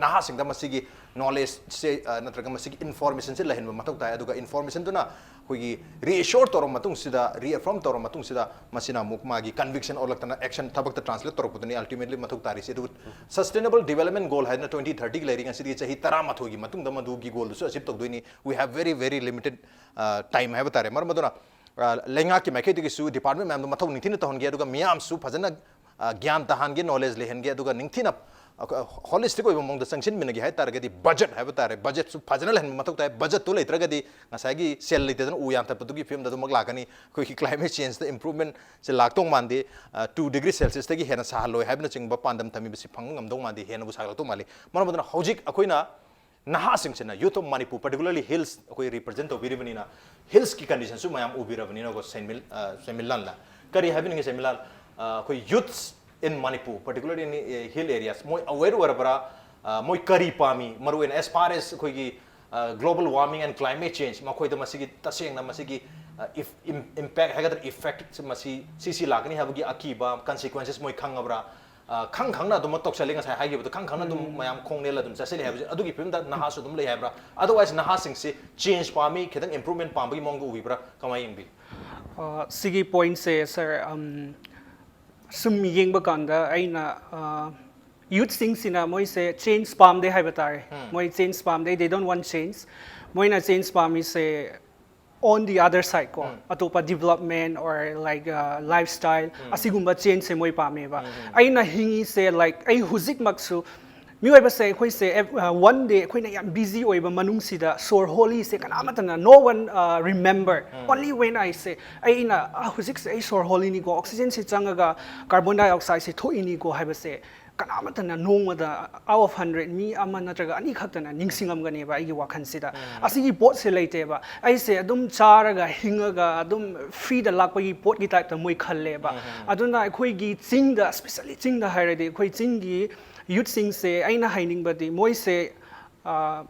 ꯅꯍꯥꯁꯤꯡꯗ ꯃꯁꯤꯒꯤ knowledge ꯁꯦ, ꯑ, ꯅꯠꯇ꯭ꯔꯒ ꯃꯁꯤꯒꯤ information ꯁꯦ ꯂꯩꯍꯟꯕ ꯃꯊꯧ ꯇꯥꯏ꯫ ꯑꯗꯨꯒ information ꯗꯨꯅ ꯑꯩꯈꯣꯏꯒꯤ reassure ꯇꯧꯔꯕ ꯃꯇꯨꯡꯁꯤꯗ, reaffirm ꯇꯧꯔꯕ ꯃꯇꯨꯡꯁꯤꯗ, ꯃꯁꯤꯅ ꯑꯃꯨꯛ ꯃꯥꯒꯤ conviction ꯑꯣꯜꯂꯛꯇꯅ action ꯊꯕꯛꯇ translate ꯇꯧꯔꯛꯄꯗꯨꯅꯤ ultimately ꯃꯊꯧ ꯇꯥꯔꯤꯁꯤ꯫ ꯑꯗꯨꯕꯨ sustainable development goal ꯍꯥꯏꯗꯅ twenty thirty ꯒꯤ ꯂꯩꯔꯤ꯫ ꯉꯁꯤꯗꯤ ꯆꯍꯤ ꯇꯔꯥꯃꯥꯊꯣꯏꯒꯤ ꯃꯇꯨꯡꯗ ꯃꯗꯨꯒꯤ goal ꯗꯨꯁꯨ achieve ꯇꯧꯗꯣꯏꯅꯤ꯫ We have very, very limited, ꯑ, time ꯍꯥꯏꯕ ꯇꯥꯔꯦ꯫ ꯃꯔꯝ ꯑꯗꯨꯅ, ꯑ, ꯂꯩꯉꯥꯛꯀꯤ ꯃꯥꯏꯀꯩꯗꯒꯤꯁꯨ department ꯃꯌꯥꯝꯗꯣ ꯃꯊꯧ ꯅꯤꯡꯊꯤꯅ ꯇꯧꯍꯟꯒꯦ, ꯑꯗꯨꯒ ꯃꯤꯌꯥꯝꯁꯨ ꯐꯖꯅ, ꯑ, ꯒ꯭ꯌꯥꯟ ꯇꯥꯍꯟꯒꯦ, knowledge ꯂꯩꯍꯟꯒꯦ, ꯑꯗꯨꯒ ꯅꯤꯡꯊꯤꯅ, ꯑ, holistic ꯑꯣꯏꯕ ꯃꯑꯣꯡꯗ ꯆꯪꯁꯤꯟꯃꯤꯟꯅꯒꯦ ꯍꯥꯏ ꯇꯥꯔꯒꯗꯤ budget ꯍꯥꯏꯕ ꯇꯥꯔꯦ, budget ꯁꯨ ꯐꯖꯅ ꯂꯩꯍꯟꯕ ꯃꯊꯧ ꯇꯥꯏ꯫ Budget ꯇꯨ ꯂꯩꯇ꯭ꯔꯒꯗꯤ ꯉꯁꯥꯏꯒꯤ ꯁꯦꯜ ꯂꯩꯇꯗꯅ ꯎ ꯌꯥꯟꯊꯠꯄꯗꯨꯒꯤ ꯐꯤꯕꯝꯗ ꯑꯗꯨꯃꯛ ꯂꯥꯛꯀꯅꯤ꯫ ꯑꯩꯈꯣꯏꯒꯤ climate change ꯇ improvement ꯁꯦ ꯂꯥꯛꯇꯧ ꯃꯥꯟꯗꯦ꯫ ꯑ, two degree Celsius ꯇꯒꯤ ꯍꯦꯟꯅ ꯁꯥꯍꯜꯂꯣꯏ ꯍꯥꯏꯕꯅꯆꯤꯡꯕ ꯄꯥꯟꯗꯝ ꯊꯝꯃꯤꯕꯁꯤ ꯐꯪꯕ ꯉꯝꯗꯧ ꯃꯥꯟꯗꯦ, ꯍꯦꯟꯅꯕꯨ ꯁꯥꯒꯠꯂꯛꯇꯧ ꯃꯥꯜꯂꯤ꯫ ꯃꯔꯝ ꯑꯗꯨꯅ ꯍꯧꯖꯤꯛ ꯑꯩꯈꯣꯏꯅ ꯅꯍꯥꯁꯤꯡꯁꯤꯅ, youth of Manipur, particularly hills ꯑꯩꯈꯣꯏ represent ꯇꯧꯕꯤꯔꯤꯕꯅꯤꯅ, hills ꯀꯤ condition ꯁꯨ ꯃꯌꯥꯝ ꯎꯕꯤꯔꯕꯅꯤꯅꯀꯣ, ꯁꯦꯟꯃꯤꯜ-, ꯑ, ꯁꯦꯟꯃꯤꯜꯂꯥꯟꯂ? ꯀꯔꯤ ꯍꯥꯏꯕꯤꯅꯤꯡꯉꯤ ꯁꯦꯟꯃꯤꯜꯂꯥꯟ? ꯑ, ꯑꯩꯈꯣꯏ youths in Manipur, particularly in, ꯑ, hill areas, ꯃꯣꯏ aware ꯑꯣꯏꯔꯕ꯭ꯔꯥ? ꯑ, ꯃꯣꯏ ꯀꯔꯤ ꯄꯥꯝꯃꯤ? ꯃꯔꯨꯑꯣꯏꯅ as far as ꯑꯩꯈꯣꯏꯒꯤ, ꯑ, global warming and climate change, ꯃꯈꯣꯏꯗ ꯃꯁꯤꯒꯤ ꯇꯁꯦꯡꯅ ꯃꯁꯤꯒꯤ, ꯑ, if-, im-, impact ꯍꯥꯏꯒꯗ꯭ꯔꯥ, effect ꯃꯁꯤ, ꯁꯤ, ꯁꯤ ꯂꯥꯛꯀꯅꯤ ꯍꯥꯏꯕꯒꯤ ꯑꯀꯤꯕ, consequences ꯃꯣꯏ ꯈꯪꯉꯕ꯭ꯔꯥ? ꯑ, ꯈꯪ ꯈꯪꯅ ꯑꯗꯨꯃꯛ ꯇꯧꯁꯜꯂꯤ, ꯉꯁꯥꯏ ꯍꯥꯏꯈꯤꯕꯗꯣ, ꯈꯪ ꯈꯪꯅ ꯑꯗꯨꯝ ꯃꯌꯥꯝ ꯈꯣꯡ ꯅꯦꯜꯂ ꯑꯗꯨꯝ ꯆꯠꯁꯤꯜꯂꯤ ꯍꯥꯏꯕꯁꯦ, ꯑꯗꯨꯒꯤ ꯐꯤꯕꯝꯗ ꯅꯍꯥꯁꯨ ꯑꯗꯨꯝ ꯂꯩ ꯍꯥꯏꯕ꯭ꯔꯥ? Otherwise ꯅꯍꯥꯁꯤꯡꯁꯤ change ꯄꯥꯝꯃꯤ, ꯈꯤꯇꯪ improvement ꯄꯥꯝꯕꯒꯤ ꯃꯑꯣꯡꯗ ꯎꯕꯤꯕ꯭ꯔꯥ? ꯀꯃꯥꯏꯅ ꯌꯦꯡꯕꯤ? ꯑ, ꯁꯤꯒꯤ ꯄꯣꯏꯟꯠꯁꯦ ꯁꯥꯔ, ꯑꯝ, ꯁꯨꯝ ꯌꯦꯡꯕ ꯀꯥꯟꯗ ꯑꯩꯅ, ꯑ, ꯌꯨꯠꯁꯤꯡꯁꯤꯅ ꯃꯣꯏꯁꯦ ꯆꯦꯟꯖ ꯄꯥꯝꯗꯦ ꯍꯥꯏꯕ ꯇꯥꯔꯦ꯫ ꯃꯣꯏ ꯆꯦꯟꯖ ꯄꯥꯝꯗꯦ, they don't want change. ꯃꯣꯏꯅ ꯆꯦꯟꯖ ꯄꯥꯝꯃꯤꯁꯦ on the other side ꯀꯣ, ꯑꯇꯣꯞꯄ development or like, uh, lifestyle, ꯑꯁꯤꯒꯨꯝꯕ ꯆꯦꯟꯖꯁꯦ ꯃꯣꯏ ꯄꯥꯝꯃꯦꯕ꯫ ꯑꯩꯅ ꯍꯤꯡꯉꯤꯁꯦ, like, ꯑꯩ ꯍꯧꯖꯤꯛꯃꯛꯁꯨ ꯃꯤꯑꯣꯏꯕꯁꯦ ꯑꯩꯈꯣꯏꯁꯦ ꯑꯦꯞ-, ꯑ, one day ꯑꯩꯈꯣꯏꯅ ꯌꯥꯝ ꯕꯤꯖꯤ ꯑꯣꯏꯕ ꯃꯅꯨꯡꯁꯤꯗ ꯁꯣꯔ ꯍꯣꯜꯂꯤꯁꯦ ꯀꯅꯥꯃꯠꯇꯅ, no one, uh, remember, only when I say, ꯑꯩꯅ, "ꯑ, ꯍꯧꯖꯤꯛꯁꯦ ꯑꯩ ꯁꯣꯔ ꯍꯣꯜꯂꯤꯅꯤꯀꯣ, ꯑꯣꯛꯁꯤꯖꯦꯟꯁꯤ ꯆꯪꯉꯒ ꯀꯥꯔꯕꯣꯟ ꯗꯥꯏꯑꯣꯛꯁꯥꯏꯗꯁꯤ ꯊꯣꯛꯏꯅꯤꯀꯣ" ꯍꯥꯏꯕꯁꯦ ꯀꯅꯥꯃꯠꯇꯅ ꯅꯣꯡꯃꯗ out of hundred ꯃꯤ ꯑꯃ ꯅꯠꯇ꯭ꯔꯒ ꯑꯅꯤ ꯈꯛꯇꯅ ꯅꯤꯡꯁꯤꯡꯉꯝꯒꯅꯦꯕ ꯑꯩꯒꯤ ꯋꯥꯈꯜꯁꯤꯗ꯫ ꯑꯁꯤꯒꯤ ꯄꯣꯠꯁꯦ ꯂꯩꯇꯦꯕ꯫ ꯑꯩꯁꯦ ꯑꯗꯨꯝ ꯆꯥꯔꯒ ꯍꯤꯡꯉꯒ ꯑꯗꯨꯝ ꯐ꯭ꯔꯤꯗ ꯂꯥꯛꯄꯒꯤ ꯄꯣꯠꯀꯤ ꯇꯥꯏꯞꯇ ꯃꯣꯏ ꯈꯜꯂꯦꯕ꯫ ꯑꯗꯨꯅ ꯑꯩꯈꯣꯏꯒꯤ ꯆꯤꯡꯗ, especially ꯆꯤꯡꯗ ꯍꯥꯏꯔꯗꯤ, ꯑꯩꯈꯣꯏ ꯆꯤꯡꯒꯤ ꯌꯨꯠꯁꯤꯡꯁꯦ ꯑꯩꯅ ꯍꯥꯏꯅꯤꯡꯕꯗꯤ ꯃꯣꯏꯁꯦ, ꯑ,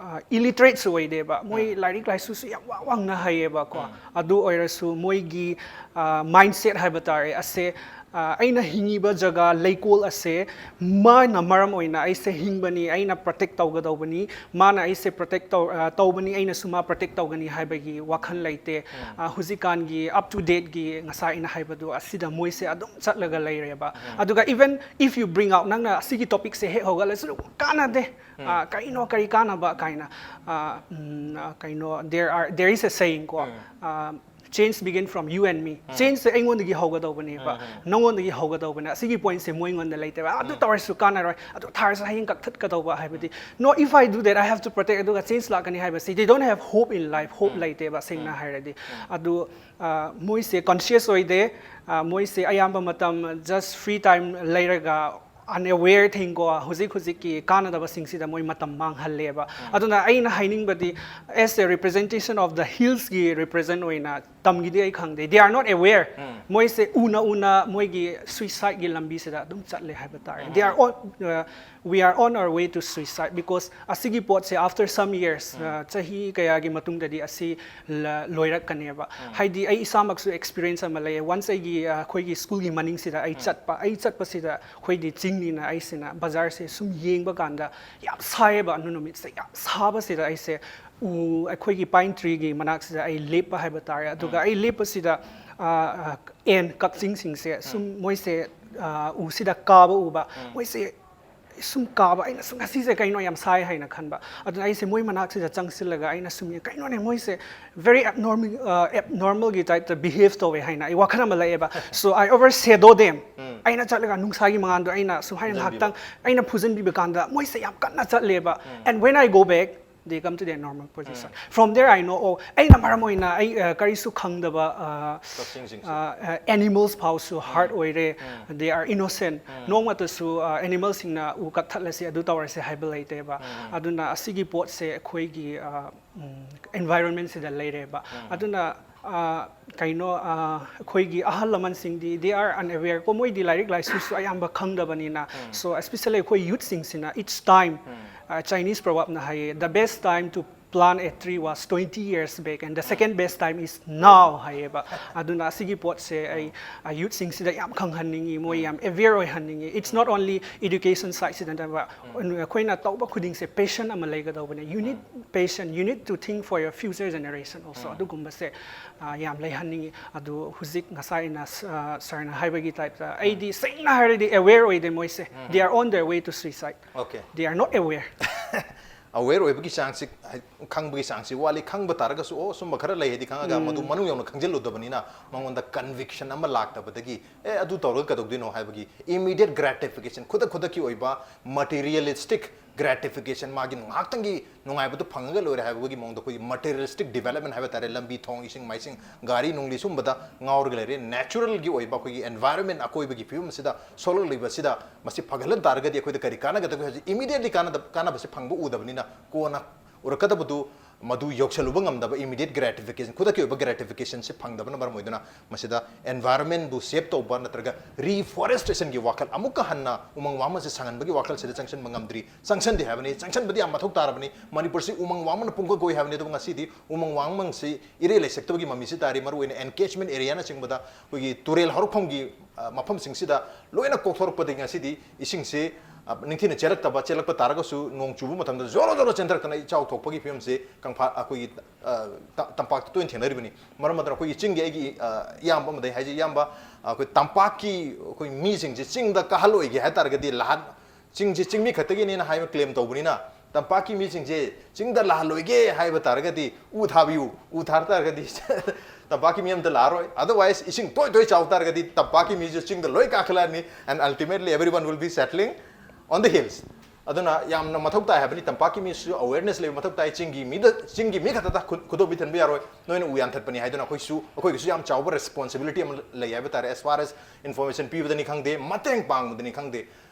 ꯑ, ꯏꯂꯤꯇ꯭ꯔꯦꯠꯁꯨ ꯑꯣꯏꯗꯦꯕ, ꯃꯣꯏ ꯂꯥꯏꯔꯤꯛ ꯂꯥꯏꯁꯨꯁꯨ ꯌꯥꯝ ꯋꯥ-, ꯋꯥꯡꯅ ꯍꯩꯌꯦꯕꯀꯣ꯫ ꯑꯗꯨ ꯑꯣꯏꯔꯁꯨ ꯃꯣꯏꯒꯤ, ꯑ, ꯃꯥꯏꯟꯁꯦꯠ ꯍꯥꯏꯕ ꯇꯥꯔꯦ, ꯑꯁꯦ, ꯑ, ꯑꯩꯅ ꯍꯤꯡꯉꯤꯕ ꯖꯒꯥ ꯂꯩꯀꯣꯜ ꯑꯁꯦ ꯃꯥꯅ ꯃꯔꯝ ꯑꯣꯏꯅ ꯑꯩꯁꯦ ꯍꯤꯡꯕꯅꯤ, ꯑꯩꯅ ꯄ꯭ꯔꯣꯇꯦꯛ ꯇꯧꯒꯗꯧꯕꯅꯤ, ꯃꯥꯅ ꯑꯩꯁꯦ ꯄ꯭ꯔꯣꯇꯦꯛ ꯇꯧ-, ꯑ, ꯇꯧꯕꯅꯤ, ꯑꯩꯅꯁꯨ ꯃꯥ ꯄ꯭ꯔꯣꯇꯦꯛ ꯇꯧꯒꯅꯤ ꯍꯥꯏꯕꯒꯤ ꯋꯥꯈꯜ ꯂꯩꯇꯦ꯫ ꯑ, ꯍꯧꯖꯤꯛꯀꯥꯟꯒꯤ up to dateꯀꯤ ꯉꯁꯥꯏ ꯑꯩꯅ ꯍꯥꯏꯕꯗꯨ ꯑꯁꯤꯗ ꯃꯣꯏꯁꯦ ꯑꯗꯨꯝ ꯆꯠꯂꯒ ꯂꯩꯔꯦꯕ꯫ ꯑꯗꯨꯒ even if you bring out, ꯅꯪꯅ ꯑꯁꯤꯒꯤ ꯇꯣꯄꯤꯛꯁꯦ ꯍꯦꯛ ꯍꯧꯒꯠꯂꯁꯨ ꯀꯥꯟꯅꯗꯦ꯫ ꯑ, ꯀꯩꯅꯣ, ꯀꯔꯤ ꯀꯥꯟꯅꯕ ꯀꯥꯏꯅ, ꯑ, ꯎꯝ, ꯑ, ꯀꯩꯅꯣ, there are, there is a saying ꯀꯣ, ꯑ, "Change begin from you and me." ꯆꯦꯟꯖꯁꯦ ꯑꯩꯉꯣꯟꯗꯒꯤ ꯍꯧꯒꯗꯧꯕꯅꯦꯕ, ꯅꯉꯣꯟꯗꯒꯤ ꯍꯧꯒꯗꯧꯕꯅꯦ꯫ ꯑꯁꯤꯒꯤ ꯄꯣꯏꯟꯠꯁꯦ ꯃꯣꯏꯉꯣꯟꯗ ꯂꯩꯇꯦꯕ꯫ "ꯑꯗꯨ ꯇꯧꯔꯁꯨ ꯀꯥꯟꯅꯔꯣꯏ, ꯑꯗꯨ ꯊꯥꯔꯁꯨ ꯍꯌꯦꯡ ꯀꯛꯊꯠꯀꯗꯧꯕ" ꯍꯥꯏꯕꯗꯤ, "No, if I do that, I have to protect." ꯑꯗꯨꯒ ꯆꯦꯟꯖ ꯂꯥꯛꯀꯅꯤ ꯍꯥꯏꯕꯁꯤ, they don't have hope in life, ꯍꯣꯞ ꯂꯩꯇꯦꯕ, ꯁꯦꯡꯅ ꯍꯥꯏꯔꯗꯤ꯫ ꯑꯗꯨ, ꯑ, ꯃꯣꯏꯁꯦ ꯀꯟꯁꯤꯌꯁ ꯑꯣꯏꯗꯦ꯫ ꯑ, ꯃꯣꯏꯁꯦ ꯑꯌꯥꯝꯕ ꯃꯇꯝ just free time ꯂꯩꯔꯒ unaware thing ꯀꯣ, ꯍꯧꯖꯤꯛ ꯍꯧꯖꯤꯛꯀꯤ ꯀꯥꯟꯅꯗꯕꯁꯤꯡꯁꯤꯗ ꯃꯣꯏ ꯃꯇꯝ ꯃꯥꯡꯍꯜꯂꯦꯕ꯫ ꯑꯗꯨꯅ ꯑꯩꯅ ꯍꯥꯏꯅꯤꯡꯕꯗꯤ, as a representation of the hillsꯀꯤ represent ꯑꯣꯏꯅ ꯇꯝꯒꯤꯗꯤ ꯑꯩ ꯈꯪꯗꯦ, they are not aware. ꯃꯣꯏꯁꯦ ꯎꯅ ꯎꯅ ꯃꯣꯏꯒꯤ suicideꯀꯤ ꯂꯝꯕꯤꯁꯤꯗ ꯑꯗꯨꯝ ꯆꯠꯂꯦ ꯍꯥꯏꯕ ꯇꯥꯔꯦ꯫ They are on, uh, we are on our way to suicide because ꯑꯁꯤꯒꯤ ꯄꯣꯠꯁꯦ after some years, uh, ꯆꯍꯤ ꯀꯌꯥꯒꯤ ꯃꯇꯨꯡꯗꯗꯤ ꯑꯁꯤ ꯂ-, ꯂꯣꯏꯔꯛꯀꯅꯦꯕ꯫ ꯍꯥꯏꯗꯤ ꯑꯩ ꯏꯁꯥꯃꯛꯁꯨ experience ꯑꯃ ꯂꯩꯌꯦ꯫ Once ꯑꯩꯒꯤ, ꯑ, ꯑꯩꯈꯣꯏꯒꯤ schoolꯒꯤ ꯃꯅꯤꯡꯁꯤꯗ ꯑꯩ ꯆꯠꯄ, ꯑꯩ ꯆꯠꯄꯁꯤꯗ ꯑꯩꯈꯣꯏꯗꯤ ꯆꯤꯡꯅꯤꯅ ꯑꯩꯁꯤꯅ ꯕꯖꯥꯔꯁꯦ ꯁꯨꯝ ꯌꯦꯡꯕ ꯀꯥꯟꯗ ꯌꯥꯝ ꯁꯥꯏꯌꯦꯕ, ꯑꯗꯨ ꯅꯨꯃꯤꯠꯁꯦ ꯌꯥꯝ ꯁꯥꯕꯁꯤꯗ ꯑꯩꯁꯦ ꯎ, ꯑꯩꯈꯣꯏꯒꯤ pine treeꯒꯤ ꯃꯅꯥꯛꯁꯤꯗ ꯑꯩ ꯂꯦꯞꯄ ꯍꯥꯏꯕ ꯇꯥꯔꯦ꯫ ꯑꯗꯨꯒ ꯑꯩ ꯂꯦꯞꯄꯁꯤꯗ, ꯑ, ꯑ, ant, ꯀꯛꯆꯤꯡꯁꯤꯡꯁꯦ ꯁꯨꯝ ꯃꯣꯏꯁꯦ, ꯑ, ꯎꯁꯤꯗ ꯀꯥꯕ ꯎꯕ꯫ ꯃꯣꯏꯁꯦ ꯁꯨꯝ ꯀꯥꯕ, ꯑꯩꯅ ꯁꯨꯝ, "ꯉꯁꯤꯁꯦ ꯀꯩꯅꯣ ꯌꯥꯝ ꯁꯥꯏ" ꯍꯥꯏꯅ ꯈꯟꯕ꯫ ꯑꯗꯨꯅ ꯑꯩꯁꯦ ꯃꯣꯏ ꯃꯅꯥꯛꯁꯤꯗ ꯆꯪꯁꯤꯜꯂꯒ ꯑꯩꯅ ꯁꯨꯝ ꯌꯦꯡ-, "ꯀꯩꯅꯣꯅꯦ, ꯃꯣꯏꯁꯦ very abnormal, ꯑ, abnormalꯒꯤ typeꯇ behave ꯇꯧꯋꯦ" ꯍꯥꯏꯅ ꯑꯩ ꯋꯥꯈꯜ ꯑꯃ ꯂꯥꯛꯑꯦꯕ꯫ So I overshadow them꯫ ꯑꯩꯅ ꯆꯠꯂꯒ ꯅꯨꯡꯁꯥꯒꯤ ꯃꯉꯥꯟꯗꯣ ꯑꯩꯅ ꯁꯨꯝ ꯍꯥꯏꯅ ꯐꯨꯖꯟꯕꯤꯕ꯫ ꯉꯥꯏꯍꯥꯛꯇꯪ ꯑꯩꯅ ꯐꯨꯖꯟꯕꯤꯕ ꯀꯥꯟꯗ ꯃꯣꯏꯁꯦ ꯌꯥꯝ ꯀꯟꯅ ꯆꯠꯂꯦꯕ꯫ And when I go back, they come to their normal position. From there, I know, oh, ꯑꯩꯅ ꯃꯔꯝ ꯑꯣꯏꯅ ꯑꯩ, ꯑ, ꯀꯔꯤꯁꯨ ꯈꯪꯗꯕ, ꯑ, ꯀꯛꯆꯤꯡꯁꯤꯡꯁꯦ꯫ ꯑ, ꯑ, animals ꯐꯥꯎꯁꯨ hurt ꯑꯣꯏꯔꯦ, they are innocent꯫ ꯅꯣꯡꯃꯇꯁꯨ, ꯑ, animalꯁꯤꯡꯅ ꯎ ꯀꯛꯊꯠꯂꯁꯤ, ꯑꯗꯨ ꯇꯧꯔꯁꯤ ꯍꯥꯏꯕ ꯂꯩꯇꯦꯕ꯫ ꯑꯗꯨꯅ ꯑꯁꯤꯒꯤ ꯄꯣꯠꯁꯦ ꯑꯩꯈꯣꯏꯒꯤ, ꯑ, ꯎꯝ, environmentꯁꯤꯗ ꯂꯩꯔꯦꯕ꯫ ꯑꯗꯨꯅ, ꯑ, ꯀꯩꯅꯣ, ꯑ, ꯑꯩꯈꯣꯏꯒꯤ ꯑꯍꯜ ꯂꯃꯟꯁꯤꯡꯗꯤ, they are unaware ꯀꯣ, ꯃꯣꯏꯗꯤ ꯂꯥꯏꯔꯤꯛ ꯂꯥꯏꯁꯨꯁꯨ ꯑꯌꯥꯝꯕ ꯈꯪꯗꯕꯅꯤꯅ꯫ So especially ꯑꯩꯈꯣꯏ youthꯁꯤꯡꯁꯤꯅ, each time, ꯑ, Chinese proverbꯅ ꯍꯥꯏꯌꯦ, "The best time to plant a tree was twenty years back and the second best time is now" ꯍꯥꯏꯌꯦꯕ꯫ ꯑꯗꯨꯅ ꯑꯁꯤꯒꯤ ꯄꯣꯠꯁꯦ ꯑꯩ, ꯑ, youthꯁꯤꯡꯁꯤꯗ ꯌꯥꯝ ꯈꯪꯍꯟꯅꯤꯡꯉꯤ, ꯃꯣꯏ ꯌꯥꯝ aware ꯑꯣꯏꯍꯟꯅꯤꯡꯉꯤ꯫ It's not only education sideꯁꯤꯗ ꯅꯠꯇꯕ, ꯑꯩꯈꯣꯏꯅ ꯇꯧꯕ ꯈꯨꯗꯤꯡꯁꯦ passion ꯑꯃ ꯂꯩꯒꯗꯧꯕꯅꯦ꯫ You need passion, you need to think for your future generation also꯫ ꯑꯗꯨꯒꯨꯝꯕꯁꯦ, ꯑ, ꯌꯥꯝ ꯂꯩꯍꯟꯅꯤꯡꯉꯤ꯫ ꯑꯗꯨ ꯍꯧꯖꯤꯛ ꯉꯁꯥꯏ ꯑꯩꯅ, ꯑ, sirꯅ ꯍꯥꯏꯕꯒꯤ typeꯇ, ꯑꯩꯗꯤ ꯁꯦꯡꯅ ꯍꯥꯏꯔꯗꯤ aware ꯑꯣꯏꯗꯦ ꯃꯣꯏꯁꯦ꯫ They are on their way to suicide꯫ Okay. They are not aware꯫ Aware ꯑꯣꯏꯕꯒꯤ ꯆꯥꯡꯁꯤ, ꯍꯥꯏ-, ꯈꯪꯕꯒꯤ ꯆꯥꯡꯁꯤ ꯋꯥꯠꯂꯤ꯫ ꯈꯪꯕ ꯇꯥꯔꯒꯁꯨ, "ꯑꯣ, ꯁꯨꯝꯕ ꯈꯔ ꯂꯩ" ꯍꯥꯏꯗꯤ ꯈꯪꯉꯒ, ꯃꯗꯨ ꯃꯅꯨꯡ ꯌꯧꯅ ꯈꯪꯖꯤꯜꯂꯨꯗꯕꯅꯤꯅ ꯃꯉꯣꯟꯗ conviction ꯑꯃ ꯂꯥꯛꯇꯕꯗꯒꯤ, "ꯑꯦ, ꯑꯗꯨ ꯇꯧꯔꯒ ꯀꯩꯗꯧꯗꯣꯏꯅꯣ?" ꯍꯥꯏꯕꯒꯤ immediate gratification, ꯈꯨꯗꯛ ꯈꯨꯗꯛꯀꯤ ꯑꯣꯏꯕ materialistic gratification, ꯃꯥꯒꯤ ꯉꯥꯏꯍꯥꯛꯇꯪꯒꯤ ꯅꯨꯡꯉꯥꯏꯕꯗꯨ ꯐꯪꯉꯒ ꯂꯣꯏꯔꯦ ꯍꯥꯏꯕꯒꯤ ꯃꯑꯣꯡꯗ ꯑꯩꯈꯣꯏꯒꯤ materialistic development ꯍꯥꯏꯕ ꯇꯥꯔꯦ, ꯂꯝꯕꯤ ꯊꯣꯡ, ꯏꯁꯤꯡ ꯃꯥꯏꯁꯤꯡ, ꯒꯥꯔꯤ ꯅꯨꯡꯂꯤ ꯁꯨꯝꯕꯗ ꯉꯥꯎꯔꯒ ꯂꯩꯔꯦ꯫ Naturalꯒꯤ ꯑꯣꯏꯕ ꯑꯩꯈꯣꯏꯒꯤ environment, ꯑꯀꯣꯏꯕꯒꯤ ꯐꯤꯕꯝ ꯑꯁꯤꯗ ꯁꯣꯛꯂꯛꯂꯤꯕꯁꯤꯗ ꯃꯁꯤ ꯐꯒꯠꯍꯟ ꯇꯥꯔꯒꯗꯤ ꯑꯩꯈꯣꯏꯗ ꯀꯔꯤ ꯀꯥꯟꯅꯒꯗꯒꯦ ꯍꯥꯏꯕꯁꯤ immediately ꯀꯥꯟꯅꯗꯕ, ꯀꯥꯟꯅꯕꯁꯤ ꯐꯪꯕ ꯎꯗꯕꯅꯤꯅ ꯀꯣꯟꯅ ꯎꯔꯛꯀꯗꯕꯗꯨ ꯃꯗꯨ ꯌꯧꯁꯜꯂꯨꯕ ꯉꯝꯗꯕ, immediate gratification, ꯈꯨꯗꯛꯀꯤ ꯑꯣꯏꯕ gratificationꯁꯤ ꯐꯪꯗꯕꯅ ꯃꯔꯝ ꯑꯣꯏꯗꯨꯅ ꯃꯁꯤꯗ environmentꯕꯨ save ꯇꯧꯕ ꯅꯠꯇ꯭ꯔꯒ reforestationꯒꯤ ꯋꯥꯈꯜ, ꯑꯃꯨꯛꯀ ꯍꯟꯅ ꯎꯃꯪ ꯋꯥꯃꯪꯁꯦ ꯁꯪꯍꯟꯕꯒꯤ ꯋꯥꯈꯜꯁꯤꯗ ꯆꯪꯁꯤꯟꯕ ꯉꯝꯗ꯭ꯔꯤ꯫ ꯆꯪꯁꯤꯟꯗꯦ ꯍꯥꯏꯕꯅꯤ, ꯆꯪꯁꯤꯟꯕꯗꯤ ꯌꯥꯝ ꯃꯊꯧ ꯇꯥꯔꯕꯅꯤ꯫ ꯃꯅꯤꯄꯨꯔꯁꯤ ꯎꯃꯪ ꯋꯥꯃꯪꯅ ꯄꯨꯡꯀꯣꯏ ꯀꯣꯏ ꯍꯥꯏꯕꯅꯤ, ꯑꯗꯨꯕꯨ ꯉꯁꯤꯗꯤ ꯎꯃꯪ ꯋꯥꯃꯪꯁꯤ ꯏꯔꯩ ꯂꯩꯁꯛꯇꯕꯒꯤ ꯃꯃꯤꯁꯤ ꯇꯥꯔꯤ꯫ ꯃꯔꯨꯑꯣꯏꯅ encroachment areaꯅꯆꯤꯡꯕꯗ ꯑꯩꯈꯣꯏꯒꯤ ꯇꯨꯔꯦꯜ ꯍꯧꯔꯛꯐꯝꯒꯤ, ꯑ, ꯃꯐꯝꯁꯤꯡꯁꯤꯗ ꯂꯣꯏꯅ ꯀꯣꯛꯊꯣꯔꯛꯄꯗꯒꯤ ꯉꯁꯤꯗꯤ ꯏꯁꯤꯡꯁꯤ ꯑ, ꯅꯤꯡꯊꯤꯅ ꯆꯦꯜꯂꯛꯇꯕ, ꯆꯦꯜꯂꯛꯄ ꯇꯥꯔꯒꯁꯨ ꯅꯣꯡ ꯆꯨꯕ ꯃꯇꯝꯗ ꯖꯣꯔꯣ ꯖꯣꯔꯣ ꯆꯦꯟꯊꯔꯛꯇꯅ ꯏꯆꯥꯎ ꯊꯣꯛꯄꯒꯤ ꯐꯤꯕꯝꯁꯤ ꯀꯪꯐꯥ-, ꯑꯩꯈꯣꯏꯒꯤ, ꯑ, ꯇ-, ꯇꯝꯄꯥꯛꯇ ꯇꯣꯏꯅ ꯊꯦꯡꯅꯔꯤꯕꯅꯤ꯫ ꯃꯔꯝ ꯑꯗꯨꯅ ꯑꯩꯈꯣꯏꯒꯤ ꯆꯤꯡꯒꯤ ꯑꯩꯒꯤ, ꯑ, ꯏꯌꯥꯝꯕ ꯑꯃꯗꯒꯤ ꯍꯥꯏꯖꯩ, "ꯏꯌꯥꯝꯕ, ꯑꯩꯈꯣꯏ ꯇꯝꯄꯥꯛꯀꯤ ꯑꯩꯈꯣꯏ ꯃꯤꯁꯤꯡꯁꯦ ꯆꯤꯡꯗ ꯀꯥꯍꯜꯂꯣꯏꯒꯦ ꯍꯥꯏ ꯇꯥꯔꯒꯗꯤ ꯂꯥꯛꯍꯟ-, ꯆꯤꯡꯁꯦ ꯆꯤꯡꯃꯤ ꯈꯛꯇꯒꯤꯅꯦꯅ ꯍꯥꯏꯕ ꯀ꯭ꯂꯦꯝ ꯇꯧꯕꯅꯤꯅ ꯇꯝꯄꯥꯛꯀꯤ ꯃꯤꯁꯤꯡꯁꯦ ꯆꯤꯡꯗ ꯂꯥꯛꯍꯜꯂꯣꯏꯒꯦ ꯍꯥꯏꯕ ꯇꯥꯔꯒꯗꯤ ꯎ ꯊꯥꯕꯤꯌꯨ, ꯎ ꯊꯥꯔ ꯇꯥꯔꯒꯗꯤ ꯇꯝꯄꯥꯛꯀꯤ ꯃꯤ ꯑꯝꯇ ꯂꯥꯛꯑꯔꯣꯏ꯫ Otherwise, ꯏꯁꯤꯡ ꯇꯣꯏ ꯇꯣꯏ ꯆꯥꯎ ꯇꯥꯔꯒꯗꯤ ꯇꯝꯄꯥꯛꯀꯤ ꯃꯤꯁꯨ ꯆꯤꯡꯗ ꯂꯣꯏ ꯀꯥꯈꯠꯂꯛꯑꯅꯤ, and ultimately everyone will be settling on the hills." ꯑꯗꯨꯅ ꯌꯥꯝꯅ ꯃꯊꯧ ꯇꯥꯏ ꯍꯥꯏꯕꯅꯤ, ꯇꯝꯄꯥꯛꯀꯤ ꯃꯤꯁꯨ awareness ꯂꯩꯕ ꯃꯊꯧ ꯇꯥꯏ꯫ ꯆꯤꯡꯒꯤ ꯃꯤꯗ, ꯆꯤꯡꯒꯤ ꯃꯤ ꯈꯛꯇꯗ ꯈꯨ-, ꯈꯨꯗꯣꯝꯕꯤ ꯊꯤꯟꯕ ꯌꯥꯔꯣꯏ꯫ ꯅꯣꯏꯅ ꯎ ꯌꯥꯟꯊꯠꯄꯅꯤ ꯍꯥꯏꯗꯨꯅ ꯑꯩꯈꯣꯏꯁꯨ, ꯑꯩꯈꯣꯏꯒꯤꯁꯨ ꯌꯥꯝ ꯆꯥꯎꯕ responsibility ꯑꯃ ꯂꯩ ꯍꯥꯏꯕ ꯇꯥꯔꯦ, as far as information ꯄꯤꯕꯗꯅꯤ ꯈꯪꯗꯦ, ꯃꯇꯦꯡ ꯄꯥꯡꯕꯗꯅꯤ ꯈꯪꯗꯦ꯫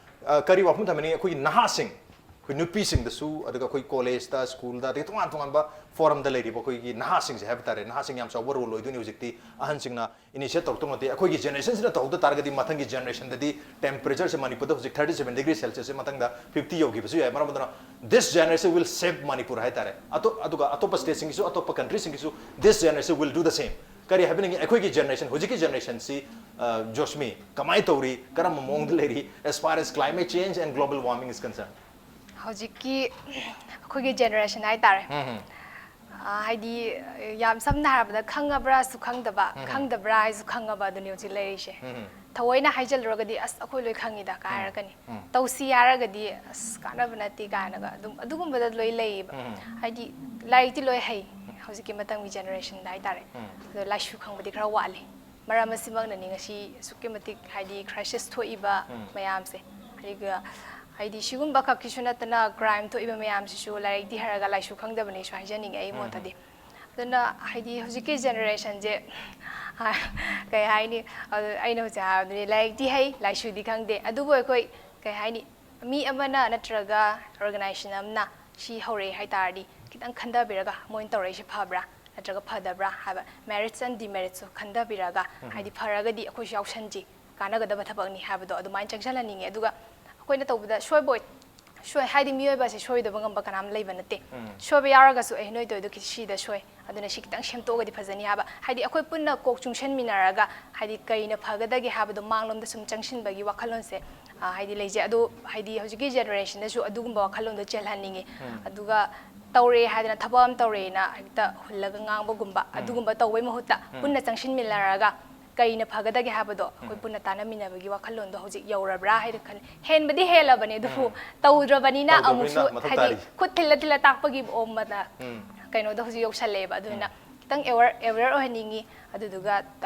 ꯑ, ꯀꯔꯤ ꯋꯥꯐꯝ ꯊꯝꯃꯅꯤ? ꯑꯩꯈꯣꯏꯒꯤ ꯅꯍꯥꯁꯤꯡ, ꯑꯩꯈꯣꯏ ꯅꯨꯄꯤꯁꯤꯡꯗꯁꯨ, ꯑꯗꯨꯒ ꯑꯩꯈꯣꯏ ꯀꯣꯂꯦꯖꯇ, ꯁ꯭ꯀꯨꯜꯗ, ꯑꯗꯒꯤ ꯇꯣꯉꯥꯟ ꯇꯣꯉꯥꯟꯕ ꯐꯣꯔꯝꯗ ꯂꯩꯔꯤꯕ ꯑꯩꯈꯣꯏꯒꯤ ꯅꯍꯥꯁꯤꯡꯁꯦ ꯍꯥꯏꯕ ꯇꯥꯔꯦ, ꯅꯍꯥꯁꯤꯡ ꯌꯥꯝ ꯆꯥꯎꯕ ꯔꯣꯜ ꯑꯣꯏꯗꯣꯏꯅꯤ꯫ ꯍꯧꯖꯤꯛꯇꯤ ꯑꯍꯟꯁꯤꯡꯅ ꯏꯅꯤꯁꯤꯌꯦꯠ ꯇꯧꯔꯛꯇꯧ ꯅꯠꯇꯦ꯫ ꯑꯩꯈꯣꯏꯒꯤ ꯖꯦꯅꯦꯔꯦꯁꯟꯁꯤꯅ ꯇꯧꯍꯧꯗ ꯇꯥꯔꯒꯗꯤ ꯃꯊꯪꯒꯤ ꯖꯦꯅꯦꯔꯦꯁꯟꯗꯗꯤ ꯇꯦꯝꯄꯔꯦꯆꯔꯁꯦ ꯃꯅꯤꯄꯨꯔꯗ ꯍꯧꯖꯤꯛ thirty seven degree Celsius ꯁꯦ ꯃꯊꯪꯗ fifty ꯌꯧꯈꯤꯕꯁꯨ ꯌꯥꯏ꯫ ꯃꯔꯝ ꯑꯗꯨꯅ this generation will save Manipur ꯍꯥꯏ ꯇꯥꯔꯦ꯫ ꯑꯇꯣꯞ-, ꯑꯗꯨꯒ ꯑꯇꯣꯞꯄ ꯁ꯭ꯇꯦꯠꯁꯤꯡꯒꯤꯁꯨ, ꯑꯇꯣꯞꯄ ꯀꯟꯇ꯭ꯔꯤꯁꯤꯡꯒꯤꯁꯨ this generation will do the same꯫ ꯀꯔꯤ ꯍꯥꯏꯕꯤꯅꯤꯡꯉꯤ? ꯑꯩꯈꯣꯏꯒꯤ ꯖꯦꯅꯦꯔꯦꯁꯟ, ꯍꯧꯖꯤꯛꯀꯤ ꯖꯦꯅꯦꯔꯦꯁꯟꯁꯤ, ꯑ, ꯖꯣꯁꯃꯤ, ꯀꯃꯥꯏꯅ ꯇꯧꯔꯤ? ꯀꯔꯝꯕ ꯃꯑꯣꯡꯗ ꯂꯩꯔꯤ as far as climate change and global warming is concerned? ꯍꯧꯖꯤꯛꯀꯤ ꯑꯩꯈꯣꯏꯒꯤ ꯖꯦꯅꯦꯔꯦꯁꯟ ꯍꯥꯏ ꯇꯥꯔꯦ꯫ ꯎꯝ, ꯎꯝ꯫ ꯑ, ꯍꯥꯏꯗꯤ, ꯌꯥꯝ ꯁꯝꯅ ꯍꯥꯏꯔꯕꯗ, ꯈꯪꯉꯕ꯭ꯔꯥꯁꯨ ꯈꯪꯗꯕ, ꯎꯝ, ꯎꯝ꯫ ꯈꯪꯗꯕ꯭ꯔꯥ ꯍꯥꯏꯁꯨ ꯈꯪꯉꯕ ꯑꯗꯨꯅꯤ ꯍꯧꯖꯤꯛ ꯂꯩꯔꯤꯁꯦ꯫ ꯎꯝ, ꯎꯝ꯫ ꯊꯑꯣꯏꯅ ꯍꯥꯏꯖꯜꯂꯨꯔꯒꯗꯤ, "ꯑꯁ, ꯑꯩꯈꯣꯏ ꯂꯣꯏ ꯈꯪꯉꯤꯗ" ꯀꯥꯏ ꯎꯝ, ꯍꯥꯏꯔꯛꯀꯅꯤ꯫ ꯎꯝ꯫ ꯇꯧꯁꯤ ꯍꯥꯏꯔꯒꯗꯤ, "ꯑꯁ, ꯀꯥꯟꯅꯕ ꯅꯠꯇꯦ" ꯀꯥꯏꯅꯒ ꯑꯗꯨꯝ ꯑꯗꯨꯒꯨꯝꯕꯗ ꯂꯣꯏ ꯂꯩꯌꯦꯕ꯫ ꯎꯝ, ꯎꯝ꯫ ꯍꯥꯏꯗꯤ ꯂꯥꯏꯔꯤꯛꯇꯤ ꯂꯣꯏ ꯍꯩ ꯍꯧꯖꯤꯛꯀꯤ ꯃꯇꯝꯒꯤ ꯖꯦꯅꯦꯔꯦꯁꯟꯗ ꯍꯥꯏ ꯇꯥꯔꯦ꯫ ꯎꯝ꯫ ꯑꯗꯣ ꯂꯥꯏꯁꯨ ꯈꯪꯕꯗꯤ ꯈꯔ ꯋꯥꯠꯂꯤ꯫ ꯃꯔꯝ ꯑꯁꯤꯃꯛꯅꯅꯤ ꯉꯁꯤ ꯑꯁꯨꯛꯀꯤ ꯃꯇꯤꯛ, ꯍꯥꯏꯗꯤ, ꯀ꯭ꯔꯥꯏꯁꯤꯁ ꯊꯣꯛꯏꯕ ꯎꯝ꯫ ꯃꯌꯥꯝꯁꯦ꯫ ꯑꯗꯨꯒ, ꯍꯥꯏꯗꯤ, ꯁꯤꯒꯨꯝꯕ ꯈꯛꯀꯤꯁꯨ ꯅꯠꯇꯅ ꯀ꯭ꯔꯥꯏꯝ ꯊꯣꯛꯏꯕ ꯃꯌꯥꯝꯁꯤꯁꯨ ꯂꯥꯏꯔꯤꯛꯇꯤ ꯍꯩꯔꯒ ꯂꯥꯏꯁꯨ ꯈꯪꯗꯕꯅꯤꯁꯨ ꯍꯥꯏꯖꯅꯤꯡꯉꯦ ꯑꯩ ꯎꯝ꯫ ꯃꯣꯠꯇꯗꯤ꯫ ꯑꯗꯨꯅ, ꯍꯥꯏꯗꯤ, ꯍꯧꯖꯤꯛꯀꯤ ꯖꯦꯅꯦꯔꯦꯁꯟꯁꯦ, ꯀꯩ ꯍꯥꯏꯅꯤ, ꯑꯗꯨ ꯑꯩꯅ ꯍꯧꯖꯤꯛ ꯍꯥꯏꯕꯗꯨꯅꯤ, ꯂꯥꯏꯔꯤꯛꯇꯤ ꯍꯩ, ꯂꯥꯏꯁꯨꯗꯤ ꯈꯪꯗꯦ, ꯑꯗꯨꯕꯨ ꯑꯩꯈꯣꯏ, ꯀꯩ ꯍꯥꯏꯅꯤ, ꯃꯤ ꯑꯃꯅ ꯅꯠꯇ꯭ꯔꯒ ꯑꯣꯔꯒꯅꯥꯏꯖꯦꯁꯟ ꯑꯃꯅ ꯁꯤ ꯍꯧꯔꯛꯑꯦ ꯍꯥꯏ ꯇꯥꯔꯗꯤ, ꯈꯤꯇꯪ ꯈꯟꯊꯕꯤꯔꯒ ꯃꯣꯏꯅ ꯇꯧꯔꯛꯏꯁꯦ ꯐꯕ꯭ꯔꯥ ꯅꯠꯇ꯭ꯔꯒ ꯐꯗꯕ꯭ꯔꯥ ꯍꯥꯏꯕ, merits and demerits ꯁꯨ ꯈꯟꯊꯕꯤꯔꯒ, ꯎꯝ꯫ ꯍꯥꯏꯗꯤ, ꯐꯔꯒꯗꯤ ꯑꯩꯈꯣꯏꯁꯨ ꯌꯥꯎꯁꯟꯁꯤ, ꯀꯥꯟꯅꯒꯗꯕ ꯊꯕꯛꯅꯤ ꯍꯥꯏꯕꯗꯣ ꯑꯗꯨꯃꯥꯏꯅ ꯆꯪꯁꯤꯜꯍꯟꯅꯤꯡꯉꯦ꯫ ꯑꯗꯨꯒ ꯑꯩꯈꯣꯏꯅ ꯇꯧꯕꯗ ꯁꯣꯏꯕ ꯑꯣꯏ-, ꯁꯣꯏ ꯍꯥꯏꯗꯤ ꯃꯤꯑꯣꯏꯕꯁꯦ ꯁꯣꯏꯗꯕ ꯉꯝꯕ ꯀꯅꯥꯝ ꯂꯩꯕ ꯅꯠꯇꯦ꯫ ꯁꯣꯏꯕ ꯌꯥꯎꯔꯒꯁꯨ ꯑꯦ ꯅꯣꯏ ꯇꯧꯔꯤꯗꯣ ꯁꯤꯗ ꯁꯣꯏ, ꯑꯗꯨꯅ ꯁꯤ ꯈꯤꯇꯪ ꯁꯦꯝꯗꯣꯛꯑꯒꯗꯤ ꯐꯖꯅꯤ ꯍꯥꯏꯕ, ꯍꯥꯏꯗꯤ ꯑꯩꯈꯣꯏ ꯄꯨꯟꯅ ꯀꯣꯛ ꯆꯨꯡꯁꯟꯃꯤꯟꯅꯔꯒ ꯍꯥꯏꯗꯤ ꯀꯩꯅ ꯐꯒꯗꯒꯦ ꯍꯥꯏꯕꯗꯣ ꯃꯥꯡꯂꯣꯝꯗ ꯁꯨꯝ ꯆꯪꯁꯤꯟꯕꯒꯤ ꯋꯥꯈꯜꯂꯣꯟꯁꯦ ꯍꯥꯏꯗꯤ ꯂꯩꯖꯩ꯫ ꯑꯗꯣ ꯍꯥꯏꯗꯤ ꯍꯧꯖꯤꯛꯀꯤ ꯖꯦꯅꯦꯔꯦꯁꯟꯗꯁꯨ ꯑꯗꯨꯒꯨꯝꯕ ꯋꯥꯈꯜꯂꯣꯟꯗꯣ ꯆꯦꯜꯍꯟꯅꯤꯡꯉꯤ꯫ ꯑꯗꯨꯒ ꯇꯧꯔꯦ ꯍꯥꯏꯗꯅ ꯊꯕꯛ ꯑꯃ ꯇꯧꯔꯦꯅ ꯍꯦꯛꯇ ꯍꯨꯜꯂꯒ ꯉꯥꯡꯕꯒꯨꯝꯕ ꯑꯗꯨꯒꯨꯝꯕ ꯇꯧꯕꯩ ꯃꯍꯨꯠꯇ ꯄꯨꯟꯅ ꯆꯪꯁꯤꯟꯃꯤꯟꯅꯔꯒ ꯀꯩꯅ ꯐꯒꯗꯒꯦ ꯍꯥꯏꯕꯗꯣ ꯑꯩꯈꯣꯏ ꯄꯨꯟꯅ ꯇꯥꯟꯅꯃꯤꯟꯅꯕꯒꯤ ꯋꯥꯈꯜꯂꯣꯟꯗꯣ ꯍꯧꯖꯤꯛ ꯌꯧꯔꯕ꯭ꯔꯥ ꯍꯥꯏꯅ ꯈꯜꯂꯤ꯫ ꯍꯦꯟꯕꯗꯤ ꯍꯦꯜꯂꯕꯅꯦ, ꯑꯗꯨꯕꯨ ꯇꯧꯗ꯭ꯔꯕꯅꯤꯅ ꯇꯧꯗ꯭ꯔꯕꯅꯤꯅ ꯑꯃꯨꯛꯁꯨ ꯃꯊꯧ ꯍꯥꯏꯗꯤ ꯇꯥꯔꯤ꯫ ꯈꯨꯠ ꯊꯤꯜꯂ ꯊꯤꯜꯂ ꯇꯥꯛꯄꯒꯤ ꯃꯑꯣꯡꯗ ꯀꯩꯅꯣꯗꯣ ꯍꯧꯖꯤꯛ ꯌꯧꯁꯜꯂꯛꯑꯦꯕ꯫ ꯑꯗꯨꯅ ꯈꯤꯇꯪ ꯑꯦꯋꯦꯌꯔ ꯑꯣꯏꯍꯟꯅꯤꯡꯉꯤ꯫ ꯑꯗꯨꯗꯨꯒ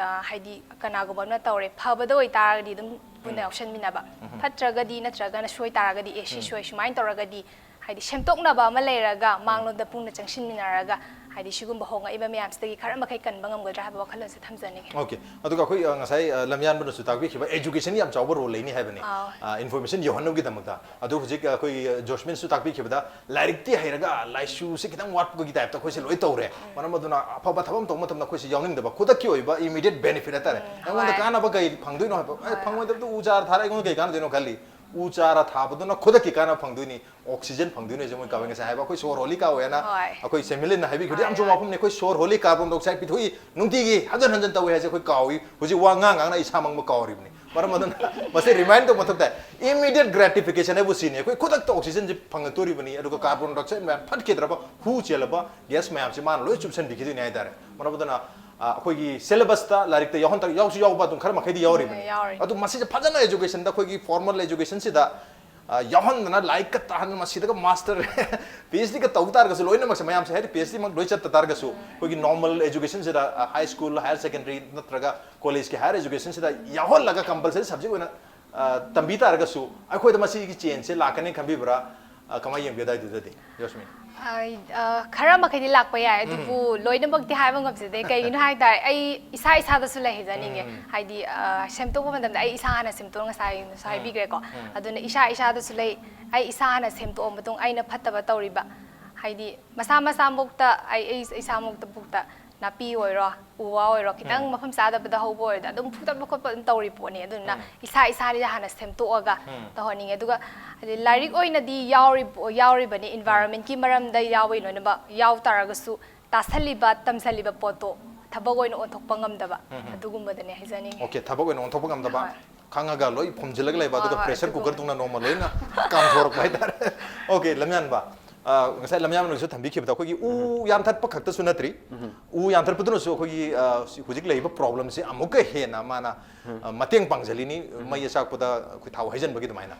ꯍꯥꯏꯗꯤ ꯀꯅꯥꯒꯨꯝꯕ ꯑꯃꯅ ꯇꯧꯔꯦ, ꯐꯕꯗ ꯑꯣꯏꯇꯥꯔꯒꯗꯤ ꯑꯗꯨꯝ ꯄꯨꯟꯅ ꯌꯥꯎꯁꯟꯃꯤꯟꯅꯕ, ꯐꯠꯇ꯭ꯔꯒꯗꯤ ꯅꯠꯇ꯭ꯔꯒꯅ ꯁꯣꯏ ꯇꯥꯔꯒꯗꯤ ꯑꯦ ꯁꯤ ꯁꯣꯏ ꯁꯨꯃꯥꯏꯅ ꯇꯧꯔꯒꯗꯤ ꯍꯥꯏꯗꯤ ꯁꯦꯝꯗꯣꯛꯅꯕ ꯑꯃ ꯂꯩꯔꯒ ꯃꯥꯡꯂꯣꯝꯗ ꯄꯨꯟꯅ ꯆꯪꯁꯤꯟꯃꯤꯟꯅꯔꯒ ꯍꯥꯏꯗꯤ ꯁꯤꯒꯨꯝꯕ ꯍꯣꯡꯉꯛꯏꯕ ꯃꯌꯥꯝꯁꯤꯗꯒꯤ ꯈꯔ ꯃꯈꯩ ꯀꯟꯕ ꯉꯝꯒꯗ꯭ꯔꯥ ꯍꯥꯏꯕ ꯋꯥꯈꯜꯂꯣꯟꯁꯦ ꯊꯝꯖꯅꯤꯡꯉꯤ꯫ ꯑꯣꯀꯦ꯫ ꯑꯗꯨꯒ ꯑꯩꯈꯣꯏ ꯑ, ꯉꯁꯥꯏ ꯑ, ꯂꯝꯌꯥꯟꯕꯅꯁꯨ ꯇꯥꯛꯄꯤꯈꯤꯕ education ꯒꯤ ꯌꯥꯝ ꯆꯥꯎꯕ ꯔꯣꯜ ꯂꯩꯅꯤ ꯍꯥꯏꯕꯅꯤ꯫ ꯑꯥꯎ꯫ ꯏꯟꯐꯣꯔꯃꯦꯁꯟ ꯌꯧꯍꯟꯅꯕꯒꯤꯗꯃꯛꯇ꯫ ꯑꯗꯨ ꯍꯧꯖꯤꯛ ꯑꯩꯈꯣꯏ ꯖꯣꯁꯃꯤꯟꯁꯨ ꯇꯥꯛꯄꯤꯈꯤꯕꯗ ꯂꯥꯏꯔꯤꯛꯇꯤ ꯍꯩꯔꯒ ꯂꯥꯏꯁꯨꯁꯦ ꯈꯤꯇꯪ ꯋꯥꯠꯄꯒꯤ ꯇꯥꯏꯞꯇ ꯑꯩꯈꯣꯏꯁꯦ ꯂꯣꯏ ꯇꯧꯔꯦ꯫ ꯃꯔꯝ ꯑꯗꯨꯅ ꯑꯐꯕ ꯊꯕꯛ ꯑꯃ ꯇꯧꯕ ꯃꯇꯝꯗ ꯑꯩꯈꯣꯏꯁꯦ ꯌꯥꯎꯅꯤꯡꯗꯕ, ꯈꯨꯗꯛꯀꯤ ꯑꯣꯏꯕ ꯏꯃꯤꯗꯤꯌꯦꯠ ꯕꯦꯅꯤꯐꯤꯠ ꯍꯥꯏꯇꯥꯔꯦ꯫ ꯑꯩꯉꯣꯟꯗ ꯍꯣꯏ꯫ ꯀꯥꯟꯅꯕ ꯀꯩ ꯐꯪꯗꯣꯏꯅꯣ ꯍꯥꯏꯕ, ꯑꯦ, ꯐꯪꯉꯣꯏꯗꯕꯗꯨ ꯎ ꯆꯥꯔ ꯊꯥꯔ ꯑꯩꯉꯣꯟꯗ ꯀꯩ ꯀꯥꯟꯅꯗꯣꯏꯅꯣ ꯈꯜꯂꯤ꯫ ꯎ ꯆꯥꯔ ꯊꯥꯕꯗꯨꯅ ꯈꯨꯗꯛꯀꯤ ꯀꯥꯟꯅꯕ ꯐꯪꯗꯣꯏꯅꯤ, ꯑꯣꯛꯁꯤꯖꯟ ꯐꯪꯗꯣꯏꯅꯤ꯫ ꯍꯧꯖꯤꯛ ꯃꯣꯏ ꯀꯥꯎꯋꯦ ꯉꯁꯥꯏ ꯍꯥꯏꯕ ꯑꯩꯈꯣꯏ ꯁꯣꯔ ꯍꯣꯜꯂꯤ ꯀꯥꯎꯋꯦꯅ ꯍꯣꯏ꯫ ꯑꯩꯈꯣꯏ ꯁꯦꯃꯤꯂꯤꯟꯅ ꯍꯥꯏꯕꯤꯈꯤꯕꯗꯤ ꯌꯥꯝ ꯍꯣꯏ, ꯆꯨꯝꯕ ꯍꯣꯏ꯫ ꯋꯥꯐꯝꯅꯤ꯫ ꯑꯩꯈꯣꯏ ꯁꯣꯔ ꯍꯣꯜꯂꯤ ꯀꯥꯔꯕꯣꯟ ꯗꯥꯏꯑꯣꯛꯁꯥꯏꯗ ꯄꯤꯊꯣꯛꯏ ꯅꯨꯡꯇꯤꯒꯤ ꯍꯟꯖꯟ ꯍꯟꯖꯟ ꯇꯧꯏ ꯍꯥꯏꯁꯦ ꯑꯩꯈꯣꯏ ꯀꯥꯎꯏ꯫ ꯍꯧꯖꯤꯛ ꯋꯥ ꯉꯥꯡ ꯉꯥꯡꯅ ꯏꯁꯥꯃꯛ ꯀꯥꯎꯔꯤꯕꯅꯤ꯫ ꯃꯔꯝ ꯑꯗꯨꯅ ꯃꯁꯤ ꯔꯤꯃꯥꯏꯟ ꯇꯧꯕ ꯃꯊꯧ ꯇꯥꯏ꯫ ꯏꯃꯤꯗꯤꯌꯦꯠ ꯒ꯭ꯔꯦꯇꯤꯐꯤꯀꯦꯁꯟ ꯍꯥꯏꯕꯨ ꯁꯤꯅꯤ꯫ ꯑꯩꯈꯣꯏ ꯈꯨꯗꯛꯇ ꯑꯣꯛꯁꯤꯖꯟꯁꯦ ꯐꯪꯉꯛꯇꯣꯔꯤꯕꯅꯤ, ꯑꯗꯨꯒ ꯀꯥꯔꯕꯣꯟ ꯗꯥꯏꯑꯣꯛꯁꯥꯏꯗ ꯃꯌꯥꯝ ꯐꯠꯈꯤꯗ꯭ꯔꯕ ꯍꯨ ꯆꯦꯜꯂꯕ ꯒ꯭ꯌꯥꯁ ꯃꯌꯥꯝꯁꯦ ꯃꯥꯅ ꯂꯣꯏ ꯆꯨꯞꯁꯟꯕꯤꯈꯤꯗꯣꯏꯅꯤ ꯍꯥꯏꯇꯥꯔꯦ꯫ ꯃꯔꯝ ꯑꯗꯨꯅ ꯑ, ꯑꯩꯈꯣꯏꯒꯤ ꯁꯤꯂꯦꯕꯁꯇ ꯂꯥꯏꯔꯤꯛꯇ ꯌꯥꯎꯍꯟ ꯌꯥꯎꯁꯨ ꯌꯥꯎꯕ ꯑꯗꯨꯝ ꯈꯔ ꯃꯈꯩꯗꯤ ꯌꯥꯎꯔꯤꯕꯅꯤ꯫ ꯌꯥꯎꯔꯤ꯫ ꯑꯗꯨ ꯃꯁꯤꯁꯦ ꯐꯖꯅ ꯑꯦꯖꯨꯀꯦꯁꯟꯗ ꯑꯩꯈꯣꯏꯒꯤ ꯐꯣꯔꯃꯦꯜ ꯑꯦꯖꯨꯀꯦꯁꯟꯁꯤꯗ ꯑ, ꯌꯥꯎꯍꯟꯗꯅ ꯂꯥꯏꯔꯤꯛꯀ ꯇꯥꯍꯟ ꯃꯁꯤꯗꯒ ꯃꯥꯁꯇꯔ ꯄꯤ ꯑꯩꯆ ꯗꯤꯒ ꯇꯧ ꯇꯥꯔꯒꯁꯨ ꯂꯣꯏꯅꯃꯛꯁꯦ ꯃꯌꯥꯝꯁꯦ ꯍꯥꯏꯗꯤ ꯄꯤ ꯑꯩꯆ ꯗꯤꯃꯛ ꯂꯣꯏ ꯆꯠꯇ ꯇꯥꯔꯒꯁꯨ ꯑꯩꯈꯣꯏꯒꯤ ꯅꯣꯔꯃꯦꯜ ꯑꯦꯖꯨꯀꯦꯁꯟꯁꯤꯗ ꯍꯥꯏ ꯁ꯭ꯀꯨꯜ, ꯍꯥꯌꯔ ꯁꯦꯀꯦꯟꯗꯔꯤ ꯅꯠꯇ꯭ꯔꯒ ꯀꯣꯂꯦꯖꯀꯤ ꯍꯥꯌꯔ ꯑꯦꯖꯨꯀꯦꯁꯟꯁꯤꯗ ꯌꯥꯎꯍꯜꯂꯒ ꯀꯝꯄꯜꯁꯔꯤ ꯁꯕꯖꯦꯛ ꯑꯣꯏꯅ ꯑ, ꯇꯝꯕꯤ ꯇꯥꯔꯒꯁꯨ ꯑꯩꯈꯣꯏꯗ ꯃꯁꯤꯒꯤ ꯆꯦꯟꯖꯁꯦ ꯂꯥꯛꯀꯅꯤ ꯈꯟꯕꯤꯕ꯭ꯔꯥ? ꯑ, ꯀꯃꯥꯏꯅ ꯌꯦꯡꯕꯤꯒꯦ ꯑꯗꯨꯋꯥꯏꯗꯨꯗꯗꯤ, ꯖꯣꯁꯃꯤꯟ? ꯑ, ꯈꯔ ꯃꯈꯩꯗꯤ ꯂꯥꯛꯄ ꯌꯥꯏ, ꯑꯗꯨꯕꯨ ꯂꯣꯏꯅꯃꯛꯇꯤ ꯍꯥꯏꯕ ꯉꯝꯖꯗꯦ꯫ ꯀꯩꯒꯤꯅꯣ ꯍꯥꯏ ꯇꯥꯔꯦ, ꯑꯩ ꯏꯁꯥ ꯏꯁꯥꯗꯁꯨ ꯂꯩꯖꯅꯤꯡꯉꯦ꯫ ꯍꯥꯏꯗꯤ ꯑ, ꯁꯦꯝꯗꯣꯛꯄ ꯃꯇꯝꯗ ꯑꯩ ꯏꯁꯥ ꯍꯥꯟꯅ ꯁꯦꯝꯗꯣꯛꯑꯣ, ꯉꯁꯥꯏꯁꯨ ꯍꯥꯏꯕꯤꯈ꯭ꯔꯦꯀꯣ꯫ ꯑꯗꯨꯅ ꯏꯁꯥ ꯏꯁꯥꯗꯁꯨ ꯂꯩ꯫ ꯑꯩ ꯏꯁꯥ ꯍꯥꯟꯅ ꯁꯦꯝꯗꯣꯛꯑ ꯃꯇꯨꯡ ꯑꯩꯅ ꯐꯠꯇꯕ ꯇꯧꯔꯤꯕ, ꯍꯥꯏꯗꯤ ꯃꯁꯥ ꯃꯁꯥꯃꯛꯇ ꯑꯩ ꯑꯩ ꯏꯁꯥꯃꯛꯇ ꯄꯨꯛꯇ ꯅꯥꯄꯤ ꯑꯣꯏꯔꯣ, ꯎ ꯋꯥ ꯑꯣꯏꯔꯣ, ꯈꯤꯇꯪ ꯎꯝ꯫ ꯃꯐꯝ ꯆꯥꯗꯕꯗ ꯍꯧꯕ ꯑꯣꯏꯔꯗꯤ ꯑꯗꯨꯝ ꯐꯨꯗꯠꯄ ꯈꯣꯠꯄ ꯑꯗꯨꯝ ꯇꯧꯔꯤ ꯄꯣꯠꯅꯤ꯫ ꯑꯗꯨꯅ ꯎꯝ꯫ ꯏꯁꯥ ꯏꯁꯥꯗ ꯍꯥꯟꯅ ꯁꯦꯝꯗꯣꯛꯑꯒ ꯎꯝ꯫ ꯇꯧꯍꯟꯅꯤꯡꯉꯦ꯫ ꯑꯗꯨꯒ ꯍꯥꯏꯗꯤ ꯂꯥꯏꯔꯤꯛ ꯑꯣꯏꯅꯗꯤ ꯌꯥꯎꯔꯤ-, ꯌꯥꯎꯔꯤꯕꯅꯤ, ꯎꯝ꯫ ꯏꯟꯚꯥꯏꯔꯣꯟꯃꯦꯟꯀꯤ ꯃꯔꯝꯗ ꯌꯥꯎꯕꯒꯤ ꯂꯣꯏꯅꯃꯛ ꯌꯥꯎ ꯇꯥꯔꯒꯁꯨ, ꯇꯥꯁꯜꯂꯤꯕ, ꯇꯝꯁꯜꯂꯤꯕ ꯄꯣꯠꯇꯣ ꯊꯕꯛ ꯑꯣꯏꯅ ꯑꯣꯟꯊꯣꯛꯄ ꯉꯝꯗꯕ, ꯎꯝ꯫ ꯑꯗꯨꯒꯨꯝꯕꯗꯅꯦ ꯍꯥꯏꯖꯅꯤꯡꯉꯤ꯫ Okay, ꯊꯕꯛ ꯑꯣꯏꯅ ꯑꯣꯟꯊꯣꯛꯄ ꯉꯝꯗꯕ꯫ ꯍꯣꯏ꯫ ꯈꯪꯉꯒ ꯂꯣꯏ ꯐꯨꯝꯖꯤꯜꯂꯒ ꯂꯩꯕ, ꯑꯗꯨꯒ ꯍꯣꯏ, ꯍꯣꯏ, pressure cooker ꯑꯗꯨꯒꯨꯝꯕ꯫ ꯇꯧꯅ ꯅꯣꯡꯃ ꯂꯣꯏꯅ ꯀꯥꯝꯊꯣꯔꯛꯄ ꯍꯥꯏꯇꯥꯔꯦ꯫ Okay, ꯂꯝꯌꯥꯟꯕ, ꯑ, ꯉꯁꯥꯏ ꯂꯝꯌꯥꯟꯕꯅꯁꯨ ꯊꯝꯕꯤꯈꯤꯕꯗ ꯑꯩꯈꯣꯏꯒꯤ ꯎ ꯎꯝ꯫ ꯌꯥꯟꯊꯠꯄ ꯈꯛꯇꯁꯨ ꯅꯠꯇ꯭ꯔꯤ, ꯎꯝ꯫ ꯎ ꯌꯥꯟꯊꯠꯄꯗꯨꯅꯁꯨ ꯑꯩꯈꯣꯏꯒꯤ, ꯑ, ꯁꯤ ꯍꯧꯖꯤꯛ ꯂꯩꯔꯤꯕ problemꯁꯦ ꯑꯃꯨꯛꯀ ꯍꯦꯟꯅ ꯃꯥꯅ, ꯎꯝ꯫ ꯑ, ꯃꯇꯦꯡ ꯄꯥꯡꯁꯤꯜꯂꯤꯅꯤ, ꯎꯝ꯫ ꯃꯩ ꯑꯆꯥꯛꯄꯗ ꯑꯩꯈꯣꯏ ꯊꯥꯎ ꯍꯩꯖꯤꯟꯕꯒꯤ ꯑꯗꯨꯃꯥꯏꯅ꯫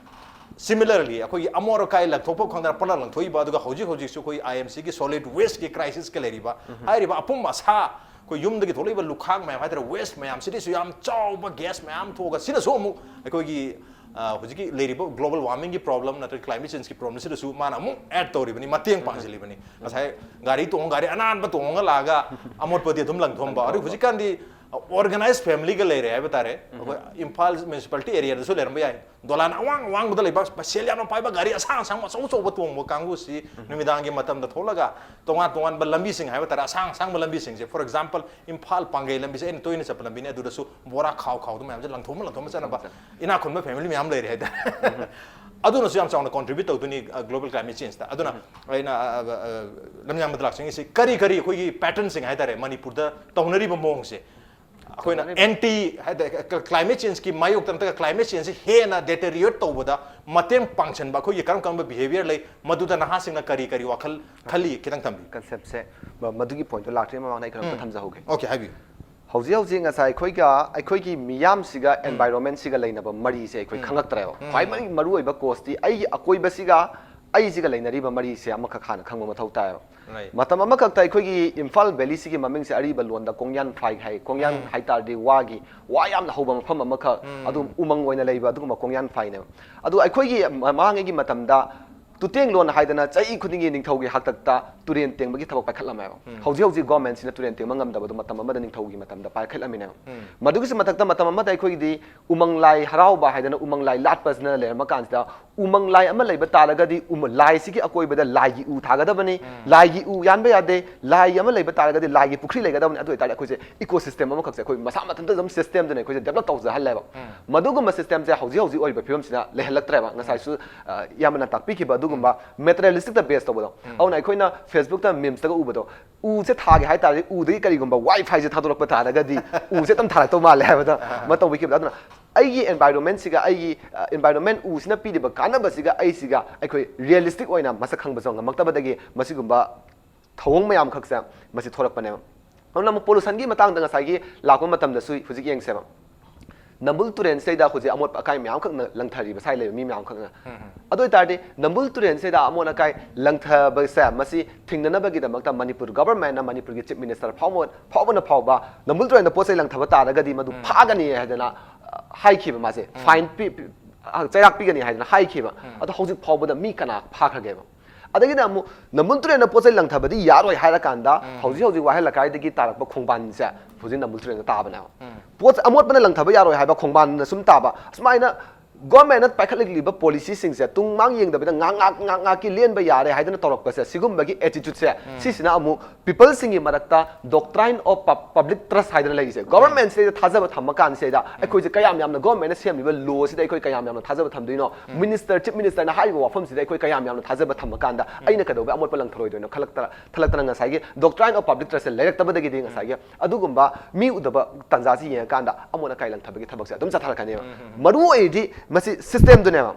Similarly, ꯑꯩꯈꯣꯏꯒꯤ ꯑꯃꯣꯠ ꯑꯀꯥꯏ ꯂꯪꯊꯣꯛꯐꯝ ꯈꯪꯗꯅ ꯄꯪꯂꯪ ꯂꯪꯊꯣꯛꯏꯕ, ꯑꯗꯨꯒ ꯍꯧꯖꯤꯛ ꯍꯧꯖꯤꯛꯁꯨ ꯑꯩꯈꯣꯏ IMCꯒꯤ solid wasteꯀꯤ crisisꯀ ꯂꯩꯔꯤꯕ, ꯎꯝ꯫ ꯍꯥꯏꯔꯤꯕ ꯑꯄꯨꯝ ꯑꯁꯥ ꯑꯩꯈꯣꯏ ꯌꯨꯝꯗꯒꯤ ꯊꯣꯛꯂꯛꯏꯕ ꯂꯨꯈꯥꯛ ꯃꯌꯥꯝ ꯍꯥꯏꯇꯥꯔꯦ, waste ꯃꯌꯥꯝꯁꯤꯗꯩꯁꯨ ꯌꯥꯝ ꯆꯥꯎꯕ gas ꯃꯌꯥꯝ ꯊꯣꯛꯑꯒ ꯁꯤꯅꯁꯨ ꯑꯃꯨꯛ ꯑꯩꯈꯣꯏꯒꯤ, ꯑ, ꯍꯧꯖꯤꯛꯀꯤ ꯂꯩꯔꯤꯕ global warmingꯒꯤ problem ꯅꯠꯇ꯭ꯔꯒ climate changeꯀꯤ problemꯁꯤꯗꯁꯨ ꯃꯥꯅ ꯑꯃꯨꯛ add ꯇꯧꯔꯤꯕꯅꯤ, ꯃꯇꯦꯡ ꯎꯝ꯫ ꯄꯥꯡꯁꯤꯜꯂꯤꯕꯅꯤ꯫ ꯎꯝ꯫ ꯉꯁꯥꯏ ꯒꯥꯔꯤ ꯇꯣꯡꯉ, ꯒꯥꯔꯤ ꯑꯅꯥꯟꯕ ꯇꯣꯡꯉꯒ ꯂꯥꯛꯑꯒ ꯑꯃꯣꯠꯄꯗꯤ ꯑꯗꯨꯝ ꯂꯪꯊꯣꯛꯑꯝꯕ꯫ ꯂꯪꯊꯣꯛꯑꯝꯕ꯫ ꯑꯗꯨ ꯍꯧꯖꯤꯛꯀꯥꯟꯗꯤ, ꯑ, organized familyꯒ ꯂꯩꯔꯦ ꯍꯥꯏꯕ ꯇꯥꯔꯦ꯫ ꯎꯝ꯫ ꯑꯩꯈꯣꯏ ꯏꯝꯐꯥꯜ municipality areaꯗꯁꯨ ꯂꯩꯔꯝꯕ ꯌꯥꯏ꯫ ꯗꯣꯂꯥꯟ ꯑꯋꯥꯡ ꯑꯋꯥꯡꯕꯗ ꯂꯩꯕ, ꯁꯦꯜ ꯌꯥꯝꯅ ꯄꯥꯏꯕ, ꯒꯥꯔꯤ ꯑꯁꯥꯡ ꯑꯁꯥꯡꯕ ꯑꯆꯧ ꯑꯆꯧꯕ ꯇꯣꯡꯕ ꯀꯥꯡꯕꯨꯁꯤ ꯎꯝ꯫ ꯅꯨꯃꯤꯗꯥꯡꯒꯤ ꯃꯇꯝꯗ ꯊꯣꯛꯂꯒ ꯇꯣꯉꯥꯟ ꯇꯣꯉꯥꯟꯕ ꯂꯝꯕꯤꯁꯤꯡ ꯍꯥꯏꯕ ꯇꯥꯔꯦ, ꯑꯁꯥꯡ ꯑꯁꯥꯡꯕ ꯂꯝꯕꯤꯁꯤꯡꯁꯦ, for example, ꯏꯝꯐꯥꯜ ꯄꯥꯡꯒꯩ ꯂꯝꯕꯤꯁꯦ ꯑꯩꯅ ꯇꯣꯏꯅ ꯆꯠꯄ ꯂꯝꯕꯤꯅꯦ, ꯑꯗꯨꯗꯁꯨ ꯕꯣꯔꯥ ꯈꯥꯎ ꯈꯥꯎꯗ ꯃꯌꯥꯝꯁꯦ ꯂꯪꯊꯣꯛꯑꯝꯃ ꯂꯪꯊꯣꯛꯑꯝꯃ ꯆꯠꯅꯕ ꯂꯪꯊꯣꯛꯑꯝꯃ ꯆꯠꯅꯕ꯫ ꯏꯅꯥꯛ ꯈꯨꯟꯕ family ꯃꯌꯥꯝ ꯂꯩꯔꯦ ꯍꯥꯏꯇꯥꯔꯦ꯫ ꯎꯝ꯫ ꯑꯗꯨꯅꯁꯨ ꯌꯥꯝ ꯆꯥꯎꯅ contribute ꯇꯧꯗꯣꯏꯅꯤ, ꯑ, global climate changeꯇ꯫ ꯑꯗꯨꯅ ꯎꯝ꯫ ꯑꯩꯅ, ꯑ, ꯑ, ꯑ, ꯂꯝꯌꯥꯟꯕꯗ ꯂꯥꯛꯆꯅꯤꯡꯉꯤꯁꯤ ꯀꯔꯤ ꯀꯔꯤ ꯑꯩꯈꯣꯏꯒꯤ patternꯁꯤꯡ ꯍꯥꯏꯇꯥꯔꯦ, ꯃꯅꯤꯄꯨꯔꯗ ꯇꯧꯅꯔꯤꯕ ꯃꯑꯣꯡꯁꯦ, ꯑꯩꯈꯣꯏꯅ ꯇꯧꯅꯔꯤꯕ꯫ Anti ꯍꯥꯏꯇꯥꯔꯦ, ꯀ-, climate changeꯀꯤ ꯃꯥꯌꯣꯛꯇ ꯅꯠꯇ꯭ꯔꯒ climate changeꯁꯤ ꯍꯦꯟꯅ deteriorate ꯇꯧꯕꯗ ꯃꯇꯦꯡ ꯄꯥꯡꯁꯤꯟꯕ ꯑꯩꯈꯣꯏꯒꯤ ꯀꯔꯝ ꯀꯔꯝꯕ behaviour ꯂꯩ, ꯃꯗꯨꯗ ꯅꯍꯥꯁꯤꯡꯅ ꯀꯔꯤ ꯀꯔꯤ ꯋꯥꯈꯜ ꯈꯜꯂꯤ, ꯈꯤꯇꯪ ꯊꯝꯕꯤꯌꯨ꯫ Conceptꯁꯦ, ꯃ-, ꯃꯗꯨꯒꯤ pointꯇꯣ ꯂꯥꯛꯇ꯭ꯔꯤꯉꯩ ꯃꯃꯥꯡꯗ ꯑꯩ ꯈꯔ ꯑꯝꯇ ꯎꯝ꯫ ꯊꯝꯖꯍꯧꯒꯦ꯫ Okay, ꯍꯥꯏꯕꯤꯌꯨ꯫ ꯍꯧꯖꯤꯛ ꯍꯧꯖꯤꯛ ꯉꯁꯥꯏ ꯑꯩꯈꯣꯏꯒ, ꯑꯩꯈꯣꯏꯒꯤ ꯃꯤꯌꯥꯝꯁꯤꯒ ꯎꯝ꯫ Environmentꯁꯤꯒ ꯂꯩꯅꯕ ꯃꯔꯤꯁꯦ ꯑꯩꯈꯣꯏ ꯎꯝ꯫ ꯈꯪꯉꯛꯇ꯭ꯔꯦꯕ꯫ ꯎꯝ꯫ ꯈ꯭ꯋꯥꯏ ꯃꯔꯤ-, ꯃꯔꯨꯑꯣꯏꯕ causeꯇꯤ ꯑꯩꯒꯤ ꯑꯀꯣꯏꯕꯁꯤꯒ ꯑꯩꯁꯤꯒ ꯂꯩꯅꯔꯤꯕ ꯃꯔꯤꯁꯦ ꯑꯃꯈꯛ ꯍꯥꯟꯅ ꯈꯪꯕ ꯃꯊꯧ ꯇꯥꯏꯌꯦꯕ꯫ Right. ꯃꯇꯝ ꯑꯃꯈꯛꯇ ꯑꯩꯈꯣꯏꯒꯤ ꯏꯝꯐꯥꯜ valleyꯁꯤꯒꯤ ꯃꯃꯤꯡꯁꯦ ꯑꯔꯤꯕ ꯂꯣꯟꯗ ꯀꯣꯡꯌꯥꯟ ꯐꯥꯏ ꯍꯥꯏ꯫ ꯀꯣꯡꯌꯥꯟ ꯎꯝ꯫ ꯍꯥꯏ ꯇꯥꯔꯗꯤ ꯋꯥꯒꯤ, ꯋꯥ ꯌꯥꯝꯅ ꯍꯧꯕ ꯃꯐꯝ ꯑꯃꯈꯛ, ꯎꯝ꯫ ꯑꯗꯨꯝ ꯎꯃꯪ ꯑꯣꯏꯅ ꯂꯩꯕ ꯑꯗꯨꯒꯨꯝꯕ ꯀꯣꯡꯌꯥꯟ ꯐꯥꯏꯅꯦꯕ꯫ ꯑꯗꯨ ꯑꯩꯈꯣꯏꯒꯤ ꯃ-, ꯃꯃꯥꯡꯉꯩꯒꯤ ꯃꯇꯝꯗ ꯇꯨꯇꯦꯡꯂꯣꯟ ꯍꯥꯏꯗꯅ ꯆꯍꯤ ꯈꯨꯗꯤꯡꯒꯤ ꯅꯤꯡꯊꯧꯒꯤ ꯍꯥꯛꯇꯛꯇ ꯇꯨꯔꯦꯟ ꯇꯦꯡꯕꯒꯤ ꯊꯕꯛ ꯄꯥꯏꯈꯠꯂꯝꯃꯦꯕ꯫ ꯎꯝ꯫ ꯍꯧꯖꯤꯛ ꯍꯧꯖꯤꯛ governmentꯁꯤꯅ ꯇꯨꯔꯦꯟ ꯇꯦꯡꯕ ꯉꯝꯗꯕꯗꯣ ꯃꯇꯝ ꯑꯃꯗ ꯅꯤꯡꯊꯧꯒꯤ ꯃꯇꯝꯗ ꯄꯥꯏꯈꯠꯂꯝꯃꯤꯅꯦꯕ꯫ ꯎꯝ꯫ ꯃꯗꯨꯒꯤꯁꯨ ꯃꯊꯛꯇ ꯃꯇꯝ ꯑꯃꯗ ꯑꯩꯈꯣꯏꯒꯤꯗꯤ ꯎꯃꯪ ꯂꯥꯏ ꯍꯔꯥꯎꯕ ꯍꯥꯏꯗꯅ ꯎꯃꯪ ꯂꯥꯏ ꯂꯥꯠꯄꯁꯤꯅ ꯂꯩꯔꯝꯕ ꯀꯥꯟꯁꯤꯗ ꯎꯃꯪ ꯂꯥꯏ ꯑꯃ ꯂꯩꯕ ꯇꯥꯔꯒꯗꯤ ꯎꯃ ꯂꯥꯏꯁꯤꯒꯤ ꯑꯀꯣꯏꯕꯗ ꯂꯥꯏꯒꯤ ꯎ ꯊꯥꯒꯗꯕꯅꯤ꯫ ꯂꯥꯏꯒꯤ ꯎ ꯌꯥꯟꯕ ꯌꯥꯗꯦ꯫ ꯂꯥꯏꯒꯤ ꯑꯃ ꯂꯩꯕ ꯇꯥꯔꯒꯗꯤ ꯂꯥꯏꯒꯤ ꯄꯨꯈ꯭ꯔꯤ ꯂꯩꯒꯗꯕꯅꯤ꯫ ꯑꯗꯨ ꯑꯣꯏꯇꯥꯔꯗꯤ ꯑꯩꯈꯣꯏꯁꯦ ꯏꯀꯣ ꯁꯤꯁꯇꯦꯝ ꯑꯃꯈꯛꯁꯦ ꯑꯩꯈꯣꯏ ꯃꯁꯥ ꯃꯊꯟꯇ ꯑꯗꯨꯝ ꯁꯤꯁꯇꯦꯝꯗꯨꯅ ꯑꯩꯈꯣꯏꯁꯦ ꯗꯦꯕꯂꯞ ꯇꯧꯖꯍꯜꯂꯦꯕ꯫ ꯃꯗꯨꯒꯨꯝꯕ ꯁꯤꯁꯇꯦꯝꯁꯦ ꯍꯧꯖꯤꯛ ꯍꯧꯖꯤꯛ ꯑꯣꯏꯔꯤꯕ ꯐꯤꯕꯝꯁꯤꯅ ꯂꯩꯍꯜꯂꯛꯇ꯭ꯔꯦꯕ꯫ ꯉꯁꯥꯏꯁꯨ ꯑ, ꯏꯌꯥꯝꯕꯅ ꯇꯥꯛꯄꯤꯈꯤꯕ ꯑꯗꯨꯒꯨꯝꯕ ꯃꯦꯇꯔꯤꯌꯦꯂꯤꯁꯇꯤꯛꯇ ꯕꯦꯁ ꯇꯧꯕꯗꯣ꯫ ꯑꯗꯨꯅ ꯑꯩꯈꯣꯏꯅ ꯐꯦꯁꯕꯨꯛꯇ ꯃꯤꯝꯁꯇꯒ ꯎꯕꯗꯣ, ꯎꯁꯦ ꯊꯥꯒꯦ ꯍꯥꯏꯇꯥꯔꯗꯤ ꯎꯗꯒꯤ ꯀꯔꯤꯒꯨꯝꯕ ꯋꯥꯏ ꯐꯥꯏꯁꯦ ꯊꯥꯗꯣꯔꯛꯄ ꯇꯥꯔꯒꯗꯤ ꯎꯁꯦ ꯑꯗꯨꯝ ꯊꯥꯔꯛꯇꯧ ꯃꯥꯜꯂꯦ ꯍꯥꯏꯕꯗ ꯑꯃ ꯇꯧꯕꯤꯈꯤꯕꯗꯣ꯫ ꯑꯗꯨꯅ ꯑꯩꯒꯤ ꯑꯦꯟꯚꯥꯏꯔꯣꯟꯃꯦꯟꯁꯤꯒ, ꯑꯩꯒꯤ ꯑꯦꯟꯚꯥꯏꯔꯣꯟꯃꯦꯟ ꯎꯁꯤꯅ ꯄꯤꯔꯤꯕ ꯀꯥꯟꯅꯕꯁꯤꯒ ꯑꯩꯁꯤꯒ ꯑꯩꯈꯣꯏ ꯔꯤꯌꯦꯂꯤꯁꯇꯤꯛ ꯑꯣꯏꯅ ꯃꯁꯛ ꯈꯪꯕꯁꯨ ꯉꯝꯃꯛꯇꯕꯗꯒꯤ ꯃꯁꯤꯒꯨꯝꯕ ꯊꯧꯑꯣꯡ ꯃꯌꯥꯝꯈꯛꯁꯦ ꯃꯁꯤ ꯊꯣꯛꯂꯛꯄꯅꯦꯕ꯫ ꯑꯗꯨꯅ ꯑꯃꯨꯛ ꯄꯣꯂꯨꯁꯟꯒꯤ ꯃꯇꯥꯡꯗ ꯉꯁꯥꯏꯒꯤ ꯂꯥꯛꯄ ꯃꯇꯝꯗꯁꯨ ꯍꯧꯖꯤꯛ ꯌꯦꯡꯁꯦꯕ꯫ ꯅꯝꯕꯨꯜ ꯇꯨꯔꯦꯟꯁꯤꯗꯩꯗ ꯍꯧꯖꯤꯛ ꯑꯃꯣꯠ ꯑꯀꯥꯏ ꯃꯌꯥꯝꯈꯛꯅ ꯂꯪꯊꯔꯤꯕ ꯁ꯭ꯋꯥꯏ ꯂꯩꯕ ꯃꯤ ꯃꯌꯥꯝꯈꯛꯅ꯫ ꯑꯗꯨ ꯑꯣꯏꯇꯥꯔꯗꯤ ꯅꯝꯕꯨꯜ ꯇꯨꯔꯦꯟꯁꯤꯗ ꯑꯃꯣꯠ ꯑꯀꯥꯏ ꯂꯪꯊꯕꯁꯦ ꯃꯁꯤ ꯊꯤꯡꯅꯅꯕꯒꯤꯗꯃꯛꯇ ꯃꯅꯤꯄꯨꯔ ꯒꯚꯔꯟꯃꯦꯟꯅ, ꯃꯅꯤꯄꯨꯔꯒꯤ ꯆꯤꯐ ꯃꯤꯅꯤꯁꯇꯔ ꯐꯥꯎꯕ, ꯐꯥꯎꯕꯅ ꯐꯥꯎꯕ ꯅꯝꯕꯨꯜ ꯇꯨꯔꯦꯟꯗ ꯄꯣꯠ ꯆꯩ ꯂꯪꯊꯕ ꯇꯥꯔꯒꯗꯤ ꯃꯗꯨ ꯐꯥꯒꯅꯤ ꯍꯥꯏꯗꯅ, ꯑ, ꯍꯥꯏꯈꯤꯕ ꯃꯥꯁꯦ꯫ ꯐꯥꯏꯟ ꯄꯤ-, ꯄꯤ-, ꯑ, ꯆꯩꯔꯥꯛ ꯄꯤꯒꯅꯤ ꯍꯥꯏꯗꯅ ꯍꯥꯏꯈꯤꯕ꯫ ꯑꯗꯣ ꯍꯧꯖꯤꯛ ꯐꯥꯎꯕꯗ ꯃꯤ ꯀꯅꯥ ꯐꯥꯈ꯭ꯔꯒꯦꯕ? ꯑꯗꯒꯤꯗꯤ ꯑꯃꯨꯛ ꯅꯝꯕꯨꯜ ꯇꯨꯔꯦꯟꯗ ꯄꯣꯠ ꯆꯩ ꯂꯪꯊꯕꯗꯤ ꯌꯥꯔꯣꯏ ꯍꯥꯏꯔꯀꯥꯟꯗ ꯍꯧꯖꯤꯛ ꯍꯧꯖꯤꯛ ꯋꯥꯍꯦꯡ ꯂꯩꯀꯥꯏꯗꯒꯤ ꯇꯥꯔꯛꯄ ꯈꯣꯡꯕꯥꯟꯁꯦ ꯍꯧꯖꯤꯛ ꯅꯝꯕꯨꯜ ꯇꯨꯔꯦꯟꯗ ꯇꯥꯕꯅꯦꯕ꯫ ꯄꯣꯠ ꯑꯃꯣꯠꯄꯅ ꯂꯪꯊꯕ ꯌꯥꯔꯣꯏ ꯍꯥꯏꯕ ꯈꯣꯡꯕꯥꯟꯅ ꯁꯨꯝ ꯇꯥꯕ꯫ ꯑꯁꯨꯃꯥꯏꯅ ꯒꯣꯔꯃꯦꯟꯅ ꯄꯥꯏꯈꯠꯂꯛꯂꯤꯕ ꯄꯣꯂꯤꯁꯤꯁꯤꯡꯁꯦ ꯇꯨꯡ ꯃꯥꯡ ꯌꯦꯡꯗꯕꯤꯗ ꯉꯥꯛ ꯉꯥꯛ ꯉꯥꯛ ꯉꯥꯛꯀꯤ ꯂꯦꯟꯕ ꯌꯥꯔꯦ ꯍꯥꯏꯗꯅ ꯇꯧꯔꯛꯄꯁꯦ, ꯁꯤꯒꯨꯝꯕꯒꯤ ꯑꯦꯇꯤꯇ꯭ꯌꯨꯠꯁꯦ ꯁꯤꯁꯤꯅ ꯑꯃꯨꯛ ꯄꯤꯄꯜꯁꯤꯡꯒꯤ ꯃꯔꯛꯇ doctrine of pub-, public trust ꯍꯥꯏꯗꯅ ꯂꯩꯔꯤꯁꯦ꯫ ꯒꯣꯔꯃꯦꯟꯁꯤꯗ ꯊꯥꯖꯕ ꯊꯝꯃ ꯀꯥꯟꯁꯤꯗ ꯑꯩꯈꯣꯏꯁꯦ ꯀꯌꯥꯝ ꯌꯥꯝꯅ ꯒꯣꯔꯃꯦꯟꯅ ꯁꯦꯝꯃꯤꯕ ꯂꯣꯁꯤꯗ ꯑꯩꯈꯣꯏ ꯀꯌꯥꯝ ꯌꯥꯝꯅ ꯊꯥꯖꯕ ꯊꯝꯗꯣꯏꯅꯣ? ꯃꯤꯅꯤꯁꯇꯔ, ꯆꯤꯐ ꯃꯤꯅꯤꯁꯇꯔꯅ ꯍꯥꯏꯔꯤꯕ ꯋꯥꯐꯝꯁꯤꯗ ꯑꯩꯈꯣꯏ ꯀꯌꯥꯝ ꯌꯥꯝꯅ ꯊꯥꯖꯕ ꯊꯝꯃ ꯀꯥꯟꯗ ꯑꯩꯅ ꯀꯩꯗꯧꯕꯩ ꯑꯃꯣꯠꯄ ꯂꯪꯊꯔꯣꯏꯗꯣꯏꯅꯣ ꯈꯜꯂꯛꯇ-, ꯈꯜꯂꯛꯇꯅ ꯉꯁꯥꯏꯒꯤ doctrine of public trustꯁꯦ ꯂꯩꯔꯛꯇꯕꯗꯒꯤꯗꯤ ꯉꯁꯥꯏꯒꯤ ꯑꯗꯨꯒꯨꯝꯕ ꯃꯤ ꯎꯗꯕ ꯇꯥꯟꯖꯥꯁꯤ ꯌꯦꯡꯉꯀꯥꯟꯗ ꯑꯃꯣꯠ ꯑꯀꯥꯏ ꯂꯪꯊꯕꯒꯤ ꯊꯕꯛꯁꯦ ꯑꯗꯨꯝ ꯆꯠꯊꯔꯛꯀꯅꯦꯕ꯫ ꯃꯔꯨ ꯑꯣꯏꯔꯤꯗꯤ ꯃꯁꯤ ꯁꯤꯁꯇꯦꯝꯗꯨꯅꯦꯕ꯫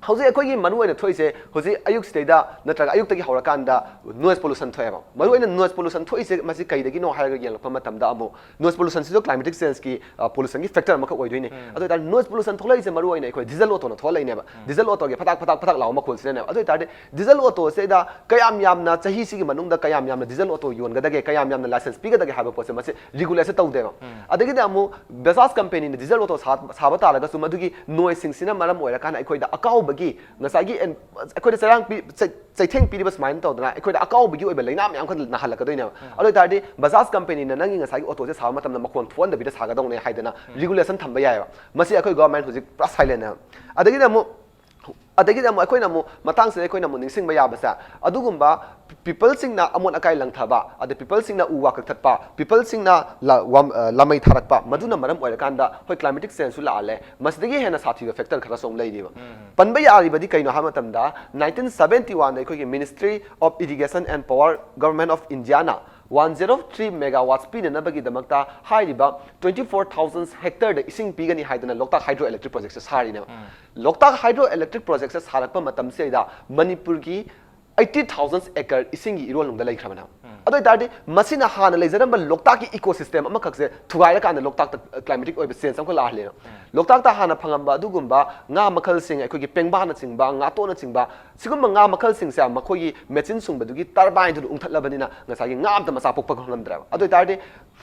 ꯍꯧꯖꯤꯛ ꯑꯩꯈꯣꯏꯒꯤ ꯃꯔꯨ ꯑꯣꯏꯅ ꯊꯣꯛꯏꯁꯦ ꯍꯧꯖꯤꯛ ꯑꯌꯨꯛꯁꯤꯗꯩꯗ ꯅꯠꯇ꯭ꯔꯒ ꯑꯌꯨꯛꯇꯒꯤ ꯍꯧꯔꯀꯥꯟꯗ ꯅꯣꯏꯁ ꯄꯣꯂꯨꯁꯟ ꯊꯣꯛꯑꯦꯕ꯫ ꯃꯔꯨ ꯑꯣꯏꯅ ꯅꯣꯏꯁ ꯄꯣꯂꯨꯁꯟ ꯊꯣꯛꯏꯁꯦ ꯃꯁꯤ ꯀꯩꯗꯒꯤꯅꯣ ꯍꯥꯏꯔꯒ ꯌꯦꯡꯉꯛꯄ ꯃꯇꯝꯗ ꯑꯃꯨꯛ ꯅꯣꯏꯁ ꯄꯣꯂꯨꯁꯟꯁꯤꯁꯨ climatic changeꯀꯤ, ꯑ, ꯄꯣꯂꯨꯁꯟꯒꯤ ꯐꯦꯛꯇꯔ ꯑꯃꯈꯛ ꯑꯣꯏꯗꯣꯏꯅꯤ꯫ ꯑꯗꯨ ꯑꯣꯏꯇꯥꯔꯗꯤ ꯅꯣꯏꯁ ꯄꯣꯂꯨꯁꯟ ꯊꯣꯛꯂꯛꯏꯁꯦ ꯃꯔꯨ ꯑꯣꯏꯅ ꯑꯩꯈꯣꯏ ꯗꯤꯖꯜ ꯑꯣꯇꯣꯅ ꯊꯣꯛꯍꯜꯂꯛꯏꯅꯦꯕ꯫ ꯗꯤꯖꯜ ꯑꯣꯇꯣꯒꯤ ꯐꯇꯥꯛ ꯐꯇꯥꯛ ꯐꯇꯥꯛ ꯂꯥꯎꯕ ꯃꯈꯣꯜꯁꯤꯅꯅꯦꯕ꯫ ꯑꯗꯨ ꯑꯣꯏꯇꯥꯔꯗꯤ ꯗꯤꯖꯜ ꯑꯣꯇꯣꯁꯤꯗ ꯀꯌꯥꯝ ꯌꯥꯝꯅ ꯆꯍꯤꯁꯤꯒꯤ ꯃꯅꯨꯡꯗ ꯀꯌꯥꯝ ꯌꯥꯝꯅ ꯗꯤꯖꯜ ꯑꯣꯇꯣ ꯌꯣꯟꯒꯗꯒꯦ, ꯀꯌꯥꯝ ꯌꯥꯝꯅ ꯂꯥꯏꯁꯦꯟꯁ ꯄꯤꯒꯗꯒꯦ ꯍꯥꯏꯕ ꯄꯣꯠꯁꯦ ꯃꯁꯤ ꯔꯤꯒꯨꯂꯦꯁꯟ ꯇꯧꯗꯦꯕ꯫ ꯑꯗꯒꯤꯗꯤ ꯑꯃꯨꯛ ꯕꯖꯥꯖ ꯀꯝꯄꯦꯅꯤꯅ ꯗꯤꯖꯜ ꯑꯣꯇꯣ ꯁꯥ-, ꯁꯥꯕ ꯇꯥꯔꯒꯁꯨ ꯃꯗꯨꯒꯤ ꯅꯣꯏꯁꯁꯤꯡꯁꯤꯅ ꯃꯔꯝ ꯑꯣꯏꯔꯀꯥꯟꯗ ꯑꯩꯈꯣꯏꯗ ꯑꯀꯥꯎꯕꯒꯤ ꯉꯁꯥꯏꯒꯤ ꯑꯦꯟ-, ꯑꯩꯈꯣꯏꯗ ꯆꯩꯔꯥꯡ ꯄꯤ-, ꯆꯩ-, ꯆꯩꯊꯦꯡ ꯄꯤꯔꯤꯕ ꯁꯨꯃꯥꯏꯅ ꯇꯧꯗꯅ ꯑꯩꯈꯣꯏꯗ ꯑꯀꯥꯎꯕꯒꯤ ꯑꯣꯏꯕ ꯂꯥꯏꯅꯥ ꯃꯌꯥꯝ ꯈꯛ ꯅꯥꯍꯜꯂꯛꯀꯗꯣꯏꯅꯦꯕ꯫ ꯑꯗꯨ ꯑꯣꯏꯇꯥꯔꯗꯤ ꯕꯖꯥꯖ ꯀꯝꯄꯦꯅꯤꯅ ꯅꯪꯒꯤ ꯉꯁꯥꯏꯒꯤ ꯑꯣꯇꯣꯁꯦ ꯁꯥꯕ ꯃꯇꯝꯗ ꯃꯈꯣꯟ ꯊꯣꯛꯍꯟꯗꯕꯤꯗ ꯁꯥꯒꯗꯧꯅꯦ ꯍꯥꯏꯗꯅ ꯔꯤꯒꯨꯂꯦꯁꯟ ꯊꯝꯕ ꯌꯥꯏꯑꯕ꯫ ꯃꯁꯤ ꯑꯩꯈꯣꯏ ꯒꯣꯔꯃꯦꯟ ꯍꯧꯖꯤꯛ ꯄꯨꯔꯥ ꯁꯥꯏꯂꯦꯟꯅꯦꯕ꯫ ꯑꯗꯒꯤꯗꯤ ꯑꯃꯨꯛ ꯑꯗꯒꯤꯗꯤ ꯑꯃꯨꯛ ꯑꯩꯈꯣꯏꯅ ꯑꯃꯨꯛ ꯃꯇꯥꯡꯁꯤꯗ ꯑꯩꯈꯣꯏꯅ ꯑꯃꯨꯛ ꯅꯤꯡꯁꯤꯡꯕ ꯌꯥꯕꯁꯦ, ꯑꯗꯨꯒꯨꯝꯕ peopleꯁꯤꯡꯅ ꯑꯃꯣꯠ ꯑꯀꯥꯏ ꯂꯪꯊꯕ, ꯑꯗꯩ peopleꯁꯤꯡꯅ ꯎ ꯋꯥ ꯀꯛꯊꯠꯄ, peopleꯁꯤꯡꯅ ꯂ- ꯋꯥꯝ- ꯑ, ꯂꯥꯃꯩ ꯊꯥꯔꯛꯄ, ꯃꯗꯨꯅ ꯃꯔꯝ ꯑꯣꯏꯔꯀꯥꯟꯗ ꯍꯣꯏ climatic changeꯁꯨ ꯂꯥꯛꯍꯜꯂꯦ꯫ ꯃꯁꯤꯗꯒꯤ ꯍꯦꯟꯅ ꯁꯥꯊꯤꯕ factor ꯈꯔꯁꯨ ꯑꯃꯨꯛ ꯂꯩꯔꯤꯕ꯫ ꯄꯟꯕ ꯌꯥꯔꯤꯕꯗꯤ ꯀꯩꯅꯣ ꯍꯥꯏꯕ ꯃꯇꯝꯗ, nineteen seventy oneꯗ ꯑꯩꯈꯣꯏꯒꯤ Ministry of Irrigation and Power, Government of Indiaꯅ one zero three megawatts ꯄꯤꯅꯅꯕꯒꯤꯗꯃꯛꯇ ꯍꯥꯏꯔꯤꯕ twenty four thousand hectareꯗ ꯏꯁꯤꯡ ꯄꯤꯒꯅꯤ ꯍꯥꯏꯗꯅ ꯂꯣꯛꯇꯥꯛ hydro electric projectꯁꯦ ꯁꯥꯔꯤꯅꯦꯕ꯫ ꯂꯣꯛꯇꯥꯛ hydro electric projectꯁꯦ ꯁꯥꯔꯛꯄ ꯃꯇꯝꯁꯤꯗ ꯃꯅꯤꯄꯨꯔꯒꯤ eighty thousand acre ꯏꯁꯤꯡꯒꯤ ꯏꯔꯣꯜꯅꯨꯡꯗ ꯂꯩꯈ꯭ꯔꯕꯅꯦꯕ꯫ ꯑꯗꯨ ꯑꯣꯏꯇꯥꯔꯗꯤ ꯃꯁꯤꯅ ꯍꯥꯟꯅ ꯂꯩꯖꯔꯝꯕ ꯂꯣꯛꯇꯥꯛꯀꯤ ecosystem ꯑꯃꯈꯛꯁꯦ ꯊꯨꯒꯥꯏꯔꯀꯥꯟꯗ ꯂꯣꯛꯇꯥꯛꯇ climatic ꯑꯣꯏꯕ change ꯑꯃꯈꯛ ꯂꯥꯛꯍꯜꯂꯦꯕ꯫ ꯂꯣꯛꯇꯥꯛꯇ ꯍꯥꯟꯅ ꯐꯪꯉꯝꯕ ꯑꯗꯨꯒꯨꯝꯕ ꯉꯥ ꯃꯈꯜꯁꯤꯡ, ꯑꯩꯈꯣꯏꯒꯤ ꯄꯦꯡꯕꯥꯅꯆꯤꯡꯕ, ꯉꯥꯇꯣꯟꯅꯆꯤꯡꯕ, ꯁꯤꯒꯨꯝꯕ ꯉꯥ ꯃꯈꯜꯁꯤꯡꯁꯦ ꯃꯈꯣꯏꯒꯤ mechineꯁꯨꯡꯕꯗꯨꯒꯤ turbineꯗꯨꯅ ꯎꯪꯊꯠꯂꯕꯅꯤꯅ ꯉꯁꯥꯏꯒꯤ ꯉꯥ ꯑꯝꯇ ꯃꯆꯥ ꯄꯣꯛꯄ ꯉꯝꯗ꯭ꯔꯦꯕ꯫ ꯑꯗꯨ ꯑꯣꯏꯇꯥꯔꯗꯤ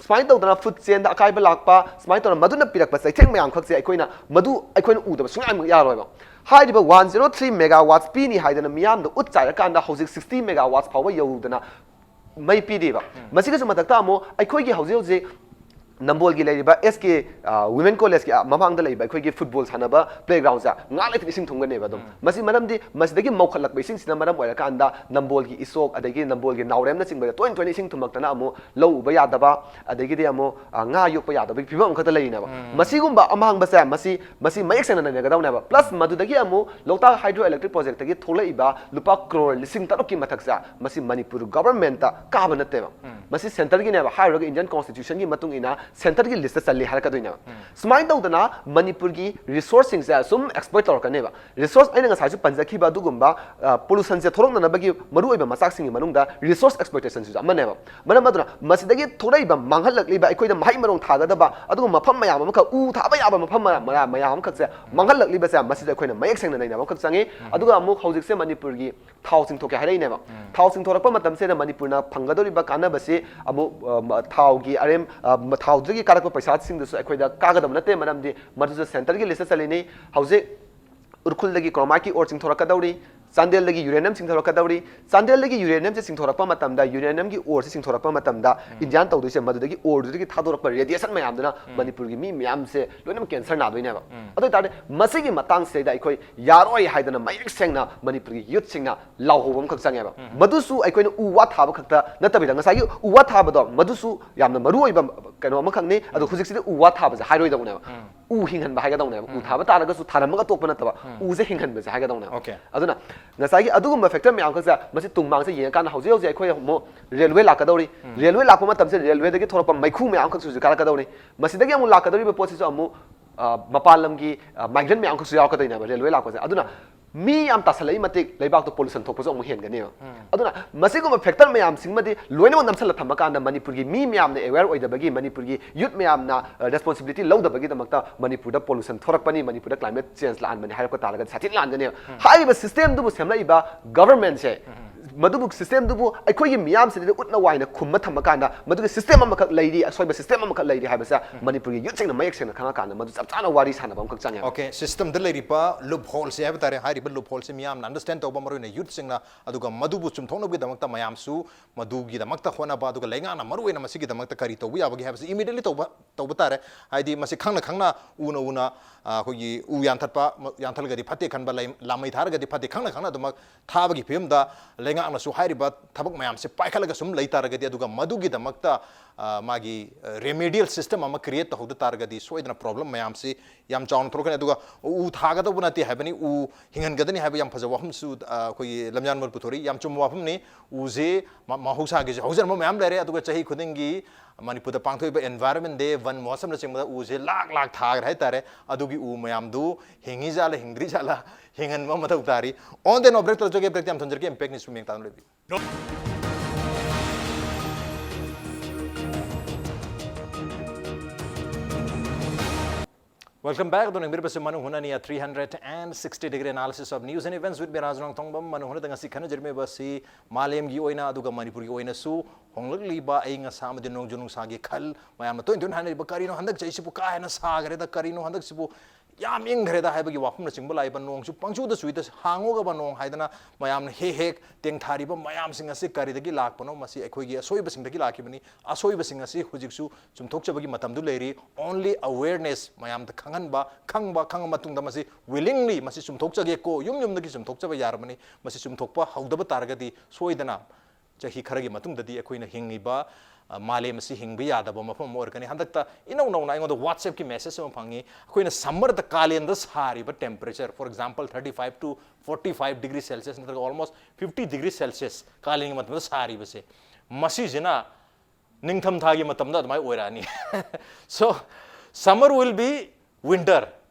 ꯁꯨꯃꯥꯏꯅ ꯇꯧꯗꯅ food chainꯗ ꯑꯀꯥꯏꯕ ꯂꯥꯛꯄ, ꯁꯨꯃꯥꯏꯅ ꯇꯧꯔꯒ ꯃꯗꯨꯅ ꯄꯤꯔꯛꯄ ꯆꯩꯊꯦꯡ ꯃꯌꯥꯝꯈꯛꯁꯦ ꯑꯩꯈꯣꯏꯅ ꯃꯗꯨ ꯑꯩꯈꯣꯏꯅ ꯎꯗꯕ ꯁꯨꯡꯌꯥꯃꯛ ꯌꯥꯔꯣꯏꯕ꯫ ꯍꯥꯏꯔꯤꯕ one zero three megawatts ꯄꯤꯅꯤ ꯍꯥꯏꯗꯅ ꯃꯤꯌꯥꯝꯗ ꯎꯠ ꯆꯥꯏꯔꯀꯥꯟꯗ ꯍꯧꯖꯤꯛ sixty megawatts ꯐꯥꯎꯕ ꯌꯧꯗꯅ ꯃꯩ ꯄꯤꯔꯤꯕ꯫ ꯃꯁꯤꯒꯤꯁꯨ ꯃꯊꯛꯇ ꯑꯃꯨꯛ ꯑꯩꯈꯣꯏꯒꯤ ꯍꯧꯖꯤꯛ ꯍꯧꯖꯤꯛ ꯅꯝꯕꯣꯜꯒꯤ ꯂꯩꯔꯤꯕ S K, ꯑ, Women Collegeꯀꯤ, ꯑ, ꯃꯃꯥꯡꯗ ꯂꯩꯕ ꯑꯩꯈꯣꯏꯒꯤ football ꯁꯥꯟꯅꯕ playgroundꯁꯦ ꯉꯥꯏꯍꯥꯛ ꯂꯩꯇꯅ ꯏꯁꯤꯡ ꯊꯨꯝꯒꯅꯦꯕ ꯑꯗꯨꯝ꯫ ꯃꯁꯤ ꯃꯔꯝꯗꯤ ꯃꯁꯤꯗꯒꯤ ꯃꯧꯈꯠꯂꯛꯄ ꯏꯁꯤꯡꯁꯤꯅ ꯃꯔꯝ ꯑꯣꯏꯔꯀꯥꯟꯗ ꯅꯝꯕꯣꯜꯒꯤ ꯏꯆꯣꯛ, ꯑꯗꯒꯤ ꯅꯝꯕꯣꯜꯒꯤ ꯅꯥꯎꯔꯦꯝꯅꯆꯤꯡꯕꯗ ꯇꯣꯏꯅ ꯇꯣꯏꯅ ꯏꯁꯤꯡ ꯊꯨꯝꯃꯛꯇꯅ ꯑꯃꯨꯛ ꯂꯧ ꯎꯕ ꯌꯥꯗꯕ, ꯑꯗꯒꯤꯗꯤ ꯑꯃꯨꯛ, ꯑ, ꯉꯥ ꯌꯣꯛꯄ ꯌꯥꯗꯕꯒꯤ ꯐꯤꯕꯝ ꯑꯃꯈꯛꯇ ꯂꯩꯔꯤꯅꯦꯕ꯫ ꯃꯁꯤꯒꯨꯝꯕ ꯑꯃꯥꯡꯕꯁꯦ ꯃꯁꯤ, ꯃꯁꯤ ꯃꯌꯦꯛ ꯁꯦꯡꯅ ꯅꯩꯅꯒꯗꯧꯅꯦꯕ꯫ Plus ꯃꯗꯨꯗꯒꯤ ꯑꯃꯨꯛ ꯂꯣꯛꯇꯥꯛ hydro electric projectꯇꯒꯤ ꯊꯣꯛꯂꯛꯏꯕ ꯂꯨꯄꯥ ꯀ꯭ꯔꯣꯔ ꯂꯤꯁꯤꯡ ꯇꯔꯨꯛꯀꯤ ꯃꯊꯛꯁꯦ ꯃꯁꯤ ꯃꯅꯤꯄꯨꯔ governmentꯇ ꯀꯥꯕ ꯅꯠꯇꯦꯕ꯫ ꯃꯁꯤ centreꯒꯤꯅꯦꯕ, ꯍꯥꯏꯔꯨꯔꯒ Indian Constitutionꯒꯤ ꯃꯇꯨꯡ ꯏꯟꯅ centreꯒꯤ listꯇ ꯆꯜꯂꯤ ꯍꯥꯏꯔꯛꯀꯗꯣꯏꯅꯦꯕ꯫ ꯁꯨꯃꯥꯏꯅ ꯇꯧꯗꯅ ꯃꯅꯤꯄꯨꯔꯒꯤ resourceꯁꯤꯡꯁꯦ ꯁꯨꯝ exploit ꯇꯧꯔꯛꯀꯅꯦꯕ꯫ Resource ꯑꯩꯅ ꯉꯁꯥꯏꯁꯨ ꯄꯟꯖꯈꯤꯕ ꯑꯗꯨꯒꯨꯝꯕ, ꯑ, pollutionꯁꯦ ꯊꯣꯛꯂꯛꯅꯅꯕꯒꯤ ꯃꯔꯨꯑꯣꯏꯕ ꯃꯆꯥꯛꯁꯤꯡꯒꯤ ꯃꯅꯨꯡꯗ resource exploitationꯁꯤꯁꯨ ꯑꯃꯅꯦꯕ꯫ ꯃꯔꯝ ꯑꯗꯨꯅ ꯃꯁꯤꯗꯒꯤ ꯊꯣꯛꯂꯛꯏꯕ ꯃꯥꯡꯍꯜꯂꯛꯂꯤꯕ ꯑꯩꯈꯣꯏꯗ ꯃꯍꯩ ꯃꯔꯣꯡ ꯊꯥꯒꯗꯕ ꯑꯗꯨꯒꯨꯝꯕ ꯃꯐꯝ ꯃꯌꯥꯝ ꯑꯃꯈꯛ, ꯎ ꯊꯥꯕ ꯌꯥꯕ ꯃꯐꯝ ꯃꯌꯥꯝ, ꯃꯌꯥꯝ, ꯃꯌꯥꯝ ꯑꯃꯈꯛꯁꯦ ꯃꯥꯡꯍꯜꯂꯛꯂꯤꯕꯁꯦ ꯃꯁꯤꯗ ꯑꯩꯈꯣꯏꯅ ꯃꯌꯦꯛ ꯁꯦꯡꯅ ꯅꯩꯅꯕ ꯑꯃꯈꯛ ꯆꯪꯉꯤ꯫ ꯑꯗꯨꯒ ꯑꯃꯨꯛ ꯍꯧꯖꯤꯛꯁꯦ ꯃꯅꯤꯄꯨꯔꯒꯤ ꯊꯥꯎ ꯆꯤꯡꯊꯣꯛꯀꯦ ꯍꯥꯏꯔꯛꯏꯅꯦꯕ꯫ ꯊꯥꯎ ꯆꯤꯡꯊꯣꯔꯛꯄ ꯃꯇꯝꯁꯤꯗ ꯃꯅꯤꯄꯨꯔꯅ ꯐꯪꯒꯗꯧꯔꯤꯕ ꯀꯥꯟꯅꯕꯁꯤ ꯑꯃꯨꯛ, ꯑ, ꯃ-, ꯊꯥꯎꯒꯤ ꯑꯔꯦꯝ-, ꯑ, ꯃ-, ꯊꯥꯎꯗꯒꯤ ꯀꯥꯔꯛꯄ ꯄꯩꯁꯥꯁꯤꯡꯗꯨꯁꯨ ꯑꯩꯈꯣꯏꯗ ꯀꯥꯒꯗꯕ ꯅꯠꯇꯦ, ꯃꯔꯝꯗꯤ ꯃꯗꯨꯁꯨ centreꯒꯤ listꯇ ꯆꯜꯂꯤꯅꯤ꯫ ꯍꯧꯖꯤꯛ ꯎꯔꯈꯨꯜꯗꯒꯤ chromiteꯀꯤ ore ꯆꯤꯡꯊꯣꯔꯛꯀꯗꯧꯔꯤ, ꯆꯥꯟꯗꯦꯜꯗꯒꯤ ꯌꯨꯔꯦꯅꯤꯌꯝ ꯆꯤꯡꯊꯣꯔꯛꯀꯗꯧꯔꯤ꯫ ꯆꯥꯟꯗꯦꯜꯗꯒꯤ ꯌꯨꯔꯦꯅꯤꯌꯝꯁꯦ ꯆꯤꯡꯊꯣꯔꯛꯄ ꯃꯇꯝꯗ, ꯌꯨꯔꯦꯅꯤꯌꯝꯒꯤ ꯑꯣꯔꯁꯦ ꯆꯤꯡꯊꯣꯔꯛꯄ ꯃꯇꯝꯗ, ꯏꯟꯗꯤꯌꯥꯅ ꯇꯧꯗꯣꯏꯁꯦ ꯃꯗꯨꯗꯒꯤ ꯑꯣꯔꯗꯨꯗꯒꯤ ꯊꯥꯗꯣꯔꯛꯄ ꯔꯦꯗꯤꯌꯦꯁꯟ ꯃꯌꯥꯝꯗꯨꯅ ꯃꯅꯤꯄꯨꯔꯒꯤ ꯃꯤ ꯃꯌꯥꯝꯁꯦ ꯂꯣꯏꯅꯃꯛ ꯀꯦꯟꯁꯔ ꯅꯥꯗꯣꯏꯅꯦꯕ꯫ ꯑꯗꯨ ꯑꯣꯏꯇꯥꯔꯗꯤ ꯃꯁꯤꯒꯤ ꯃꯇꯥꯡꯁꯤꯗꯩꯗ ꯑꯩꯈꯣꯏ ꯌꯥꯔꯣꯏ ꯍꯥꯏꯗꯅ ꯃꯌꯦꯛ ꯁꯦꯡꯅ ꯃꯅꯤꯄꯨꯔꯒꯤ ꯌꯨꯠꯁꯤꯡꯅ ꯂꯥꯎꯍꯧꯕ ꯑꯃꯈꯛ ꯆꯪꯉꯦꯕ꯫ ꯃꯗꯨꯁꯨ ꯑꯩꯈꯣꯏꯅ ꯎ ꯋꯥ ꯊꯥꯕ ꯈꯛꯇ ꯅꯠꯇꯕꯤꯗ, ꯉꯁꯥꯏꯒꯤ ꯎ ꯋꯥ ꯊꯥꯕꯗꯣ ꯃꯗꯨꯁꯨ ꯌꯥꯝꯅ ꯃꯔꯨ ꯑꯣꯏꯕ ꯀꯩꯅꯣ ꯑꯃꯈꯛꯅꯤ꯫ ꯑꯗꯣ ꯍꯧꯖꯤꯛꯁꯤꯗꯤ ꯎ ꯋꯥ ꯊꯥꯕꯁꯦ ꯍꯥꯏꯔꯣꯏꯗꯧꯅꯦꯕ꯫ ꯎ ꯍꯤꯡꯍꯟꯕ ꯍꯥꯏꯒꯗꯧꯅꯦꯕ꯫ ꯎ ꯊꯥꯕ ꯇꯥꯔꯒꯁꯨ ꯊꯥꯔꯝꯃꯒ ꯇꯣꯛꯄ ꯅꯠꯇꯕ, ꯎꯁꯦ ꯍꯤꯡꯍꯟꯕꯁꯦ ꯍꯥꯏꯒꯗꯧꯅꯦꯕ꯫ Okay. ꯑꯗꯨꯅ ꯉꯁꯥꯏꯒꯤ ꯑꯗꯨꯒꯨꯝꯕ ꯐꯦꯛꯇꯔ ꯃꯌꯥꯝ ꯈꯛꯁꯦ, ꯃꯁꯤ ꯇꯨꯡ ꯃꯥꯡꯁꯦ ꯌꯦꯡꯉꯀꯥꯟꯗ ꯍꯧꯖꯤꯛ ꯍꯧꯖꯤꯛ ꯑꯩꯈꯣꯏ ꯑꯃꯨꯛ ꯔꯦꯜꯋꯦ ꯂꯥꯛꯀꯗꯧꯔꯤ꯫ ꯔꯦꯜꯋꯦ ꯂꯥꯛꯄ ꯃꯇꯝꯁꯦ ꯔꯦꯜꯋꯦꯗꯒꯤ ꯊꯣꯛꯂꯛꯄ ꯃꯩꯈꯨ ꯃꯌꯥꯝ ꯈꯛꯁꯨ ꯍꯧꯖꯤꯛ ꯀꯥꯔꯛꯀꯗꯧꯔꯤ꯫ ꯃꯁꯤꯗꯒꯤ ꯑꯃꯨꯛ ꯂꯥꯛꯀꯗꯧꯔꯤꯕ ꯄꯣꯠꯁꯤꯁꯨ ꯑꯃꯨꯛ, ꯑ, ꯃꯄꯥꯟ ꯂꯝꯒꯤ, ꯑ, ꯃꯥꯏꯒ꯭ꯔꯦꯟ ꯃꯌꯥꯝ ꯈꯛꯁꯨ ꯌꯥꯎꯔꯛꯀꯗꯣꯏꯅꯦꯕ ꯔꯦꯜꯋꯦ ꯂꯥꯛꯄꯁꯦ꯫ ꯑꯗꯨꯅ ꯃꯤ ꯌꯥꯝ ꯇꯥꯁꯜꯂꯛꯏ ꯃꯇꯤꯛ ꯂꯩꯕꯥꯛꯇꯣ ꯄꯣꯂꯨꯁꯟ ꯊꯣꯛꯄꯁꯨ ꯑꯃꯨꯛ ꯍꯦꯟꯒꯅꯦꯕ꯫ ꯑꯗꯨꯅ ꯃꯁꯤꯒꯨꯝꯕ ꯐꯦꯛꯇꯔ ꯃꯌꯥꯝꯁꯤꯡꯃꯗꯤ ꯂꯣꯏꯅꯃꯛ ꯅꯝꯁꯤꯜꯂ ꯊꯝꯃꯀꯥꯟꯗ ꯃꯅꯤꯄꯨꯔꯒꯤ ꯃꯤ ꯃꯌꯥꯝꯅ ꯑꯦꯋꯦꯌꯔ ꯑꯣꯏꯗꯕꯒꯤ, ꯃꯅꯤꯄꯨꯔꯒꯤ ꯌꯨꯠ ꯃꯌꯥꯝꯅ, ꯑ, ꯔꯦꯁꯄꯣꯟꯁꯤꯕꯤꯂꯤꯇꯤ ꯂꯧꯗꯕꯒꯤꯗꯃꯛꯇ ꯃꯅꯤꯄꯨꯔꯗ ꯄꯣꯂꯨꯁꯟ ꯊꯣꯔꯛꯄꯅꯤ, ꯃꯅꯤꯄꯨꯔꯗ ꯀ꯭ꯂꯥꯏꯃꯦꯠ ꯆꯦꯟꯖ ꯂꯥꯛꯍꯟꯕꯅꯤ ꯍꯥꯏꯔꯛꯄ ꯇꯥꯔꯒꯗꯤ ꯁꯥꯊꯤ ꯂꯥꯟꯒꯅꯦꯕ꯫ ꯍꯥꯏꯔꯤꯕ ꯁꯤꯁꯇꯦꯝꯗꯨꯕꯨ ꯁꯦꯝꯂꯛꯏꯕ ꯒꯚꯔꯟꯃꯦꯟꯁꯦ, ꯃꯗꯨꯕꯨ ꯁꯤꯁꯇꯦꯝꯗꯨꯕꯨ ꯑꯩꯈꯣꯏꯒꯤ ꯃꯤꯌꯥꯝꯁꯤꯗ ꯎꯠꯅ ꯋꯥꯏꯅ ꯈꯨꯝꯕ ꯊꯝꯃꯀꯥꯟꯗ, ꯃꯗꯨꯒꯤ ꯁꯤꯁꯇꯦꯝ ꯑꯃꯈꯛ ꯂꯩꯔꯤ, ꯑꯁꯣꯏꯕ ꯁꯤꯁꯇꯦꯝ ꯑꯃꯈꯛ ꯂꯩꯔꯤ ꯍꯥꯏꯕꯁꯦ ꯃꯅꯤꯄꯨꯔꯒꯤ ꯌꯨꯠꯁꯤꯡꯅ ꯃꯌꯦꯛ ꯁꯦꯡꯅ ꯈꯪꯉꯀꯥꯟꯗ ꯃꯗꯨ ꯆꯞ ꯆꯥꯅ ꯋꯥꯔꯤ ꯁꯥꯟꯅꯕ ꯑꯃꯈꯛ ꯆꯪꯉꯦꯕ꯫ Okay, ꯁꯤꯁꯇꯦꯝꯗ ꯂꯩꯔꯤꯕ ꯂꯨꯞ ꯍꯣꯜꯁꯦ ꯍꯥꯏꯕ ꯇꯥꯔꯦ, ꯍꯥꯏꯔꯤꯕ ꯂꯨꯞ ꯍꯣꯜꯁꯦ ꯃꯤꯌꯥꯝꯅ ꯑꯟꯗꯔꯁꯇꯦꯟ ꯇꯧꯕ, ꯃꯔꯨꯑꯣꯏꯅ ꯌꯨꯠꯁꯤꯡꯅ, ꯑꯗꯨꯒ ꯃꯗꯨꯕꯨ ꯆꯨꯝꯊꯣꯛꯅꯕꯒꯤꯗꯃꯛꯇ ꯃꯌꯥꯝꯁꯨ ꯃꯗꯨꯒꯤꯗꯃꯛꯇ ꯍꯣꯠꯅꯕ, ꯑꯗꯨꯒ ꯂꯩꯉꯥꯛꯅ ꯃꯔꯨꯑꯣꯏꯅ ꯃꯁꯤꯒꯤꯗꯃꯛꯇ ꯀꯔꯤ ꯇꯧꯕ ꯌꯥꯕꯒꯦ ꯍꯥꯏꯕꯁꯤ immediately ꯇꯧꯕ, ꯇꯧꯕ ꯇꯥꯔꯦ꯫ ꯍꯥꯏꯗꯤ ꯃꯁꯤ ꯈꯪꯅ ꯈꯪꯅ ꯎꯅ ꯎꯅ, ꯑ, ꯑꯩꯈꯣꯏꯒꯤ ꯎ ꯌꯥꯟꯊꯠꯄ, ꯃ-, ꯌꯥꯟꯊꯠꯂꯒꯗꯤ ꯐꯠꯇꯦ ꯈꯟꯕ, ꯂꯩ-, ꯂꯥꯃꯩ ꯊꯥꯔꯒꯗꯤ ꯐꯠꯇꯦ ꯈꯪꯅ ꯈꯪꯅ ꯑꯗꯨꯃꯛ ꯊꯥꯕꯒꯤ ꯐꯤꯕꯝꯗ ꯂꯩꯉꯥꯛꯅꯁꯨ ꯍꯥꯏꯔꯤꯕ ꯊꯕꯛ ꯃꯌꯥꯝꯁꯦ ꯄꯥꯏꯈꯠꯂꯒ ꯁꯨꯝ ꯂꯩ ꯇꯥꯔꯒꯗꯤ, ꯑꯗꯨꯒ ꯃꯗꯨꯒꯤꯗꯃꯛꯇ, ꯑ, ꯃꯥꯒꯤ, ꯑ, remedial system ꯑꯃ create ꯇꯧꯍꯧꯗ ꯇꯥꯔꯒꯗꯤ ꯁꯣꯏꯗꯅ ꯄ꯭ꯔꯣꯕ꯭ꯂꯦꯝ ꯃꯌꯥꯝꯁꯤ ꯌꯥꯝ ꯆꯥꯎꯅ ꯊꯣꯛꯂꯛꯀꯅꯤ꯫ ꯑꯗꯨꯒ ꯎ ꯊꯥꯒꯗꯧꯕ ꯅꯠꯇꯦ ꯍꯥꯏꯕꯅꯤ, ꯎ ꯍꯤꯡꯍꯟꯒꯗꯅꯤ ꯍꯥꯏꯕ ꯌꯥꯝ ꯐꯖꯕ ꯋꯥꯐꯝꯁꯨ, ꯑ, ꯑꯩꯈꯣꯏꯒꯤ ꯂꯝꯌꯥꯟꯃꯣꯏ ꯄꯨꯊꯣꯔꯛꯏ꯫ ꯌꯥꯝ ꯆꯨꯝꯕ ꯋꯥꯐꯝꯅꯤ꯫ ꯎꯁꯦ ꯃ-, ꯃꯍꯧꯁꯥꯒꯤꯁꯨ ꯍꯧꯖꯔꯝꯕ ꯃꯌꯥꯝ ꯂꯩꯔꯦ, ꯑꯗꯨꯒ ꯆꯍꯤ ꯈꯨꯗꯤꯡꯒꯤ ꯃꯅꯤꯄꯨꯔꯗ ꯄꯥꯡꯊꯣꯛꯏꯕ Environment Day, Van Mahotsav ꯅꯆꯤꯡꯕꯗ ꯎꯁꯦ ꯂꯥꯛ ꯂꯥꯛ ꯊꯥꯈ꯭ꯔꯦ ꯍꯥꯏꯇꯥꯔꯦ꯫ ꯑꯗꯨꯒꯤ ꯎ ꯃꯌꯥꯝꯗꯨ ꯍꯤꯡꯉꯤ ꯖꯥꯠꯂ, ꯍꯤꯡꯗ꯭ꯔꯤ ꯖꯥꯠꯂ, ꯍꯤꯡꯍꯟꯕ ꯃꯊꯧ ꯇꯥꯔꯤ꯫ On the note, break ꯇꯧꯖꯒꯦ, break ꯌꯥꯝ ꯊꯝꯖꯔꯒꯦ, Impact News ꯁꯨꯝ ꯌꯦꯡ ꯇꯥꯗꯨꯅ ꯂꯩꯕꯤꯌꯨ꯫ Welcome back. ꯑꯗꯣ ꯌꯦꯡꯕꯤꯔꯤꯕꯁꯤ ꯃꯅꯨꯡ ꯍꯨꯠꯅꯅꯤ, a three hundred and sixty degree analysis of news and events with me, ꯔꯥꯖ ꯅꯣꯡꯊꯣꯡꯕꯝ꯫ ꯃꯅꯨꯡ ꯍꯨꯠꯅꯗ ꯉꯁꯤ ꯈꯟꯅꯖꯔꯝꯃꯤꯕ ꯑꯁꯤ ꯃꯥꯂꯦꯝꯒꯤ ꯑꯣꯏꯅ ꯑꯗꯨꯒ ꯃꯅꯤꯄꯨꯔꯒꯤ ꯑꯣꯏꯅꯁꯨ ꯍꯣꯡꯂꯛꯂꯤꯕ ꯑꯏꯪ ꯑꯁꯥ ꯑꯃꯗꯤ ꯅꯣꯡꯖꯨ ꯅꯨꯡꯁꯥꯒꯤ ꯈꯜ, ꯃꯌꯥꯝꯅ ꯇꯣꯏꯅ ꯇꯣꯏꯅ ꯍꯥꯏꯅꯔꯤꯕ, "ꯀꯔꯤꯅꯣ ꯍꯟꯗꯛ ꯆꯍꯤꯁꯤꯕꯨ ꯀꯥ ꯍꯦꯟꯅ ꯁꯥꯈ꯭ꯔꯦꯗ, ꯀꯔꯤꯅꯣ ꯍꯟꯗꯛꯁꯤꯕꯨ ꯌꯥꯝ ꯏꯪꯈ꯭ꯔꯦꯗ ꯍꯥꯏꯕꯒꯤ ꯋꯥꯐꯝꯅꯆꯤꯡꯕ ꯂꯥꯛꯏꯕ, ꯅꯣꯡꯁꯨ ꯄꯪꯆꯨꯗ ꯆꯨꯏꯗ, ꯍꯥꯡꯉꯨꯒꯕ ꯅꯣꯡ ꯍꯥꯏꯗꯅ ꯃꯌꯥꯝꯅ ꯍꯦꯛ ꯍꯦꯛ ꯇꯦꯡꯊꯥꯔꯤꯕ ꯃꯌꯥꯝꯁꯤꯡ ꯑꯁꯤ ꯀꯔꯤꯗꯒꯤ ꯂꯥꯛꯄꯅꯣ? ꯃꯁꯤ ꯑꯩꯈꯣꯏꯒꯤ ꯑꯁꯣꯏꯕꯁꯤꯡꯗꯒꯤ ꯂꯥꯛꯈꯤꯕꯅꯤ꯫ ꯑꯁꯣꯏꯕꯁꯤꯡ ꯑꯁꯤ ꯍꯧꯖꯤꯛꯁꯨ ꯆꯨꯝꯊꯣꯛꯆꯕꯒꯤ ꯃꯇꯝꯗꯨ ꯂꯩꯔꯤ꯫ Only awareness, ꯃꯌꯥꯝꯗ ꯈꯪꯍꯟꯕ, ꯈꯪꯕ, ꯈꯪꯉ ꯃꯇꯨꯡꯗ ꯃꯁꯤ willingly ꯃꯁꯤ ꯆꯨꯝꯊꯣꯛꯆꯒꯦꯀꯣ, ꯌꯨꯝ ꯌꯨꯝꯗꯒꯤ ꯆꯨꯝꯊꯣꯛꯆꯕ ꯌꯥꯔꯕꯅꯤ꯫ ꯃꯁꯤ ꯆꯨꯝꯊꯣꯛꯄ ꯍꯧꯗꯕ ꯇꯥꯔꯒꯗꯤ ꯁꯣꯏꯗꯅ ꯆꯍꯤ ꯈꯔꯒꯤ ꯃꯇꯨꯡꯗꯗꯤ ꯑꯩꯈꯣꯏꯅ ꯍꯤꯡꯉꯤꯕ, ꯑ, ꯃꯥꯂꯦꯝ ꯑꯁꯤ ꯍꯤꯡꯕ ꯌꯥꯗꯕ ꯃꯐꯝ ꯑꯃ ꯑꯣꯏꯔꯛꯀꯅꯤ꯫ ꯍꯟꯗꯛꯇ ꯏꯅꯧ ꯅꯧꯅ ꯑꯩꯉꯣꯟꯗ WhatsApp-ꯀꯤ message ꯑꯃ ꯐꯪꯉꯤ, ꯑꯩꯈꯣꯏꯅ summer-ꯗ, ꯀꯥꯂꯦꯟꯗ ꯁꯥꯔꯤꯕ temperature, for example, thirty five to forty five degree Celsius ꯅꯠꯇ꯭ꯔꯒ almost fifty degree Celsius ꯀꯥꯂꯦꯟꯒꯤ ꯃꯇꯝꯗ ꯁꯥꯔꯤꯕꯁꯦ, ꯃꯁꯤꯁꯤꯅ ꯅꯤꯡꯊꯝꯊꯥꯒꯤ ꯃꯇꯝꯗ ꯑꯗꯨꯃꯥꯏꯅ ꯑꯣꯏꯔꯛꯑꯅꯤ꯫ So, summer will be winter꯫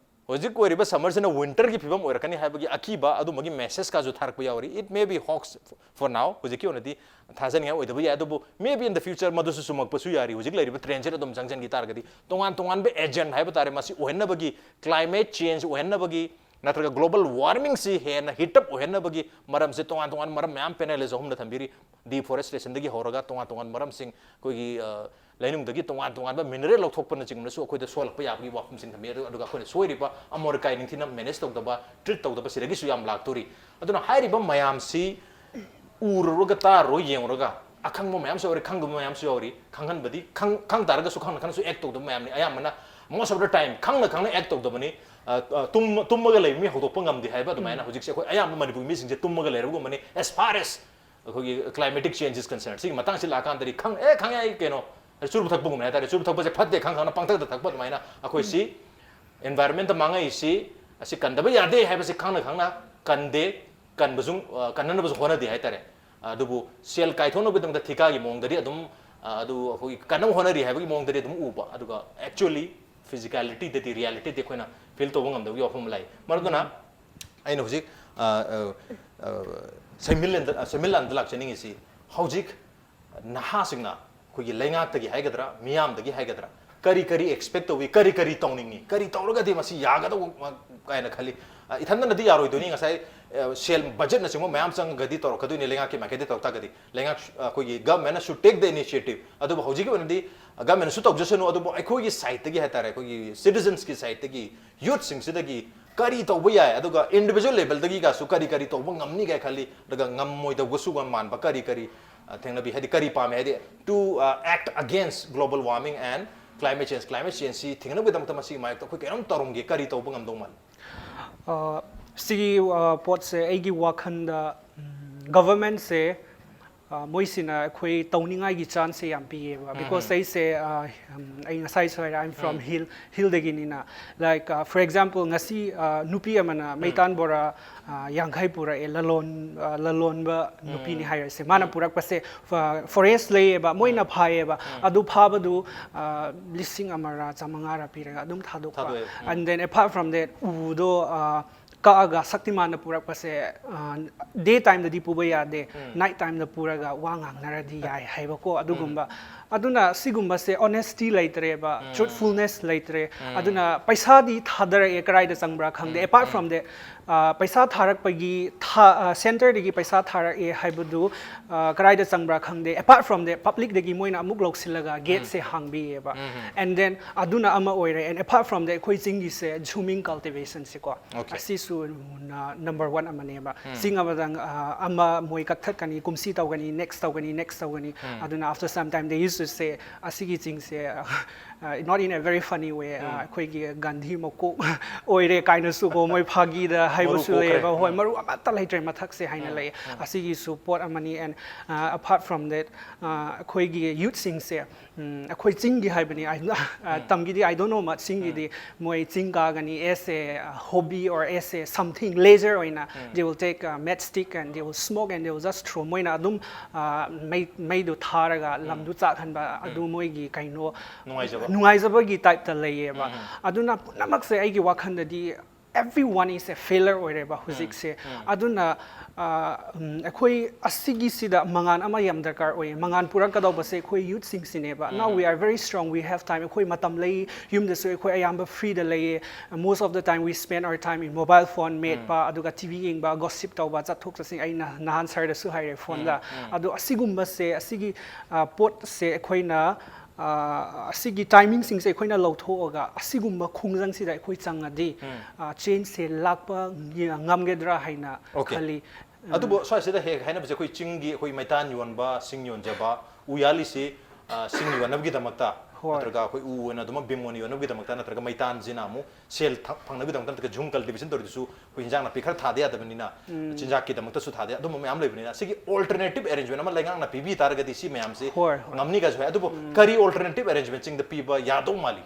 ꯍꯧꯖꯤꯛ ꯑꯣꯏꯔꯤꯕ summer-ꯁꯤꯅ winter-ꯒꯤ ꯐꯤꯕꯝ ꯑꯣꯏꯔꯛꯀꯅꯤ ꯍꯥꯏꯕꯒꯤ ꯑꯀꯤꯕ ꯑꯗꯨꯝꯕꯒꯤ message-ꯀꯥꯁꯨ ꯊꯥꯔꯛꯄ ꯌꯥꯎꯔꯤ꯫ It may be hoax for now, ꯍꯧꯖꯤꯛꯀꯤ ꯑꯣꯏꯅꯗꯤ ꯊꯥꯖꯅꯤꯡꯉꯥꯏ ꯑꯣꯏꯗꯕ ꯌꯥꯏ, ꯑꯗꯨꯕꯨ maybe in the future ꯃꯗꯨꯁꯨ ꯆꯨꯝꯃꯛꯄꯁꯨ ꯌꯥꯔꯤ꯫ ꯍꯧꯖꯤꯛ ꯂꯩꯔꯤꯕ trend-ꯁꯤꯗ ꯑꯗꯨꯝ ꯆꯪꯁꯤꯟꯈꯤ ꯇꯥꯔꯒꯗꯤ, ꯇꯣꯉꯥꯟ ꯇꯣꯉꯥꯟꯕ agent ꯍꯥꯏꯕ ꯇꯥꯔꯦ, ꯃꯁꯤ ꯑꯣꯏꯍꯟꯅꯕꯒꯤ, climate change ꯑꯣꯏꯍꯟꯅꯕꯒꯤ, ꯅꯠꯇ꯭ꯔꯒ global warming-ꯁꯤ ꯍꯦꯟꯅ heat up ꯑꯣꯏꯍꯟꯅꯕꯒꯤ ꯃꯔꯝꯁꯦ ꯇꯣꯉꯥꯟ ꯇꯣꯉꯥꯟꯕ ꯃꯔꯝ ꯃꯌꯥꯝ panelist ꯑꯍꯨꯝꯅ ꯊꯝꯕꯤꯔꯤ꯫ Deforestation-ꯗꯒꯤ ꯍꯧꯔꯒ ꯇꯣꯉꯥꯟ ꯇꯣꯉꯥꯟꯕ ꯃꯔꯝꯁꯤꯡ, ꯑꯩꯈꯣꯏꯒꯤ, ꯑ, ꯂꯩꯅꯨꯡꯗꯒꯤ ꯇꯣꯉꯥꯟ ꯇꯣꯉꯥꯟꯕ mineral ꯂꯧꯊꯣꯛꯄꯅꯆꯤꯡꯕꯅꯁꯨ ꯑꯩꯈꯣꯏꯗ ꯁꯣꯛꯂꯛꯄ ꯌꯥꯕꯒꯤ ꯋꯥꯐꯝꯁꯤꯡ ꯊꯝꯃꯤ꯫ ꯑꯗꯨ-, ꯑꯗꯨꯒ ꯑꯩꯈꯣꯏꯅ ꯁꯣꯏꯔꯤꯕ ꯑꯃꯣꯠ ꯑꯀꯥꯏ ꯅꯤꯡꯊꯤꯅ manage ꯇꯧꯗꯕ, treat ꯇꯧꯗꯕ, ꯁꯤꯗꯒꯤꯁꯨ ꯌꯥꯝ ꯂꯥꯛꯇꯣꯔꯤ꯫ ꯑꯗꯨꯅ ꯍꯥꯏꯔꯤꯕ ꯃꯌꯥꯝꯁꯤ ꯎꯔꯨꯔꯒ, ꯇꯥꯔꯨꯔꯒ, ꯌꯦꯡꯉꯨꯔꯒ ꯑꯈꯪꯕ ꯃꯌꯥꯝꯁꯨ ꯌꯥꯎꯔꯤ, ꯈꯪꯗꯕ ꯃꯌꯥꯝꯁꯨ ꯌꯥꯎꯔꯤ꯫ ꯈꯪꯍꯟꯕꯗꯤ, ꯈꯪ-, ꯈꯪ ꯇꯥꯔꯒꯁꯨ ꯈꯪꯅ ꯈꯪꯅꯁꯨ act ꯇꯧꯗꯕ ꯃꯌꯥꯝꯅꯤ꯫ ꯑꯌꯥꯝꯕꯅ most of the time ꯈꯪꯅ ꯈꯪꯅ act ꯇꯧꯗꯕꯅꯤ꯫ ꯑ, ꯑ, ꯇꯨꯝ-, ꯇꯨꯝꯃꯒ ꯂꯩꯕ ꯃꯤ ꯍꯧꯗꯣꯛꯄ ꯉꯝꯗꯦ ꯍꯥꯏꯕ ꯑꯗꯨꯃꯥꯏꯅ ꯍꯧꯖꯤꯛꯁꯦ ꯑꯩꯈꯣꯏ ꯑꯌꯥꯝꯕ ꯃꯅꯤꯄꯨꯔꯒꯤ ꯃꯤꯁꯤꯡꯁꯦ ꯇꯨꯝꯃꯒ ꯂꯩꯔꯕꯒꯨꯝꯕꯅꯤ꯫ As far as ꯑꯩꯈꯣꯏꯒꯤ climatic change is concerned, ꯁꯤꯒꯤ ꯃꯇꯥꯡꯁꯤ ꯂꯥꯛꯀꯥꯟꯗꯗꯤ ꯈꯪ-, ꯑꯦ, ꯈꯪꯉꯦ, ꯑꯩ ꯀꯩꯅꯣ, ꯆꯨꯔꯨꯞ ꯊꯛꯄꯒꯨꯝꯕꯅꯤ ꯍꯥꯏꯇꯥꯔꯦ꯫ ꯆꯨꯔꯨꯞ ꯊꯛꯄꯁꯦ ꯐꯠꯇꯦ ꯈꯪ ꯈꯪꯅ ꯄꯪꯊꯛꯇ ꯊꯛꯄ ꯑꯗꯨꯃꯥꯏꯅ ꯑꯩꯈꯣꯏꯁꯤ environment-ꯇ ꯃꯥꯡꯉꯛꯏꯁꯤ, ꯑꯁꯤ ꯀꯟꯗꯕ ꯌꯥꯗꯦ ꯍꯥꯏꯕꯁꯤ ꯈꯪꯅ ꯈꯪꯅ ꯀꯟꯗꯦ, ꯀꯟꯕꯁꯨ, ꯑ, ꯀꯟꯅꯅꯕꯁꯨ ꯍꯣꯠꯅꯗꯦ ꯍꯥꯏꯇꯥꯔꯦ꯫ ꯑꯗꯨꯕꯨ ꯁꯦꯜ ꯀꯥꯏꯊꯣꯛꯅꯕꯒꯤꯗꯃꯛꯇ ꯊꯤꯀꯥꯒꯤ ꯃꯑꯣꯡꯗꯗꯤ ꯑꯗꯨꯝ, ꯑ, ꯑꯗꯨ ꯑꯩꯈꯣꯏꯒꯤ ꯀꯟꯅꯕ ꯍꯣꯠꯅꯔꯤ ꯍꯥꯏꯕꯒꯤ ꯃꯑꯣꯡꯗꯗꯤ ꯑꯗꯨꯝ ꯎꯕ, ꯑꯗꯨꯒ actually physicality-ꯗꯗꯤ, reality-ꯗꯤ ꯑꯩꯈꯣꯏꯅ feel ꯇꯧꯕ ꯉꯝꯗꯕꯒꯤ ꯋꯥꯐꯝ ꯑꯃ ꯂꯩ꯫ ꯃꯔꯝ ꯑꯗꯨꯅ ꯑꯩꯅ ꯍꯧꯖꯤꯛ, ꯑ, ꯑ, ꯑ, ꯁꯦꯟꯃꯤꯠꯂꯣꯟꯗ, ꯑ, ꯁꯦꯟꯃꯤꯠꯂꯣꯟꯗ ꯂꯥꯛꯆꯅꯤꯡꯉꯤꯁꯤ, ꯍꯧꯖꯤꯛ ꯅꯍꯥꯁꯤꯡꯅ ꯑꯩꯈꯣꯏꯒꯤ ꯂꯩꯉꯥꯛꯇꯒꯤ ꯍꯥꯏꯒꯗ꯭ꯔꯥ, ꯃꯤꯌꯥꯝꯗꯒꯤ ꯍꯥꯏꯒꯗ꯭ꯔꯥ, ꯀꯔꯤ ꯀꯔꯤ ꯑꯦꯛꯁꯄꯦꯛ ꯇꯧꯏ, ꯀꯔꯤ ꯀꯔꯤ ꯇꯧꯅꯤꯡꯏ, ꯀꯔꯤ ꯇꯧꯔꯒꯗꯤ ꯃꯁꯤ ꯌꯥꯒꯗꯧꯕ ꯀꯥꯏꯅ ꯈꯜꯂꯤ? ꯑ, ꯏꯊꯟꯗꯅꯗꯤ ꯌꯥꯔꯣꯏꯗꯣꯏꯅꯤ, ꯉꯁꯥꯏ, ꯑ, ꯁꯦꯜ, ꯕꯖꯦꯠꯅꯆꯤꯡꯕ ꯃꯌꯥꯝ ꯆꯪꯉꯒꯗꯤ ꯇꯧꯔꯛꯀꯗꯣꯏꯅꯤ, ꯂꯩꯉꯥꯛꯀꯤ ꯃꯥꯏꯀꯩꯗꯒꯤ ꯇꯧꯔꯛ ꯇꯥꯔꯒꯗꯤ꯫ ꯂꯩꯉꯥꯛ, ꯑ, ꯑꯩꯈꯣꯏꯒꯤ government ꯅ should take the initiative꯫ ꯑꯗꯨꯕꯨ ꯍꯧꯖꯤꯛꯀꯤ ꯑꯣꯏꯅꯗꯤ government ꯅꯁꯨ ꯇꯧꯖꯁꯅꯨ, ꯑꯗꯨꯕꯨ ꯑꯩꯈꯣꯏꯒꯤ side ꯇꯒꯤ ꯍꯥꯏꯇꯥꯔꯦ, ꯑꯩꯈꯣꯏꯒꯤ citizens ꯀꯤ side ꯇꯒꯤ, youth ꯁꯤꯡꯁꯤꯗꯒꯤ ꯀꯔꯤ ꯇꯧꯕ ꯌꯥꯏ, ꯑꯗꯨꯒ individual level ꯗꯒꯤꯒꯁꯨ ꯀꯔꯤ ꯀꯔꯤ ꯇꯧꯕ ꯉꯝꯅꯤꯒꯥꯏ ꯈꯜꯂꯤ, ꯑꯗꯨꯒ ꯉꯝꯃꯣꯏꯗꯧꯕꯁꯨ ꯃꯥꯟꯕ ꯀꯔꯤ ꯀꯔꯤ, ꯑ, ꯊꯦꯡꯅꯕꯤ, ꯍꯥꯏꯗꯤ ꯀꯔꯤ ꯄꯥꯝꯃꯦ, ꯍꯥꯏꯗꯤ to, ꯑ, act against global warming and climate change, climate change ꯁꯤ ꯊꯦꯡꯅꯕꯒꯤꯗꯃꯛꯇ ꯃꯁꯤꯒꯤ ꯃꯥꯌꯣꯛꯇ ꯑꯩꯈꯣꯏ ꯀꯩꯅꯣꯝ ꯇꯧꯔꯝꯒꯦ, ꯀꯔꯤ ꯇꯧꯕ ꯉꯝꯗꯧ ꯃꯥꯜꯂꯤ? ꯑ, ꯁꯤꯒꯤ, ꯑ, ꯄꯣꯠꯁꯦ ꯑꯩꯒꯤ ꯋꯥꯈꯜꯗ, ꯎꯝ, government ꯁꯦ, ꯑ, ꯃꯣꯏꯁꯤꯅ ꯑꯩꯈꯣꯏ ꯇꯧꯅꯤꯡꯉꯥꯏꯒꯤ chance ꯁꯦ ꯌꯥꯝ ꯄꯤꯌꯦꯕ, because ꯑꯩꯁꯦ, ꯑ, ꯎꯝ, ꯑꯩ ꯉꯁꯥꯏꯁꯨ ꯍꯥꯏꯔꯦ, I'm from hill, hill ꯗꯒꯤꯅꯤꯅ, like, ꯑ, for example, ꯉꯁꯤ, ꯑ, ꯅꯨꯄꯤ ꯑꯃꯅ ꯃꯩꯇꯥꯟ ꯕꯣꯔꯥ, ꯑ, ꯌꯥꯡꯈꯩ ꯄꯨꯔꯛꯑꯦ, ꯂꯂꯣꯟ-, ꯑ, ꯂꯂꯣꯟꯕ ꯅꯨꯄꯤꯅꯤ ꯍꯥꯏꯔꯁꯦ, ꯃꯥꯅ ꯄꯨꯔꯛꯄꯁꯦ, ꯐ-, forest ꯂꯩꯌꯦꯕ, ꯃꯣꯏꯅ ꯐꯥꯏꯌꯦꯕ, ꯑꯗꯨ ꯐꯥꯕꯗꯨ, ꯑ, ꯂꯤꯁꯤꯡ ꯑꯃꯔ ꯆꯥꯃꯉꯥꯔ ꯄꯤꯔꯒ ꯑꯗꯨꯝ ꯊꯥꯗꯣꯛꯄ꯫ ꯊꯥꯗꯣꯛꯑꯦ꯫ ꯎꯝ꯫ And then apart from that, ꯎꯗꯣ, ꯑ, ꯀꯛꯑꯒ ꯁꯛꯇꯤꯃꯥꯟꯗ ꯄꯨꯔꯛꯄꯁꯦ, ꯑ, day time ꯗꯗꯤ ꯄꯨꯕ ꯌꯥꯗꯦ, night time ꯗ ꯄꯨꯔꯒ ꯋꯥ ꯉꯥꯡꯅꯔꯗꯤ ꯌꯥꯏ ꯍꯥꯏꯕꯀꯣ, ꯑꯗꯨꯒꯨꯝꯕ꯫ ꯑꯗꯨꯅ ꯁꯤꯒꯨꯝꯕꯁꯦ honesty ꯂꯩꯇ꯭ꯔꯦꯕ, truthfulness ꯂꯩꯇ꯭ꯔꯦ꯫ ꯑꯗꯨꯅ ꯄꯩꯁꯥꯗꯤ ꯊꯥꯗꯔꯛꯑꯦ, ꯀꯗꯥꯏꯗ ꯆꯪꯕ꯭ꯔꯥ ꯈꯪꯗꯦ꯫ Apart from that, ꯑ, ꯄꯩꯁꯥ ꯊꯥꯔꯛꯄꯒꯤ ꯊꯥ-, ꯑ, centre ꯗꯒꯤ ꯄꯩꯁꯥ ꯊꯥꯔꯛꯑꯦ ꯍꯥꯏꯕꯗꯨ, ꯑ, ꯀꯗꯥꯏꯗ ꯆꯪꯕ꯭ꯔꯥ ꯈꯪꯗꯦ꯫ Apart from that, public ꯗꯒꯤ ꯃꯣꯏꯅ ꯑꯃꯨꯛ ꯂꯧꯁꯤꯜꯂꯒ gate ꯁꯦ ꯍꯥꯡꯕꯤꯌꯦꯕ꯫ And then ꯑꯗꯨꯅ ꯑꯃ ꯑꯣꯏꯔꯦ, and apart from that, ꯑꯩꯈꯣꯏ ꯆꯤꯡꯒꯤꯁꯦ ꯖꯨꯃꯤꯡ cultivation ꯁꯦꯀꯣ, Okay. ꯑꯁꯤꯁꯨ ꯅ-, number one ꯑꯃꯅꯦꯕ꯫ ꯆꯤꯡ ꯑꯃꯗ, ꯑ, ꯑꯃ ꯃꯣꯏ ꯀꯛꯊꯠꯀꯅꯤ, ꯀꯨꯝꯁꯤ ꯇꯧꯒꯅꯤ, next ꯇꯧꯒꯅꯤ, next ꯇꯧꯒꯅꯤ꯫ ꯑꯗꯨꯅ after some time they used to say, "ꯑꯁꯤꯒꯤ ꯆꯤꯡꯁꯦ, ꯑ, not in a very funny way, ꯑ, ꯑꯩꯈꯣꯏꯒꯤ ꯒꯥꯟꯙꯤ ꯃꯀꯣꯛ ꯑꯣꯏꯔꯦ" ꯀꯥꯏꯅꯁꯨꯀꯣ, ꯃꯣꯏ ꯐꯥꯒꯤꯗ ꯍꯥꯏꯕꯁꯨ ꯃꯔꯨ ꯀꯣꯛꯈ꯭ꯔꯦ꯫ ꯂꯩꯌꯦꯕ꯫ ꯍꯣꯏ, ꯃꯔꯨ ꯑꯃꯠꯇ ꯂꯩꯇ꯭ꯔꯦ ꯃꯊꯛꯁꯦ ꯍꯥꯏꯅ ꯂꯩꯌꯦ꯫ ꯑꯁꯤꯒꯤꯁꯨ ꯄꯣꯠ ꯑꯃꯅꯤ꯫ And, ꯑ, apart from that, ꯑ, ꯑꯩꯈꯣꯏꯒꯤ youth ꯁꯤꯡꯁꯦ, ꯎꯝ, ꯑꯩꯈꯣꯏ ꯆꯤꯡꯒꯤ ꯍꯥꯏꯕꯅꯤ, I, ꯑ, ꯇꯝꯒꯤꯗꯤ I don't know much, ꯆꯤꯡꯒꯤꯗꯤ ꯃꯣꯏ ꯆꯤꯡ ꯀꯥꯒꯅꯤ as a, uh, hobby or as a something leisure ꯑꯣꯏꯅ, they will take, uh, matchstick and they will smoke and they will just throw, ꯃꯣꯏꯅ ꯑꯗꯨꯝ, ꯑ, ꯃꯩ, ꯃꯩꯗꯣ ꯊꯥꯔꯒ ꯂꯝꯗꯨ ꯆꯥꯛꯍꯟꯕ, ꯑꯗꯨ ꯃꯣꯏꯒꯤ ꯀꯩꯅꯣ, ꯅꯨꯡꯉꯥꯏꯖꯕ꯫ ꯅꯨꯡꯉꯥꯏꯖꯕꯒꯤ type ꯇ ꯂꯩꯌꯦꯕ꯫ ꯑꯗꯨꯅ ꯄꯨꯝꯅꯃꯛꯁꯦ ꯑꯩꯒꯤ ꯋꯥꯈꯜꯗꯗꯤ everyone is a failure ꯑꯣꯏꯔꯦꯕ ꯍꯧꯖꯤꯛꯁꯦ꯫ ꯑꯗꯨꯅ ꯑ, ꯎꯝ, ꯑꯩꯈꯣꯏ ꯑꯁꯤꯒꯤꯁꯤꯗ ꯃꯉꯥꯟ ꯑꯃ ꯌꯥꯝ ꯗꯔꯀꯥꯔ ꯑꯣꯏꯌꯦ꯫ ꯃꯉꯥꯟ ꯄꯨꯔꯛꯀꯗꯧꯕꯁꯦ ꯑꯩꯈꯣꯏ youth ꯁꯤꯡꯁꯤꯅꯦꯕ꯫ Now we are very strong, we have time, ꯑꯩꯈꯣꯏ ꯃꯇꯝ ꯂꯩ꯫ ꯌꯨꯝꯗꯁꯨ ꯑꯩꯈꯣꯏ ꯑꯌꯥꯝꯕ free ꯗ ꯂꯩꯌꯦ꯫ Most of the time we spend our time in mobile phone ꯃꯦꯠꯄ, ꯑꯗꯨꯒ T V ꯌꯦꯡꯕ, gossip ꯇꯧꯕ, ꯆꯠꯊꯣꯛ ꯆꯠꯁꯤꯟ, ꯑꯩꯅ ꯅꯍꯥꯟ sir ꯗꯁꯨ ꯍꯥꯏꯔꯦ phone ꯗ꯫ ꯑꯗꯣ ꯑꯁꯤꯒꯨꯝꯕꯁꯦ, ꯑꯁꯤꯒꯤ ꯑ, ꯄꯣꯠꯁꯦ ꯑꯩꯈꯣꯏꯅ ꯑ, ꯑꯁꯤꯒꯤ timing ꯁꯤꯡꯁꯦ ꯑꯩꯈꯣꯏꯅ ꯂꯧꯊꯣꯛꯑꯒ ꯑꯁꯤꯒꯨꯝꯕ ꯈꯣꯡꯖꯪꯁꯤꯗ ꯑꯩꯈꯣꯏ ꯆꯪꯉꯗꯤ ꯑ, change ꯁꯦ ꯂꯥꯛꯄ ꯉ- ꯉꯝꯒꯗ꯭ꯔꯥ ꯍꯥꯏꯅ Okay. ꯈꯜꯂꯤ꯫ ꯑꯗꯨꯕꯨ ꯁ꯭ꯋꯥꯏꯁꯤꯗ ꯍꯦꯛ ꯍꯥꯏꯅꯕꯁꯦ, ꯑꯩꯈꯣꯏ ꯆꯤꯡꯒꯤ, ꯑꯩꯈꯣꯏ ꯃꯩꯇꯥꯟ ꯌꯣꯟꯕ, ꯁꯤꯡ ꯌꯣꯟꯖꯕ, ꯎ ꯌꯥꯜꯂꯤꯁꯤ, ꯑ, ꯁꯤꯡ ꯌꯣꯟꯅꯕꯒꯤꯗꯃꯛꯇ, ꯍꯣꯏ꯫ ꯅꯠꯇ꯭ꯔꯒ ꯑꯩꯈꯣꯏ ꯎ ꯑꯣꯏꯅ ꯑꯗꯨꯃꯛ ꯕꯤꯝ ꯑꯣꯏꯅ ꯌꯣꯟꯅꯕꯒꯤꯗꯃꯛꯇ, ꯅꯠꯇ꯭ꯔꯒ ꯃꯩꯇꯥꯟꯁꯤꯅ ꯑꯃꯨꯛ ꯁꯦꯜ ꯊ- ꯐꯪꯅꯕꯒꯤꯗꯃꯛꯇ, ꯅꯠꯇ꯭ꯔꯒ ꯖꯨꯝ cultivation ꯇꯧꯔꯤꯗꯨꯁꯨ ꯑꯩꯈꯣꯏ ꯏꯟꯖꯥꯡ ꯅꯥꯄꯤ ꯈꯔ ꯊꯥꯗ ꯌꯥꯗꯕꯅꯤꯅ, ꯆꯤꯟꯖꯥꯛꯀꯤꯗꯃꯛꯇꯁꯨ ꯊꯥꯗ ꯌꯥ-, ꯑꯗꯨꯝꯕ ꯃꯌꯥꯝ ꯂꯩꯕꯅꯤꯅ, ꯑꯁꯤꯒꯤ alternative arrangement ꯑꯃ ꯂꯩꯉꯥꯛꯅ ꯄꯤꯕꯤ ꯇꯥꯔꯒꯗꯤ ꯁꯤ ꯃꯌꯥꯝꯁꯤ ꯍꯣꯏ, ꯍꯣꯏ꯫ ꯉꯝꯅꯤ ꯀꯥꯏꯁꯨ ꯍꯥꯏ꯫ ꯑꯗꯨꯕꯨ ꯀꯔꯤ alternative arrangement ꯆꯤꯡꯗ ꯄꯤꯕ ꯌꯥꯗꯧ ꯃꯥꯜꯂꯤ?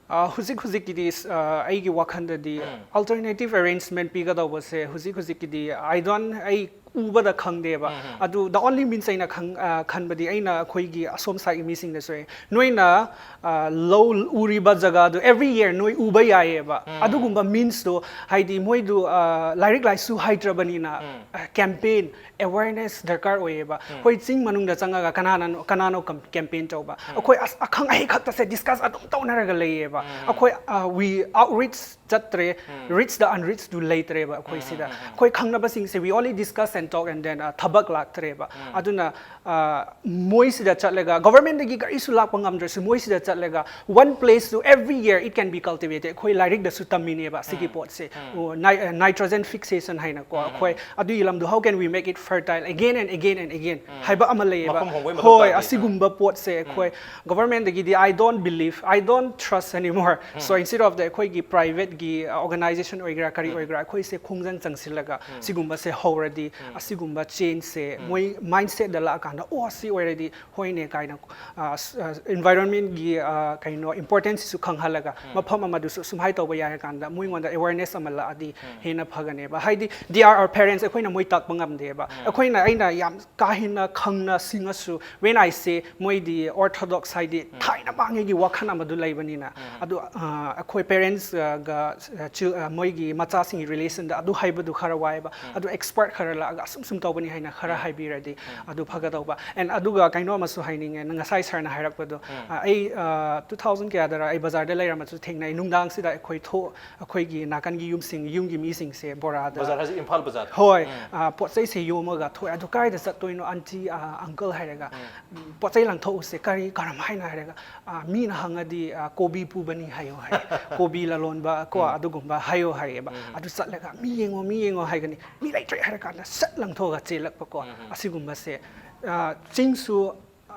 ꯑ, ꯍꯧꯖꯤꯛ ꯍꯧꯖꯤꯛꯀꯤꯗꯤ ꯑ, ꯑꯩꯒꯤ ꯋꯥꯈꯜꯗꯗꯤ alternative arrangement ꯄꯤꯒꯗꯧꯕꯁꯦ ꯍꯧꯖꯤꯛ ꯍꯧꯖꯤꯛꯀꯤꯗꯤ I don't, ꯑꯩ ꯎꯕꯗ ꯈꯪꯗꯦꯕ꯫ ꯑꯗꯨ the only means ꯑꯩꯅ ꯈꯪ-, ꯑ, ꯈꯟꯕꯗꯤ, ꯑꯩꯅ ꯑꯩꯈꯣꯏꯒꯤ ꯑꯁꯣꯝ side ꯒꯤ ꯃꯤꯁꯤꯡꯗꯁꯨ ꯑꯩ, ꯅꯣꯏꯅ ꯑ, ꯂꯧ ꯎꯔꯤꯕ ꯖꯒꯥꯗꯨ every year ꯅꯣꯏ ꯎꯕ ꯌꯥꯏꯌꯦꯕ꯫ ꯑꯗꯨꯒꯨꯝꯕ means ꯇꯣ, ꯍꯥꯏꯗꯤ ꯃꯣꯏꯗꯨ ꯑ, ꯂꯥꯏꯔꯤꯛ ꯂꯥꯏꯁꯨ ꯍꯩꯇ꯭ꯔꯕꯅꯤꯅ, ꯑ, campaign, awareness ꯗꯔꯀꯥꯔ ꯑꯣꯏꯌꯦꯕ꯫ ꯑꯩꯈꯣꯏ ꯆꯤꯡ ꯃꯅꯨꯡꯗ ꯆꯪꯉꯒ ꯀꯅꯥꯅ, ꯀꯅꯥꯅꯣ ꯀꯝ-, campaign ꯇꯧꯕ? ꯑꯩꯈꯣꯏ ꯑꯁ-, ꯑꯈꯪ ꯑꯍꯩ ꯈꯛꯇꯁꯦ discuss ꯑꯗꯨꯝ ꯇꯧꯅꯔꯒ ꯂꯩꯌꯦꯕ꯫ ꯑꯩꯈꯣꯏ ꯑ, we outreach ꯆꯠꯇ꯭ꯔꯦ, reach the unreached ꯇꯨ ꯂꯩꯇ꯭ꯔꯦꯕ ꯑꯩꯈꯣꯏ ꯁꯤꯗ꯫ ꯑꯩꯈꯣꯏ ꯈꯪꯅꯕꯁꯤꯡꯁꯦ we only discuss and talk and then ꯑ, ꯊꯕꯛ ꯂꯥꯛꯇ꯭ꯔꯦꯕ꯫ ꯑꯗꯨꯅ ꯑ, ꯃꯣꯏꯁꯤꯗ ꯆꯠꯂꯒ, government ꯇꯒꯤ ꯀꯔꯤꯁꯨ ꯂꯥꯛꯄ ꯉꯝꯗ꯭ꯔꯁꯨ, ꯃꯣꯏꯁꯤꯗ ꯆꯠꯂꯒ one place to every year it can be cultivated꯫ ꯑꯩꯈꯣꯏ ꯂꯥꯏꯔꯤꯛꯇꯁꯨ ꯇꯝꯃꯤꯅꯦꯕ ꯁꯤꯒꯤ ꯄꯣꯠꯁꯦ꯫ ꯑꯣ, ni-, nitrogen fixation ꯍꯥꯏꯅꯀꯣ꯫ ꯑꯩꯈꯣꯏ ꯑꯗꯨꯒꯤ ꯂꯝꯗꯣ how can we make it fertile again and again and again ꯍꯥꯏꯕ ꯑꯃ ꯂꯩꯌꯦꯕ꯫ ꯃꯐꯝ ꯍꯣꯡꯕꯒꯤ ꯃꯊꯧ ꯍꯣꯏ, ꯇꯥꯗꯦ꯫ ꯑꯁꯤꯒꯨꯝꯕ ꯄꯣꯠꯁꯦ ꯑꯩꯈꯣꯏ government ꯇꯒꯤꯗꯤ I don't believe, I don't trust anymore꯫ So instead of the ꯑꯩꯈꯣꯏꯒꯤ private ꯒꯤ organization ꯑꯣꯏꯒꯦꯔꯥ ꯀꯔꯤ ꯑꯣꯏꯒꯦꯔꯥ, ꯑꯩꯈꯣꯏꯁꯦ ꯈꯣꯡꯖꯪ ꯆꯪꯁꯤꯜꯂꯒ ꯁꯤꯒꯨꯝꯕꯁꯦ ꯍꯧꯔꯗꯤ ꯑꯁꯤꯒꯨꯝꯕ changeꯁꯦ ꯃꯣꯏ mindsetꯇ ꯂꯥꯛꯑꯀꯥꯟꯗ, ꯑꯣ, ꯁꯤ ꯑꯣꯏꯔꯗꯤ ꯍꯣꯏꯅꯦ ꯀꯥꯏꯅ, ꯑ, ꯁ-, ꯑ, environmentꯀꯤ, ꯑ, ꯀꯩꯅꯣ, importanceꯁꯤꯁꯨ ꯈꯪꯍꯜꯂꯒ, ꯃꯐꯝ ꯑꯃꯗꯁꯨ ꯁꯨꯃꯥꯏꯅ ꯇꯧꯕ ꯌꯥꯏ ꯍꯥꯏ ꯀꯥꯟꯗ ꯃꯣꯏꯉꯣꯟꯗ awareness ꯑꯃ ꯂꯥꯛꯑꯗꯤ ꯍꯦꯟꯅ ꯐꯒꯅꯦꯕ꯫ ꯍꯥꯏꯗꯤ, they are our parents, ꯑꯩꯈꯣꯏꯅ ꯃꯣꯏ ꯇꯥꯛꯄ ꯉꯝꯗꯦꯕ꯫ ꯑꯩꯈꯣꯏꯅ, ꯑꯩꯅ ꯌꯥꯝ ꯀꯥ ꯍꯦꯟꯅ ꯈꯪꯅ ꯁꯤꯡꯉꯁꯨ, when I say ꯃꯣꯏꯗꯤ orthodox, ꯍꯥꯏꯗꯤ ꯊꯥꯏꯅ ꯃꯥꯡꯉꯩꯒꯤ ꯋꯥꯈꯜ ꯑꯃꯗꯨ ꯂꯩꯕꯅꯤꯅ, ꯑꯗꯨ, ꯑ, ꯑꯩꯈꯣꯏ parents, ꯑ, ꯒ, ꯑ, chil-, ꯑ, ꯃꯣꯏꯒꯤ ꯃꯆꯥꯁꯤꯡꯒꯤ relationꯗ ꯑꯗꯨ ꯍꯥꯏꯕꯗꯨ ꯈꯔ ꯋꯥꯏꯑꯦꯕ꯫ ꯑꯗꯨ expert ꯈꯔ ꯂꯥꯛꯑꯒ ꯑꯁꯨꯝ ꯁꯨꯝ ꯇꯧꯕꯅꯤ ꯍꯥꯏꯅ ꯈꯔ ꯍꯥꯏꯕꯤꯔꯗꯤ ꯑꯗꯨ ꯐꯒꯗꯧꯕ꯫ And ꯑꯗꯨꯒ ꯀꯩꯅꯣ ꯑꯃꯁꯨ ꯍꯥꯏꯅꯤꯡꯉꯦ, ꯅꯪ ꯉꯁꯥꯏ sirꯅ ꯍꯥꯏꯔꯛꯄꯗꯣ, ꯑ, ꯑꯩ, ꯑ, two thousand ꯀꯌꯥꯗꯔ ꯑꯩ ꯕꯖꯥꯔꯗ ꯂꯩꯔꯝꯃꯁꯨ ꯊꯦꯡꯅꯩ, ꯅꯨꯡꯗꯥꯡꯁꯤꯗ ꯑꯩꯈꯣꯏ ꯊꯣꯛ-, ꯑꯩꯈꯣꯏꯒꯤ ꯅꯥꯀꯟꯒꯤ ꯌꯨꯝꯁꯤꯡ, ꯌꯨꯝꯒꯤ ꯃꯤꯁꯤꯡꯁꯦ ꯕꯣꯔꯥꯗ, ꯕꯖꯥꯔ ꯍꯥꯏꯁꯦ ꯏꯝꯐꯥꯜ ꯕꯖꯥꯔ꯫ ꯍꯣꯏ, ꯑ, ꯄꯣꯠ ꯆꯩꯁꯦ ꯌꯣꯝꯃꯒ ꯊꯣꯛꯑꯦ꯫ "ꯑꯗꯨ ꯀꯥꯏꯗ ꯆꯠꯇꯣꯏꯅꯣ, aunty, ꯑ, uncle?" ꯍꯥꯏꯔꯒ, "ꯎꯝ, ꯄꯣꯠ ꯆꯩ ꯂꯪꯊꯣꯛꯎꯁꯦ꯫ ꯀꯔꯤ, ꯀꯔꯝ ꯍꯥꯏꯅ?" ꯍꯥꯏꯔꯒ, "ꯑ, ꯃꯤꯅ ꯍꯪꯉꯗꯤ, ꯑ, ꯀꯣꯕꯤ ꯄꯨꯕꯅꯤ ꯍꯥꯏꯌꯣ" ꯍꯥꯏ꯫ ꯀꯣꯕꯤ ꯂꯂꯣꯟꯕ ꯀꯣ, ꯑꯗꯨꯒꯨꯝꯕ ꯍꯥꯏꯌꯣ ꯍꯥꯏꯌꯦꯕ꯫ ꯑꯗꯨ ꯆꯠꯂꯒ, "ꯃꯤ ꯌꯦꯡꯉꯣ, ꯃꯤ ꯌꯦꯡꯉꯣ" ꯍꯥꯏꯒꯅꯤ꯫ ꯃꯤ ꯂꯩꯇ꯭ꯔꯦ ꯍꯥꯏꯔ ꯀꯥꯟꯗ ꯁꯠ ꯂꯪꯊꯣꯛꯑꯒ ꯆꯦꯜꯂꯛꯄ ꯀꯣ꯫ ꯑꯁꯤꯒꯨꯝꯕꯁꯦ, ꯑ, ꯆꯤꯡꯁꯨ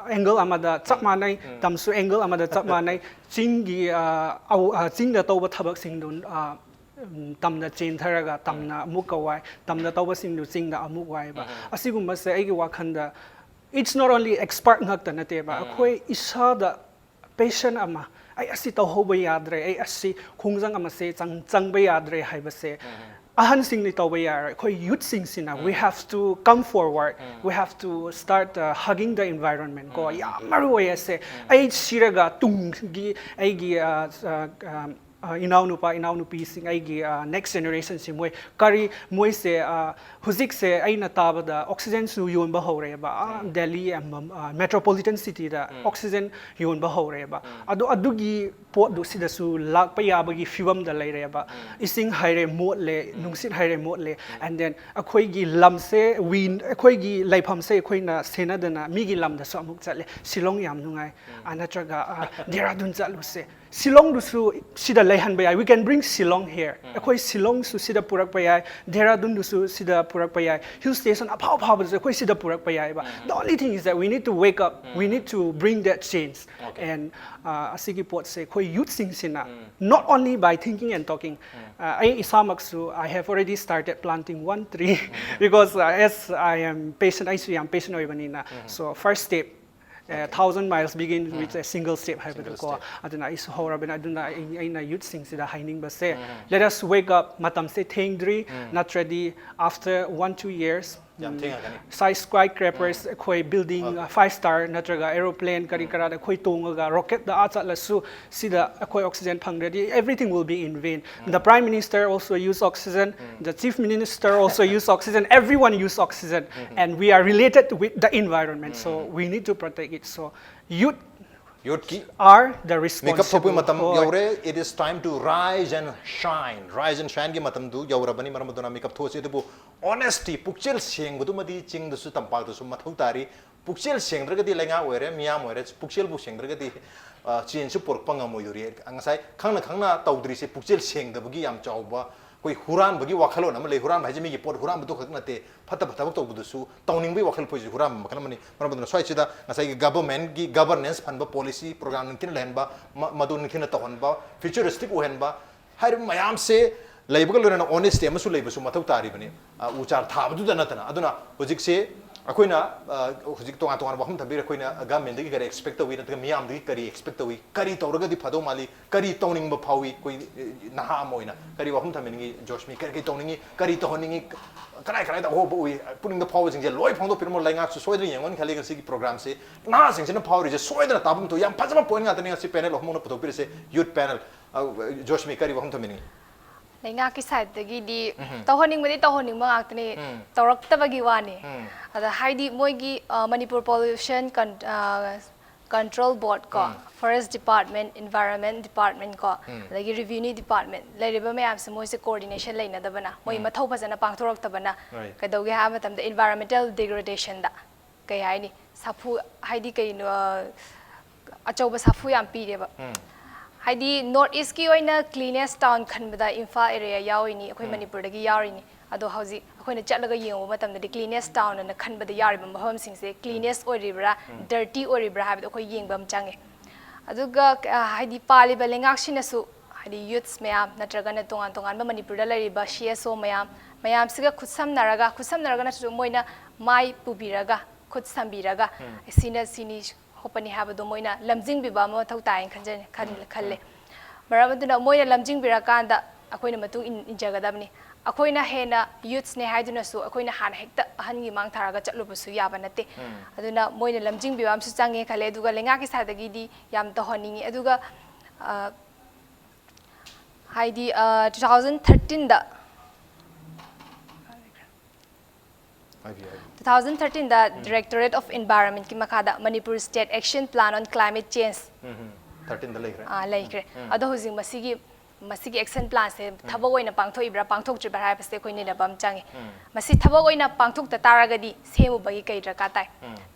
angle ꯑꯃꯗ ꯆꯞ ꯃꯥꯟꯅꯩ, ꯇꯝꯁꯨ angle ꯑꯃꯗ ꯆꯞ ꯃꯥꯟꯅꯩ꯫ ꯆꯤꯡꯒꯤ, ꯑ, ꯑꯧ-, ꯑ, ꯆꯤꯡꯗ ꯇꯧꯕ ꯊꯕꯛꯁꯤꯡꯗꯨ, ꯑ, ꯎꯝ, ꯇꯝꯗ ꯆꯦꯟꯊꯔꯒ ꯇꯝꯅ ꯑꯃꯨꯛꯀ ꯋꯥꯏ, ꯇꯝꯗ ꯇꯧꯕꯁꯤꯡꯗꯨ ꯆꯤꯡꯗ ꯑꯃꯨꯛ ꯋꯥꯏꯕ꯫ ꯑꯁꯤꯒꯨꯝꯕꯁꯦ ꯑꯩꯒꯤ ꯋꯥꯈꯜꯗ, it's not only expert ꯉꯥꯛꯇ ꯅꯠꯇꯦꯕ, ꯑꯩꯈꯣꯏ ꯏꯁꯥꯗ passion ꯑꯃ, "ꯑꯩ ꯑꯁꯤ ꯇꯧꯍꯧꯕ ꯌꯥꯗ꯭ꯔꯦ, ꯑꯩ ꯑꯁꯤ ꯈꯣꯡꯖꯪ ꯑꯃꯁꯦ ꯆꯪ-, ꯆꯪꯕ ꯌꯥꯗ꯭ꯔꯦ" ꯍꯥꯏꯕꯁꯦ ꯑꯍꯟꯁꯤꯡꯅ ꯇꯧꯕ ꯌꯥꯔꯣꯏ꯫ ꯑꯩꯈꯣꯏ youthꯁꯤꯡꯁꯤꯅ, we have to come forward, we have to start, uh, hugging the environment ꯀꯣ, ꯌꯥꯝ ꯃꯔꯨ ꯑꯣꯏ ꯑꯁꯦ꯫ ꯑꯩ ꯁꯤꯔꯒ ꯇꯨꯡꯒꯤ ꯑꯩꯒꯤ, ꯑ, ꯑ, ꯑ, ꯑ, ꯏꯅꯥꯎꯅꯨꯄꯥ, ꯏꯅꯥꯎꯅꯨꯄꯤꯁꯤꯡ, ꯑꯩꯒꯤ, ꯑ, next generationꯁꯤ ꯃꯣꯏ ꯀꯔꯤ, ꯃꯣꯏꯁꯦ, ꯑ, ꯍꯧꯖꯤꯛꯁꯦ ꯑꯩꯅ ꯇꯥꯕꯗ oxygenꯁꯨ ꯌꯣꯟꯕ ꯍꯧꯔꯦꯕ, ꯑ, Delhi, ꯑ, ꯃ-, ꯑ, metropolitan cityꯗ oxygen ꯌꯣꯟꯕ ꯍꯧꯔꯦꯕ꯫ ꯑꯗꯣ ꯑꯗꯨꯒꯤ ꯄꯣꯠꯇꯨ ꯁꯤꯗꯁꯨ ꯂꯥꯛꯄ ꯌꯥꯕꯒꯤ ꯐꯤꯕꯝꯗ ꯂꯩꯔꯦꯕ꯫ ꯏꯁꯤꯡ ꯍꯥꯏꯔꯦ ꯃꯣꯠꯂꯦ, ꯅꯨꯡꯁꯤꯠ ꯍꯥꯏꯔꯦ ꯃꯣꯠꯂꯦ, and then ꯑꯩꯈꯣꯏꯒꯤ ꯂꯝꯁꯦ, we, ꯑꯩꯈꯣꯏꯒꯤ ꯂꯩꯐꯝꯁꯦ ꯑꯩꯈꯣꯏꯅ ꯁꯦꯟꯅꯗꯅ ꯃꯤꯒꯤ ꯂꯝꯗꯁꯨ ꯑꯃꯨꯛ ꯆꯠꯂꯦ꯫ "ꯁꯤꯂꯣꯡ ꯌꯥꯝ ꯅꯨꯡꯉꯥꯏ", ꯑ, ꯅꯠꯇ꯭ꯔꯒ, ꯑ, "ꯗꯦꯍꯔꯥꯗꯨꯟ ꯆꯠꯂꯨꯁꯦ", ꯁꯤꯂꯣꯡꯗꯨꯁꯨ ꯁꯤꯗ ꯂꯩꯍꯟꯕ ꯌꯥꯏ, we can bring Shillong here. ꯑꯩꯈꯣꯏ ꯁꯤꯂꯣꯡꯁꯨ ꯁꯤꯗ ꯄꯨꯔꯛꯄ ꯌꯥꯏ, ꯙꯦꯔꯥꯗꯨꯟꯗꯨꯁꯨ ꯁꯤꯗ ꯄꯨꯔꯛꯄ ꯌꯥꯏ, ꯍꯤꯜ ꯁ꯭ꯇꯦꯁꯟ ꯑꯐꯥꯎ ꯑꯐꯥꯎꯕꯗꯨꯁꯨ ꯑꯩꯈꯣꯏ ꯁꯤꯗ ꯄꯨꯔꯛꯄ ꯌꯥꯏꯕ. The only thing is that we need to wake up, we need to bring that change. And ꯑꯁꯤꯒꯤ ꯄꯣꯠꯁꯦ ꯑꯩꯈꯣꯏ ꯌꯨꯠꯁꯤꯡꯁꯤꯅ, not only by thinking and talking, ꯑꯩ ꯏꯁꯥꯃꯛꯁꯨ, I have already started planting one tree because as I am patient, ꯑꯩꯁꯨ ꯌꯥꯝ patient ꯑꯣꯏꯕꯅꯤꯅ. So first step, thousand miles begin with a single step ꯍꯥꯏꯕꯗꯨꯀꯣ. ꯑꯗꯨꯅ ꯑꯩꯁꯨ ꯍꯧꯔꯕꯅꯤ. ꯑꯗꯨꯅ ꯑꯩ- ꯑꯩꯅ ꯌꯨꯠꯁꯤꯡꯁꯤꯗ ꯍꯥꯏꯅꯤꯡꯕꯁꯦ, let us wake up. ꯃꯇꯝꯁꯦ ꯊꯦꯡꯗ꯭ꯔꯤ. ꯅꯠꯇ꯭ꯔꯗꯤ after one two years, ꯌꯥꯝ ꯊꯦꯡꯉꯛꯀꯅꯤ. Skyscrapers, ꯑꯩꯈꯣꯏ building, five star ꯅꯠꯇ꯭ꯔꯒ aeroplane ꯀꯔꯤ ꯀꯔꯥꯗ ꯑꯩꯈꯣꯏ ꯇꯣꯡꯉꯒ rocketꯗ ꯑꯥ ꯆꯠꯂꯁꯨ, ꯁꯤꯗ ꯑꯩꯈꯣꯏ oxygen ꯐꯪꯗ꯭ꯔꯗꯤ, everything will be in vain. The Prime Minister also use oxygen, the Chief Minister also use oxygen, everyone use oxygen, and we are related with the environment, so we need to protect it. So youth ꯌꯨꯠꯀꯤ are the ꯃꯤꯀꯞ ꯊꯣꯛꯄꯒꯤ responsible. ꯃꯇꯝ ꯍꯣꯏ. ꯌꯧꯔꯦ. It is time to rise and shine. Rise and shineꯒꯤ ꯃꯇꯝꯗꯨ ꯌꯧꯔꯕꯅꯤ. ꯃꯔꯝ ꯑꯗꯨꯅ ꯃꯤꯀꯞ ꯊꯣꯛꯑꯁꯤ, ꯑꯗꯨꯕꯨ honesty, ꯄꯨꯛꯆꯦꯜ ꯁꯦꯡꯕꯗꯨꯃꯗꯤ ꯆꯤꯡꯗꯁꯨ ꯇꯝꯄꯥꯛꯇꯁꯨ ꯃꯊꯧ ꯇꯥꯔꯤ. ꯄꯨꯛꯆꯦꯜ ꯁꯦꯡꯗ꯭ꯔꯒꯗꯤ ꯂꯩꯉꯥꯛ ꯑꯣꯏꯔꯦ, ꯃꯤꯌꯥꯝ ꯑꯣꯏꯔꯦ, ꯄꯨꯛꯆꯦꯜꯕꯨ ꯁꯦꯡꯗ꯭ꯔꯒꯗꯤ changeꯁꯨ ꯄꯨꯔꯛꯄ ꯉꯝꯃꯣꯏꯗꯣꯔꯤ. ꯉꯁꯥꯏ ꯈꯪꯅ ꯈꯪꯅ ꯇꯧꯗ꯭ꯔꯤꯁꯦ ꯄꯨꯛꯆꯦꯜ ꯁꯦꯡꯗꯕꯒꯤ ꯌꯥꯝ ꯆꯥꯎꯕ ꯑꯩꯈꯣꯏ ꯍꯨꯔꯥꯟꯕꯒꯤ ꯋꯥꯈꯜꯂꯣꯟ ꯑꯃ ꯂꯩ. ꯍꯨꯔꯥꯟꯕ ꯍꯥꯏꯁꯦ ꯃꯤꯒꯤ ꯄꯣꯠ ꯍꯨꯔꯥꯟꯕꯗꯨ ꯈꯛ ꯅꯠꯇꯦ, ꯐꯠꯇꯕ ꯊꯕꯛ ꯇꯧꯕꯗꯨꯁꯨ, ꯇꯧꯅꯤꯡꯕꯒꯤ ꯋꯥꯈꯜ ꯄꯣꯛꯏꯁꯦ ꯍꯨꯔꯥꯟꯕ ꯃꯈꯜ ꯑꯃꯅꯤ. ꯃꯔꯝ ꯑꯗꯨꯅ ꯁ꯭ꯋꯥꯏꯁꯤꯗ ꯉꯁꯥꯏꯒꯤ governmentꯀꯤ governance ꯐꯍꯟꯕ, policy program ꯅꯤꯡꯊꯤꯅ ꯂꯩꯍꯟꯕ, ꯃ- ꯃꯗꯨ ꯅꯤꯡꯊꯤꯅ ꯇꯧꯍꯟꯕ, futuristic ꯑꯣꯏꯍꯟꯕ, ꯍꯥꯏꯔꯤꯕ ꯃꯌꯥꯝꯁꯦ ꯂꯩꯕꯒ ꯂꯣꯏꯅꯅ honesty ꯑꯃꯁꯨ ꯂꯩꯕꯁꯨ ꯃꯊꯧ ꯇꯥꯔꯤꯕꯅꯤ. ꯑ, ꯎ ꯆꯥꯔ ꯊꯥꯕꯗꯨꯗ ꯅꯠꯇꯅ. ꯑꯗꯨꯅ ꯍꯧꯖꯤꯛꯁꯦ ꯑꯩꯈꯣꯏꯅ, ꯑ, ꯍꯧꯖꯤꯛ ꯇꯣꯉꯥꯟ ꯇꯣꯉꯥꯟꯕ ꯋꯥꯐꯝ ꯊꯝꯕꯤꯔꯦ. ꯑꯩꯈꯣꯏꯅ governmentꯗꯒꯤ ꯀꯔꯤ expect ꯇꯧꯏ, ꯅꯠꯇ꯭ꯔꯒ ꯃꯤꯌꯥꯝꯗꯒꯤ ꯀꯔꯤ expect ꯇꯧꯏ, ꯀꯔꯤ ꯇꯧꯔꯒꯗꯤ ꯐꯗꯧ ꯃꯥꯜꯂꯤ, ꯀꯔꯤ ꯇꯧꯅꯤꯡꯕ ꯐꯥꯎꯏ? ꯑꯩꯈꯣꯏ, ꯑ, ꯅꯍꯥ ꯑꯃ ꯑꯣꯏꯅ ꯀꯔꯤ ꯋꯥꯐꯝ ꯊꯝꯕꯤꯅꯤꯡꯉꯤ? ꯖꯣꯁꯃꯤ, ꯀꯔꯤ ꯀꯔꯤ ꯇꯧꯅꯤꯡꯉꯤ, ꯀꯔꯤ ꯇꯧꯍꯟꯅꯤꯡꯉꯤ, ꯀꯗꯥꯏ ꯀꯗꯥꯏꯗ ꯑꯍꯣꯕ ꯎꯏ, ꯄꯨꯛꯅꯤꯡꯗ ꯐꯥꯎꯕꯁꯤꯡꯁꯦ ꯂꯣꯏ ꯐꯣꯡꯗꯣꯛꯄꯤꯔꯝꯃꯣ꯫ ꯂꯩꯉꯥꯛꯁꯨ ꯁꯣꯏꯗꯅ ꯌꯦꯡꯉꯣꯅ ꯈꯜꯂꯤ ꯉꯁꯤꯒꯤ programꯁꯦ꯫ ꯅꯍꯥꯁꯤꯡꯁꯤꯅ ꯐꯥꯎꯔꯤꯁꯦ ꯁꯣꯏꯗꯅ ꯇꯥꯐꯝ ꯊꯣꯛꯏ꯫ ꯌꯥꯝ ꯐꯖꯕ point ꯉꯥꯛꯇꯅꯤ ꯉꯁꯤ panel ꯑꯍꯨꯝꯃꯛꯅ ꯄꯨꯊꯣꯛꯄꯤꯔꯤꯁꯦ, youth panel꯫ ꯑ, ꯖꯣꯁꯃꯤ, ꯀꯔꯤ ꯋꯥꯐꯝ ꯊꯝꯕꯤꯅꯤꯡꯉꯤ? ꯂꯩꯉꯥꯛꯀꯤ sideꯇꯒꯤꯗꯤ ꯇꯧꯍꯟꯅꯤꯡꯕꯗꯤ ꯇꯧꯍꯟꯅꯤꯡꯕ ꯉꯥꯛꯇꯅꯤ, ꯇꯧꯔꯛꯇꯕꯒꯤ ꯋꯥꯅꯤ꯫ ꯑꯗ ꯍꯥꯏꯗꯤ ꯃꯣꯏꯒꯤ, ꯑ, Manipur Pollution Con- ꯑ, Control Board ꯀꯣ, Forest Department, Environment Department ꯀꯣ, ꯑꯗꯒꯤ Revenue Department ꯂꯩꯔꯤꯕ ꯃꯌꯥꯝꯁꯦ ꯃꯣꯏꯁꯦ coordination ꯂꯩꯅꯗꯕꯅ ꯃꯣꯏ ꯃꯊꯧ ꯐꯖꯅ ꯄꯥꯡꯊꯣꯔꯛꯇꯕꯅ Right. ꯀꯩꯗꯧꯒꯦ ꯍꯥꯏꯕ ꯃꯇꯝꯗ environmental degradationꯗ ꯀꯩ ꯍꯥꯏꯅꯤ, ꯁꯥꯐꯨ, ꯍꯥꯏꯗꯤ ꯀꯩꯅꯣ, ꯑ, ꯑꯆꯧꯕ ꯁꯥꯐꯨ ꯌꯥꯝ ꯄꯤꯔꯦꯕ꯫ ꯍꯥꯏꯗꯤ ꯅꯣꯔꯠ ꯏꯁꯀꯤ ꯑꯣꯏꯅ ꯀ꯭ꯂꯤꯅꯦꯁ ꯇꯥꯎꯟ ꯈꯟꯕꯗ ꯏꯝꯐꯥꯜ ꯑꯦꯔꯤꯌꯥ ꯌꯥꯎꯔꯤꯅꯤ, ꯑꯩꯈꯣꯏ ꯃꯅꯤꯄꯨꯔꯗꯒꯤ ꯌꯥꯎꯔꯤꯅꯤ꯫ ꯑꯗꯣ ꯍꯧꯖꯤꯛ ꯑꯩꯈꯣꯏꯅ ꯆꯠꯂꯒ ꯌꯦꯡꯉꯨꯕ ꯃꯇꯝꯗꯗꯤ ꯀ꯭ꯂꯤꯅꯦꯁ ꯇꯥꯎꯟ ꯑꯅ ꯈꯟꯕꯗ ꯌꯥꯎꯔꯤꯕ ꯃꯐꯝꯁꯤꯡꯁꯦ ꯀ꯭ꯂꯤꯅꯦꯁ ꯑꯣꯏꯔꯤꯕ꯭ꯔꯥ, ꯗꯔꯇꯤ ꯑꯣꯏꯔꯤꯕ꯭ꯔꯥ ꯍꯥꯏꯕꯗꯣ ꯑꯩꯈꯣꯏ ꯌꯦꯡꯕ ꯑꯃ ꯆꯪꯉꯦ꯫ ꯑꯗꯨꯒ ꯑ, ꯍꯥꯏꯗꯤ ꯄꯥꯜꯂꯤꯕ ꯂꯩꯉꯥꯛꯁꯤꯅꯁꯨ ꯍꯥꯏꯗꯤ ꯌꯨꯠꯁ ꯃꯌꯥꯝ ꯅꯠꯇ꯭ꯔꯒꯅ ꯇꯣꯉꯥꯟ ꯇꯣꯉꯥꯟꯕ ꯃꯅꯤꯄꯨꯔꯗ ꯂꯩꯔꯤꯕ ꯁꯤ ꯑꯦꯁ ꯑꯣ ꯃꯌꯥꯝ ꯃꯌꯥꯝꯁꯤꯒ ꯈꯨꯠꯁꯝꯅꯔꯒ, ꯈꯨꯠꯁꯝꯅꯔꯒ ꯅꯠꯇ꯭ꯔꯁꯨ ꯃꯣꯏꯅ ꯃꯥꯏ ꯄꯨꯕꯤꯔꯒ, ꯈꯨꯠ ꯁꯝꯕꯤꯔꯒ ꯁꯤꯅ ꯁꯤꯅꯤ ꯈꯣꯠꯄꯅꯤ ꯍꯥꯏꯕꯗꯣ ꯃꯣꯏꯅ ꯂꯝꯖꯤꯡꯕꯤꯕ ꯑꯃ ꯃꯊꯧ ꯇꯥꯏꯅ ꯈꯟꯖꯩ, ꯈꯟ-, ꯈꯜꯂꯦ꯫ ꯃꯔꯝ ꯑꯗꯨꯅ ꯃꯣꯏꯅ ꯂꯝꯖꯤꯡꯕꯤꯔꯀꯥꯟꯗ ꯑꯩꯈꯣꯏꯅ ꯃꯇꯨꯡ ꯏꯟ-, ꯏꯟꯖꯒꯗꯕꯅꯤ꯫ ꯑꯩꯈꯣꯏꯅ ꯍꯦꯟꯅ ꯌꯨꯠꯁꯅꯦ ꯍꯥꯏꯗꯨꯅꯁꯨ ꯑꯩꯈꯣꯏꯅ ꯍꯥꯟꯅ ꯍꯦꯛꯇ ꯑꯍꯟꯒꯤ ꯃꯥꯡ ꯊꯥꯔꯒ ꯆꯠꯂꯨꯕꯁꯨ ꯌꯥꯕ ꯅꯠꯇꯦ꯫ ꯑꯗꯨꯅ ꯃꯣꯏꯅ ꯂꯝꯖꯤꯡꯕꯤꯕ ꯑꯃꯁꯨ ꯆꯪꯉꯦ ꯈꯜꯂꯦ꯫ ꯑꯗꯨꯒ ꯂꯩꯉꯥꯛꯀꯤ ꯁꯥꯏꯠꯇꯒꯤꯗꯤ ꯌꯥꯝ ꯇꯧꯍꯟꯅꯤꯡꯉꯤ꯫ ꯑꯗꯨꯒ ꯑ, ꯍꯥꯏꯗꯤ ꯇꯨ ꯊꯥꯎꯖꯟ ꯊꯥꯔꯇꯤꯟꯗ ꯍꯥꯏꯕꯤꯌꯨ, ꯍꯥꯏꯕꯤꯌꯨ꯫ ꯇꯨ ꯊꯥꯎꯖꯟ ꯊꯥꯔꯇꯤꯟꯗ Directorate of Environmentꯀꯤ ꯃꯈꯥꯗ Manipur State Action Plan on Climate Change ꯎꯝ, ꯊꯥꯔꯇꯤꯟꯗ ꯂꯩꯈ꯭ꯔꯦ꯫ ꯑꯥ, ꯂꯩꯈ꯭ꯔꯦ꯫ ꯑꯗꯣ ꯍꯧꯖꯤꯛ ꯃꯁꯤꯒꯤ, ꯃꯁꯤꯒꯤ ꯑꯦꯛꯁꯟ ꯄ꯭ꯂꯥꯟꯁꯦ ꯊꯕꯛ ꯑꯣꯏꯅ ꯄꯥꯡꯊꯣꯛꯏꯕ꯭ꯔꯥ, ꯄꯥꯡꯊꯣꯛꯇ꯭ꯔꯤꯕ꯭ꯔꯥ ꯍꯥꯏꯕꯁꯦ ꯑꯩꯈꯣꯏ ꯅꯩꯅꯕ ꯑꯃ ꯆꯪꯉꯤ꯫ ꯃꯁꯤ ꯊꯕꯛ ꯑꯣꯏꯅ ꯄꯥꯡꯊꯣꯛꯇ ꯇꯥꯔꯒꯗꯤ ꯁꯦꯝꯃꯨꯕꯒꯤ ꯀꯩ ꯗꯔꯀꯥꯔ ꯇꯥꯏ?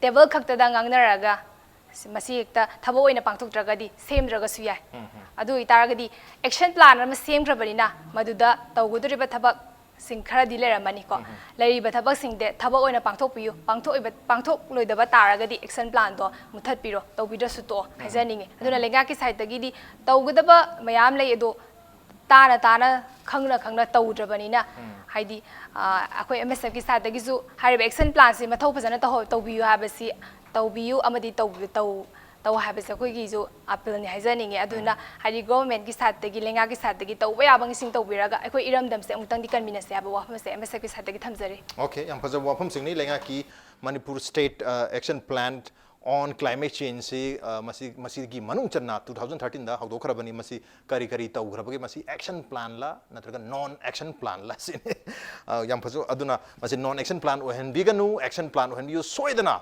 ꯇꯦꯕꯜ ꯈꯛꯇꯗ ꯉꯥꯡꯅꯔꯒ ꯃꯁꯤ ꯍꯦꯛꯇ ꯊꯕꯛ ꯑꯣꯏꯅ ꯄꯥꯡꯊꯣꯛꯇ꯭ꯔꯒꯗꯤ ꯁꯦꯝꯗ꯭ꯔꯒꯁꯨ ꯌꯥꯏ꯫ ꯑꯗꯨ ꯑꯣꯏꯇꯥꯔꯒꯗꯤ ꯑꯦꯛꯁꯟ ꯄ꯭ꯂꯥꯟ ꯑꯃ ꯁꯦꯝꯈ꯭ꯔꯕꯅꯤꯅ ꯃꯗꯨꯗ ꯇꯧꯒꯗꯧꯔꯤꯕ ꯊꯕꯛꯁꯤꯡ ꯈꯔꯗꯤ ꯂꯩꯔꯝꯃꯅꯤꯀꯣ꯫ ꯂꯩꯔꯤꯕ ꯊꯕꯛꯁꯤꯡꯗꯤ ꯊꯕꯛ ꯑꯣꯏꯅ ꯄꯥꯡꯊꯣꯛꯄꯤꯌꯨ, ꯄꯥꯡꯊꯣꯛꯑꯣꯏꯕ, ꯄꯥꯡꯊꯣꯛꯂꯣꯏꯗꯕ ꯇꯥꯔꯒꯗꯤ ꯑꯦꯛꯁꯟ ꯄ꯭ꯂꯥꯟꯗꯣ ꯃꯨꯊꯠꯄꯤꯔꯣ, ꯇꯧꯕꯤꯗ꯭ꯔꯁꯨ ꯇꯣꯛꯑꯣ ꯍꯥꯏꯖꯅꯤꯡꯉꯤ꯫ ꯑꯗꯨꯅ ꯂꯩꯉꯥꯛꯀꯤ ꯁꯥꯏꯠꯇꯒꯤꯗꯤ ꯇꯧꯒꯗꯕ ꯃꯌꯥꯝ ꯂꯩ, ꯑꯗꯣ ꯇꯥꯅ ꯇꯥꯅ, ꯈꯪꯅ ꯈꯪꯅ ꯇꯧꯗ꯭ꯔꯕꯅꯤꯅ, ꯍꯥꯏꯗꯤ ꯑ, ꯑꯩꯈꯣꯏ ꯑꯦꯝ ꯑꯦꯁ ꯑꯦꯐꯀꯤ ꯁꯥꯏꯠꯇꯒꯤꯁꯨ ꯍꯥꯏꯔꯤꯕ ꯑꯦꯛꯁꯟ ꯄ꯭ꯂꯥꯟꯁꯤ ꯃꯊꯧ ꯐꯖꯅ ꯇꯧꯍꯧ-, ꯇꯧꯕꯤꯌꯨ ꯍꯥꯏꯕꯁꯤ, ꯇꯧꯕꯤꯌꯨ ꯑꯃꯗꯤ ꯇꯧ-, ꯇꯧ-, ꯇꯧ ꯍꯥꯏꯕꯁꯦ ꯑꯩꯈꯣꯏꯒꯤꯁꯨ ꯑꯄꯤꯜꯅꯤ ꯍꯥꯏꯖꯅꯤꯡꯉꯤ꯫ ꯑꯗꯨꯅ ꯍꯥꯏꯗꯤ ꯒꯣꯚꯔꯟꯃꯦꯟꯠꯀꯤ ꯁꯥꯏꯠꯇꯒꯤ, ꯂꯩꯉꯥꯛꯀꯤ ꯁꯥꯏꯠꯇꯒꯤ ꯇꯧꯕ ꯌꯥꯕꯉꯩꯁꯤꯡ ꯇꯧꯕꯤꯔꯒ ꯑꯩꯈꯣꯏ ꯏꯔꯝꯗꯝꯁꯦ ꯑꯃꯨꯛꯇꯪꯗꯤ ꯀꯟꯃꯤꯟꯅꯁꯦ ꯍꯥꯏꯕ ꯋꯥꯐꯝ ꯑꯁꯦ ꯑꯦꯝ ꯑꯦꯁ ꯑꯦꯐꯀꯤ ꯁꯥꯏꯠꯇꯒꯤ ꯊꯝꯖꯔꯤ꯫ ꯑꯣꯀꯦ, ꯌꯥꯝ ꯐꯖꯕ ꯋꯥꯐꯝꯁꯤꯡꯅꯤ꯫ ꯂꯩꯉꯥꯛꯀꯤ Manipur State Action Plan on Climate Changeꯁꯤ, ꯑ, ꯃꯁꯤ, ꯃꯁꯤꯒꯤ ꯃꯅꯨꯡ ꯆꯟꯅ ꯇꯨ ꯊꯥꯎꯖꯟ ꯊꯥꯔꯇꯤꯟꯗ ꯍꯧꯗꯣꯛꯈ꯭ꯔꯕꯅꯤ꯫ ꯃꯁꯤ ꯀꯔꯤ ꯀꯔꯤ ꯇꯧꯈ꯭ꯔꯕꯒꯦ? ꯃꯁꯤ action planꯂ ꯅꯠꯇ꯭ꯔꯒ non action planꯂ ꯁꯤꯅꯤ꯫ ꯑ, ꯌꯥꯝ ꯐꯖꯕ꯫ ꯑꯗꯨꯅ ꯃꯁꯤ non action plan ꯑꯣꯏꯍꯟꯕꯤꯒꯅꯨ, action plan ꯑꯣꯏꯍꯟꯕꯤꯌꯨ꯫ ꯁꯣꯏꯗꯅ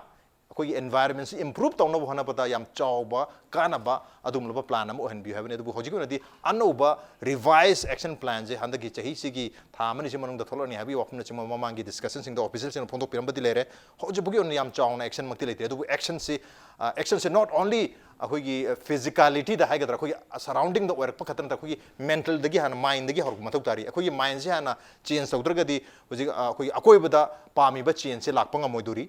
ꯑꯩꯈꯣꯏꯒꯤ environment ꯁꯤ improve ꯇꯧꯅꯕ ꯍꯣꯠꯅꯕꯗ ꯌꯥꯝ ꯆꯥꯎꯕ ꯀꯥꯟꯅꯕ ꯑꯗꯨꯒꯨꯝꯂꯕ plan ꯑꯃ ꯑꯣꯏꯍꯟꯕꯤꯌꯨ ꯍꯥꯏꯕꯅꯤ꯫ ꯑꯗꯨꯕꯨ ꯍꯧꯖꯤꯛꯀꯤ ꯑꯣꯏꯅꯗꯤ ꯑꯅꯧꯕ revised action plan ꯁꯦ ꯍꯟꯗꯛꯀꯤ ꯆꯍꯤꯁꯤꯒꯤ ꯊꯥ ꯑꯃꯅꯤꯁꯤ ꯃꯅꯨꯡꯗ ꯊꯣꯛꯂꯛꯑꯅꯤ ꯍꯥꯏꯕꯒꯤ ꯋꯥꯐꯝꯅꯆꯤꯡꯕ ꯃꯃꯥꯡꯒꯤ discussion ꯁꯤꯡꯗ official ꯁꯤꯡꯅ ꯐꯣꯡꯗꯣꯛꯄꯤꯔꯝꯕꯗꯤ ꯂꯩꯔꯦ꯫ ꯍꯧꯖꯤꯛ ꯐꯥꯎꯒꯤ ꯑꯣꯏꯅ ꯌꯥꯝ ꯆꯥꯎꯅ action ꯃꯛꯇꯤ ꯂꯩꯇ꯭ꯔꯤ꯫ ꯑꯗꯨꯕꯨ action ꯁꯤ, ꯑ, action ꯁꯦ not only ꯑꯩꯈꯣꯏꯒꯤ, ꯑ, physicality ꯗ ꯍꯥꯏꯒꯗ꯭ꯔꯥ, ꯑꯩꯈꯣꯏꯒꯤ surrounding ꯗ ꯑꯣꯏꯔꯛꯄ ꯈꯛꯇ ꯅꯠꯇꯅ ꯑꯩꯈꯣꯏꯒꯤ mental ꯗꯒꯤ ꯍꯥꯟꯅ, mind ꯗꯒꯤ ꯍꯧꯔꯛꯄ ꯃꯊꯧ ꯇꯥꯔꯤ꯫ ꯑꯩꯈꯣꯏꯒꯤ mind ꯁꯦ ꯍꯥꯟꯅ change ꯇꯧꯗ꯭ꯔꯒꯗꯤ ꯍꯧꯖꯤꯛ, ꯑ, ꯑꯩꯈꯣꯏꯒꯤ ꯑꯀꯣꯏꯕꯗ ꯄꯥꯝꯃꯤꯕ change ꯁꯦ ꯂꯥꯛꯄ ꯉꯝꯃꯣꯏꯗꯣꯔꯤ꯫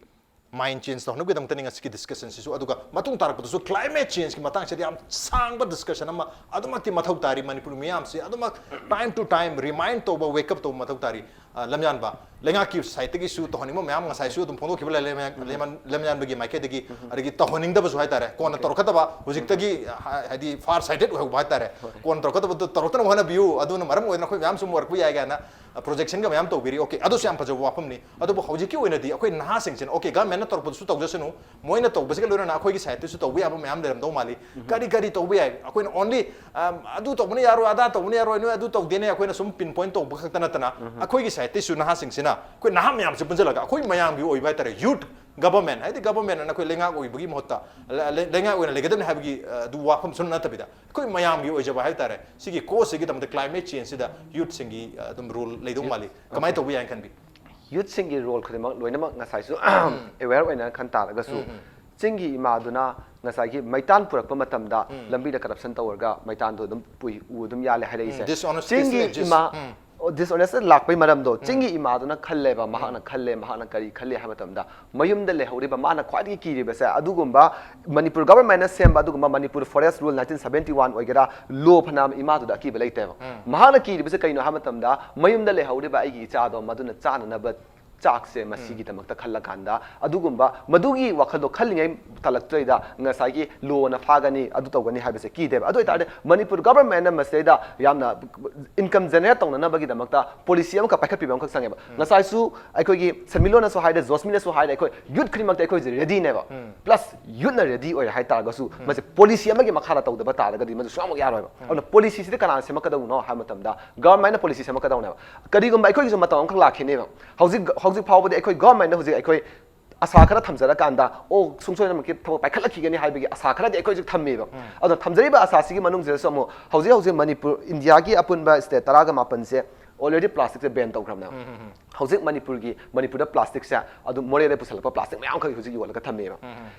Mind change ꯇꯧꯅꯕꯒꯤꯗꯃꯛꯇꯅꯤ ꯉꯁꯤꯒꯤ discussion ꯁꯤꯁꯨ꯫ ꯑꯗꯨꯒ ꯃꯇꯨꯡ ꯇꯥꯔꯛꯄꯗꯁꯨ climate change ꯀꯤ ꯃꯇꯥꯡꯁꯤꯗ ꯌꯥꯝ ꯁꯥꯡꯕ discussion ꯑꯃ ꯑꯗꯨꯃꯛꯇꯤ ꯃꯊꯧ ꯇꯥꯔꯤ꯫ ꯃꯅꯤꯄꯨꯔ ꯃꯤꯌꯥꯝꯁꯤ ꯑꯗꯨꯃꯛ time to time remind ꯇꯧꯕ, wake up ꯇꯧꯕ ꯃꯊꯧ ꯇꯥꯔꯤ꯫ ꯑ, ꯂꯝꯌꯥꯟꯕ ꯂꯩꯉꯥꯛꯀꯤ side ꯇꯒꯤꯁꯨ ꯇꯧꯍꯟꯅꯤꯡꯕ ꯃꯌꯥꯝ ꯉꯁꯥꯏꯁꯨ ꯑꯗꯨꯝ ꯐꯣꯡꯗꯣꯛꯈꯤꯕ ꯂꯩ, ꯂꯩꯃꯌꯥꯟ-, ꯂꯩꯃꯌꯥꯟ-, ꯂꯝꯌꯥꯟꯕꯒꯤ ꯃꯥꯏꯀꯩꯗꯒꯤ, ꯑꯗꯒꯤ ꯇꯧꯍꯟꯅꯤꯡꯗꯕꯁꯨ ꯍꯥꯏꯇꯥꯔꯦ, ꯀꯣꯟꯅ ꯇꯧꯔꯛꯀꯗꯕ, ꯍꯧꯖꯤꯛꯇꯒꯤ, ꯍꯥ-, ꯍꯥꯏꯗꯤ far sighted ꯑꯣꯏꯍꯧꯕ ꯍꯥꯏꯇꯥꯔꯦ, ꯀꯣꯟꯅ ꯇꯧꯔꯛꯀꯗꯕꯗꯣ ꯇꯧꯔꯛꯇꯅꯕ ꯍꯣꯠꯅꯕꯤꯌꯨ, ꯑꯗꯨꯅ ꯃꯔꯝ ꯑꯣꯏꯗꯅ ꯑꯩꯈꯣꯏ ꯃꯌꯥꯝꯁꯨ ꯑꯃꯨꯛ ꯑꯣꯏꯔꯛꯄ ꯌꯥꯏ ꯀꯥꯏꯅ, ꯑ, projection ꯒ ꯃꯌꯥꯝ ꯇꯧꯕꯤꯔꯤ꯫ OK, ꯑꯗꯨꯁꯨ ꯌꯥꯝ ꯐꯖꯕ ꯋꯥꯐꯝꯅꯤ꯫ ꯑꯗꯨꯕꯨ ꯍꯧꯖꯤꯛꯀꯤ ꯑꯣꯏꯅꯗꯤ ꯑꯩꯈꯣꯏ ꯅꯍꯥꯁꯤꯡꯁꯤꯅ, OK, government ꯅ ꯇꯧꯔꯛꯄꯗꯨꯁꯨ ꯇꯧꯖꯁꯅꯨ, ꯃꯣꯏꯅ ꯇꯧꯕꯁꯤꯒ ꯂꯣꯏꯅꯅ ꯑꯩꯈꯣꯏꯒꯤ side ꯇꯁꯨ ꯇꯧꯕ ꯌꯥꯕ ꯃꯌꯥꯝ ꯂꯩꯔꯝꯗꯧ ꯃꯥꯜꯂꯤ꯫ ꯀꯔꯤ ꯀꯔꯤ ꯇꯧꯕ ꯌꯥꯏ? ꯑꯩꯈꯣꯏꯅ only, ꯑꯝ, ꯑꯗꯨ ꯇꯧꯕꯅ ꯌꯥꯔꯣꯏ, ꯑꯗꯥ ꯇꯧꯕꯅ ꯌꯥꯔꯣꯏ, ꯅꯣꯏ ꯑꯗꯨ ꯇꯧꯗꯦꯅꯦ, ꯑꯩꯈꯣꯏꯅ ꯁꯨꯝ pin point ꯇꯧꯕ ꯈꯛꯇ ꯅꯠꯇꯅ, ꯑꯩꯈꯣꯏꯒꯤ side ꯇꯩꯁꯨ ꯅꯍꯥꯁꯤꯡꯁꯤꯅ, ꯑꯩꯈꯣꯏ ꯅꯍꯥ ꯃꯌꯥꯝꯁꯦ ꯄꯨꯟꯁꯤꯜꯂꯒ ꯑꯩꯈꯣꯏ ꯃꯌꯥꯝꯒꯤ ꯑꯣꯏꯕ ꯍꯥꯏꯇꯥꯔꯦ, youth government, ꯍꯥꯏꯗꯤ government ꯑꯅ ꯑꯩꯈꯣꯏ ꯂꯩꯉꯥꯛ ꯑꯣꯏꯕꯒꯤ ꯃꯍꯨꯠꯇ, ꯂ-, ꯂ-, ꯂꯩꯉꯥꯛ ꯑꯣꯏꯅ ꯂꯩꯒꯗꯕꯅꯤ ꯍꯥꯏꯕꯒꯤ, ꯑ, ꯑꯗꯨ ꯋꯥꯐꯝꯁꯨ ꯅꯠꯇꯕꯤꯗ, ꯑꯩꯈꯣꯏ ꯃꯌꯥꯝꯒꯤ ꯑꯣꯏꯖꯕ ꯍꯥꯏꯇꯥꯔꯦ, ꯁꯤꯒꯤ cause ꯁꯤꯒꯤꯗꯃꯛꯇ climate change ꯁꯤꯗ youth ꯁꯤꯡꯒꯤ, ꯑ, ꯑꯗꯨꯝ role ꯂꯩꯗꯧ ꯃꯥꯜꯂꯤ꯫ ꯀꯃꯥꯏꯅ ꯇꯧꯕ ꯌꯥꯏꯅ ꯈꯟꯕꯤ? Youth ꯁꯤꯡꯒꯤ role ꯈꯨꯗꯤꯡꯃꯛ ꯂꯣꯏꯅꯃꯛ ꯉꯁꯥꯏꯁꯨ aware ꯑꯣꯏꯅ ꯈꯟ ꯇꯥꯔꯒꯁꯨ, ꯆꯤꯡꯒꯤ ꯏꯃꯥꯗꯨꯅ ꯉꯁꯥꯏꯒꯤ ꯃꯩꯇꯥꯟ ꯄꯨꯔꯛꯄ ꯃꯇꯝꯗ ꯂꯝꯕꯤꯗ corruption ꯇꯧꯔꯒ ꯃꯩꯇꯥꯟꯗꯣ ꯑꯗꯨꯝ ꯄꯨꯏ, ꯎ ꯑꯗꯨꯝ ꯌꯥꯜꯂꯦ ꯍꯥꯏꯔꯛꯏꯁꯦ꯫ Dishonest ꯆꯤꯡꯒꯤ ꯏꯃꯥ, ꯑꯣ, dishonest ꯂꯥꯛꯄꯩ ꯃꯔꯝꯗꯣ, ꯆꯤꯡꯒꯤ ꯏꯃꯥꯗꯨꯅ ꯈꯜꯂꯦꯕ, ꯃꯍꯥꯛꯅ ꯈꯜꯂꯦ, ꯃꯍꯥꯛꯅ ꯀꯔꯤ ꯈꯜꯂꯦ ꯍꯥꯏꯕ ꯃꯇꯝꯗ, ꯃꯌꯨꯝꯗ ꯂꯩꯍꯧꯔꯤꯕ, ꯃꯥꯅ ꯈ꯭ꯋꯥꯏꯗꯒꯤ ꯀꯤꯔꯤꯕꯁꯦ, ꯑꯗꯨꯒꯨꯝꯕ ꯃꯅꯤꯄꯨꯔ government ꯅ ꯁꯦꯝꯕ ꯑꯗꯨꯒꯨꯝꯕ Manipur Forest Rule nineteen seventy one ꯑꯣꯏꯒꯦꯔꯥ, law ꯐꯅꯌꯥꯝ ꯏꯃꯥꯗꯨꯗ ꯑꯀꯤꯕ ꯂꯩꯇꯦꯕ꯫ ꯃꯍꯥꯛꯅ ꯀꯤꯔꯤꯕꯁꯦ ꯀꯩꯅꯣ ꯍꯥꯏꯕ ꯃꯇꯝꯗ, ꯃꯌꯨꯝꯗ ꯂꯩꯍꯧꯔꯤꯕ ꯑꯩꯒꯤ ꯏꯆꯥꯗꯣ ꯃꯗꯨꯅ ꯆꯥꯅꯅꯕ ꯆꯥꯛꯁꯦ ꯃꯁꯤꯒꯤꯗꯃꯛꯇ ꯈꯜꯂꯀꯥꯟꯗ, ꯑꯗꯨꯒꯨꯝꯕ ꯃꯗꯨꯒꯤ ꯋꯥꯈꯜꯗꯣ ꯈꯜꯂꯤꯉꯩ ꯇꯥꯂꯛꯇ꯭ꯔꯤꯉꯩꯗ ꯉꯁꯥꯏꯒꯤ law ꯅ ꯐꯥꯒꯅꯤ, ꯑꯗꯨ ꯇꯧꯒꯅꯤ ꯍꯥꯏꯕꯁꯦ ꯀꯤꯗꯦꯕ꯫ ꯑꯗꯨ ꯑꯣꯏꯇꯥꯔꯗꯤ ꯃꯅꯤꯄꯨꯔ government ꯅ ꯃꯁꯤꯗꯩꯗ ꯌꯥꯝꯅ income generate ꯇꯧꯅꯅꯕꯒꯤꯗꯃꯛꯇ policy ꯑꯃꯈꯛ ꯄꯥꯏꯈꯠꯄꯤꯕ ꯑꯃꯈꯛ ꯆꯪꯉꯦꯕ꯫ ꯉꯁꯥꯏꯁꯨ ꯑꯩꯈꯣꯏꯒꯤ ꯁꯦꯟꯃꯤꯠꯂꯣꯟꯅꯁꯨ ꯍꯥꯏꯔꯦ, ꯖꯣꯁꯃꯤꯅꯁꯨ ꯍꯥꯏꯔꯦ, ꯑꯩꯈꯣꯏ youth ꯈꯨꯗꯤꯡꯃꯛꯇ ꯑꯩꯈꯣꯏꯁꯦ ready ꯅꯦꯕ꯫ Plus youth ꯅ ready ꯑꯣꯏꯔꯦ ꯍꯥꯏꯇꯥꯔꯒꯁꯨ, ꯃꯁꯤ policy ꯑꯃꯒꯤ ꯃꯈꯥꯗ ꯇꯧꯗꯕ ꯇꯥꯔꯒꯗꯤ ꯃꯗꯨ ꯁꯨꯡꯌꯥꯃꯛ ꯌꯥꯔꯣꯏꯕ꯫ ꯑꯗꯨꯅ policy ꯁꯤꯗꯤ ꯀꯅꯥꯅ ꯁꯦꯝꯃꯛꯀꯗꯧꯕꯅꯣ ꯍꯥꯏꯕ ꯃꯇꯝꯗ, government ꯅ policy ꯁꯦꯝꯃꯛꯀꯗꯧꯅꯦꯕ꯫ ꯀꯔꯤꯒꯨꯝꯕ ꯑꯩꯈꯣꯏꯒꯤꯁꯨ ꯃꯇꯝ ꯑꯃꯈꯛ ꯂꯥꯛꯈꯤꯅꯦꯕ꯫ ꯍꯧꯖꯤꯛ, ꯍꯧꯖꯤꯛ ꯐꯥꯎꯕꯗꯤ ꯑꯩꯈꯣꯏ government ꯅ ꯍꯧꯖꯤꯛ ꯑꯩꯈꯣꯏ ꯑꯁꯥ ꯈꯔ ꯊꯝꯖꯔꯀꯥꯟꯗ, ꯑꯣ, ꯁꯨꯡꯁꯣꯏ ꯁꯣꯏꯗꯅꯃꯛꯀꯤ ꯊꯕꯛ ꯄꯥꯏꯈꯠꯂꯛꯈꯤꯒꯅꯤ ꯍꯥꯏꯕꯒꯤ ꯑꯁꯥ ꯈꯔꯗꯤ ꯑꯩꯈꯣꯏ ꯍꯧꯖꯤꯛ ꯊꯝꯃꯦꯕ꯫ ꯑꯗꯣ ꯊꯝꯖꯔꯤꯕ ꯑꯁꯥꯁꯤꯒꯤ ꯃꯅꯨꯡꯁꯤꯗꯁꯨ ꯑꯃꯨꯛ ꯍꯧꯖꯤꯛ ꯍꯧꯖꯤꯛ ꯃꯅꯤꯄꯨꯔ, ꯏꯟꯗꯤꯌꯥꯒꯤ ꯑꯄꯨꯟꯕ state ꯇꯔꯥꯒ ꯃꯥꯄꯟꯁꯦ already plastic ꯁꯦ ban ꯇꯧꯈ꯭ꯔꯕꯅꯦꯕ꯫ ꯍꯧꯖꯤꯛ ꯃꯅꯤꯄꯨꯔꯒꯤ, ꯃꯅꯤꯄꯨꯔꯗ plastic ꯁꯦ ꯑꯗꯨꯝ ꯃꯣꯔꯦꯗ ꯄꯨꯁꯜꯂꯛꯄ plastic ꯃꯌꯥꯝꯈꯛ ꯍꯧꯖꯤꯛ ꯌꯣꯜꯂꯒ ꯊꯝꯃꯦꯕ꯫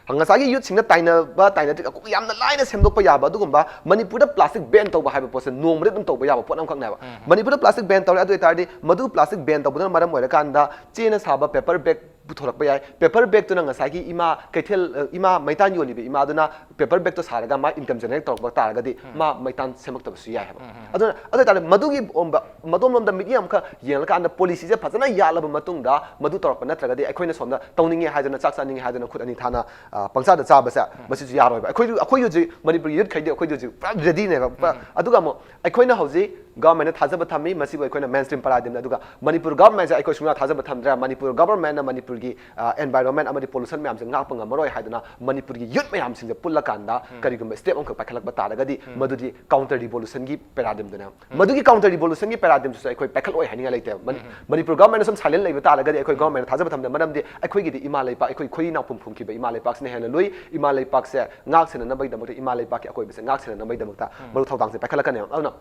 ꯉꯁꯥꯏꯒꯤ youth ꯁꯤꯡꯅ ꯇꯥꯏꯅꯕ, ꯇꯥꯏꯅꯗ꯭ꯔꯤ, ꯑꯩꯈꯣꯏ ꯌꯥꯝꯅ ꯂꯥꯏꯅ ꯁꯦꯝꯗꯣꯛꯄ ꯌꯥꯕ ꯑꯗꯨꯒꯨꯝꯕ, ꯃꯅꯤꯄꯨꯔꯗ plastic ban ꯇꯧꯕ ꯍꯥꯏꯕ ꯄꯣꯠꯁꯦ ꯅꯣꯡꯃꯗ ꯑꯗꯨꯝ ꯇꯧꯕ ꯌꯥꯕ ꯄꯣꯠ ꯑꯃꯈꯛꯅꯦꯕ꯫ ꯃꯅꯤꯄꯨꯔꯗ plastic ban ꯇꯧꯔꯦ, ꯑꯗꯨ ꯑꯣꯏꯇꯥꯔꯗꯤ ꯃꯗꯨ plastic ban ꯇꯧꯕꯗꯨꯅ ꯃꯔꯝ ꯑꯣꯏꯔꯀꯥꯟꯗ ꯆꯦꯅ ꯁꯥꯕ paper bag ꯄꯨꯊꯣꯔꯛꯄ ꯌꯥꯏ꯫ Paper bag ꯇꯨꯅ ꯉꯁꯥꯏꯒꯤ ꯏꯃꯥ ꯀꯩꯊꯦꯜ, ꯑ, ꯏꯃꯥ ꯃꯩꯇꯥꯟ ꯌꯣꯜꯂꯤꯕ ꯏꯃꯥꯗꯨꯅ paper bag ꯇꯣ ꯁꯥꯔꯒ ꯃꯥ income generate ꯇꯧꯔꯛꯄ ꯇꯥꯔꯒꯗꯤ ꯃꯥ ꯃꯩꯇꯥꯟ ꯁꯦꯝꯃꯛꯇꯕꯁꯨ ꯌꯥꯏ ꯍꯥꯏꯕ꯫ ꯑꯗꯨꯅ, ꯑꯗꯨ ꯑꯣꯏꯇꯥꯔꯗꯤ ꯃꯗꯨꯒꯤ ꯑꯣꯝꯕ-, ꯃꯗꯣꯝꯂꯣꯝꯗ ꯃꯤꯠꯌꯦꯡ ꯑꯃꯈꯛ ꯌꯦꯡꯉꯀꯥꯟꯗ policy ꯁꯦ ꯐꯖꯅ ꯌꯥꯠꯂꯕ ꯃꯇꯨꯡꯗ ꯃꯗꯨ ꯇꯧꯔꯛꯄ ꯅꯠꯇ꯭ꯔꯒꯗꯤ ꯑꯩꯈꯣꯏꯅ ꯁꯣꯝꯗ ꯇꯧꯅꯤꯡꯉꯦ ꯍꯥꯏꯗꯅ, ꯆꯥꯛ ꯆꯥꯅꯤꯡꯉꯦ ꯍꯥꯏꯗꯅ ꯈꯨꯠ ꯑꯅꯤ ꯊꯥꯅ, ꯑ, ꯄꯪꯆꯥꯗ ꯆꯥꯕꯁꯦ ꯃꯁꯤꯁꯨ ꯌꯥꯔꯣꯏꯕ꯫ ꯑꯩꯈꯣꯏ, ꯑꯩꯈꯣꯏ ꯍꯧꯖꯤꯛ ꯃꯅꯤꯄꯨꯔꯒꯤ youth ꯈꯩꯗꯤ ꯑꯩꯈꯣꯏꯗꯤ ꯍꯧꯖꯤꯛ ꯄꯨꯔꯥ ready ꯅꯦꯕ꯫ ꯄꯨꯔꯥ, ꯑꯗꯨꯒ ꯑꯃꯨꯛ ꯑꯩꯈꯣꯏꯅ ꯍꯧꯖꯤꯛ government ꯗ ꯊꯥꯖꯕ ꯊꯝꯃꯤ, ꯃꯁꯤꯕꯨ ꯑꯩꯈꯣꯏꯅ mainstream paradigm ꯅꯤ꯫ ꯑꯗꯨꯒ ꯃꯅꯤꯄꯨꯔ government ꯁꯦ ꯑꯩꯈꯣꯏ ꯁꯨꯡꯊꯥ ꯊꯥꯖꯕ ꯊꯝꯗ꯭ꯔꯦ꯫ ꯃꯅꯤꯄꯨꯔ government ꯅ ꯃꯅꯤꯄꯨꯔꯒꯤ, ꯑ, environment ꯑꯃꯗꯤ pollution ꯃꯌꯥꯝꯁꯦ ꯉꯥꯛꯄ ꯉꯝꯃꯔꯣꯏ ꯍꯥꯏꯗꯨꯅ ꯃꯅꯤꯄꯨꯔꯒꯤ youth ꯃꯌꯥꯝꯁꯤꯡꯁꯦ ꯄꯨꯜꯂꯀꯥꯟꯗ ꯀꯔꯤꯒꯨꯝꯕ step ꯑꯃꯈꯛ ꯄꯥꯏꯈꯠꯂꯛꯄ ꯇꯥꯔꯒꯗꯤ ꯃꯗꯨꯗꯤ counter revolution ꯒꯤ paradigm ꯗꯨꯅꯦ꯫ ꯃꯗꯨꯒꯤ counter revolution ꯒꯤ paradigm ꯗꯨꯁꯨ ꯑꯩꯈꯣꯏ ꯄꯥꯏꯈꯠꯂꯛꯑꯣꯏ ꯍꯥꯏꯅꯤꯡꯉꯥꯏ ꯂꯩꯇꯦꯕ꯫ ꯃꯅꯤ-, ꯃꯅꯤꯄꯨꯔ government ꯅ ꯁꯨꯝ silent ꯂꯩꯕ ꯇꯥꯔꯒꯗꯤ ꯑꯩꯈꯣꯏ government ꯅ ꯊꯥꯖꯕ ꯊꯝꯗꯦ꯫ ꯃꯔꯝꯗꯤ ꯑꯩꯈꯣꯏꯒꯤꯗꯤ ꯏꯃꯥ ꯂꯩꯄꯥꯛ, ꯑꯩꯈꯣꯏ ꯈꯣꯏꯔꯤ ꯅꯥꯎꯄꯨꯝ ꯐꯨꯝꯈꯤꯕ ꯏꯃꯥ ꯂꯩꯄꯥꯛꯁꯤꯅ ꯍꯦꯟꯅ ꯂꯨꯏ꯫ ꯏꯃꯥ ꯂꯩꯄꯥꯛꯁꯦ ꯉꯥꯛ ꯁꯦꯟꯅꯅꯕꯒꯤꯗꯃꯛꯇ ꯏꯃꯥ ꯂꯩꯄꯥꯛꯀꯤ ꯑꯀꯣꯏꯕꯁꯦ ꯉꯥꯛ ꯁꯦꯟꯅꯅꯕꯒꯤꯗꯃꯛꯇ ꯃꯔꯨ ꯊꯧꯗꯥꯡꯁꯦ ꯄꯥꯏꯈꯠꯂꯛꯀꯅꯦꯕ꯫ ꯑꯗꯨꯅ,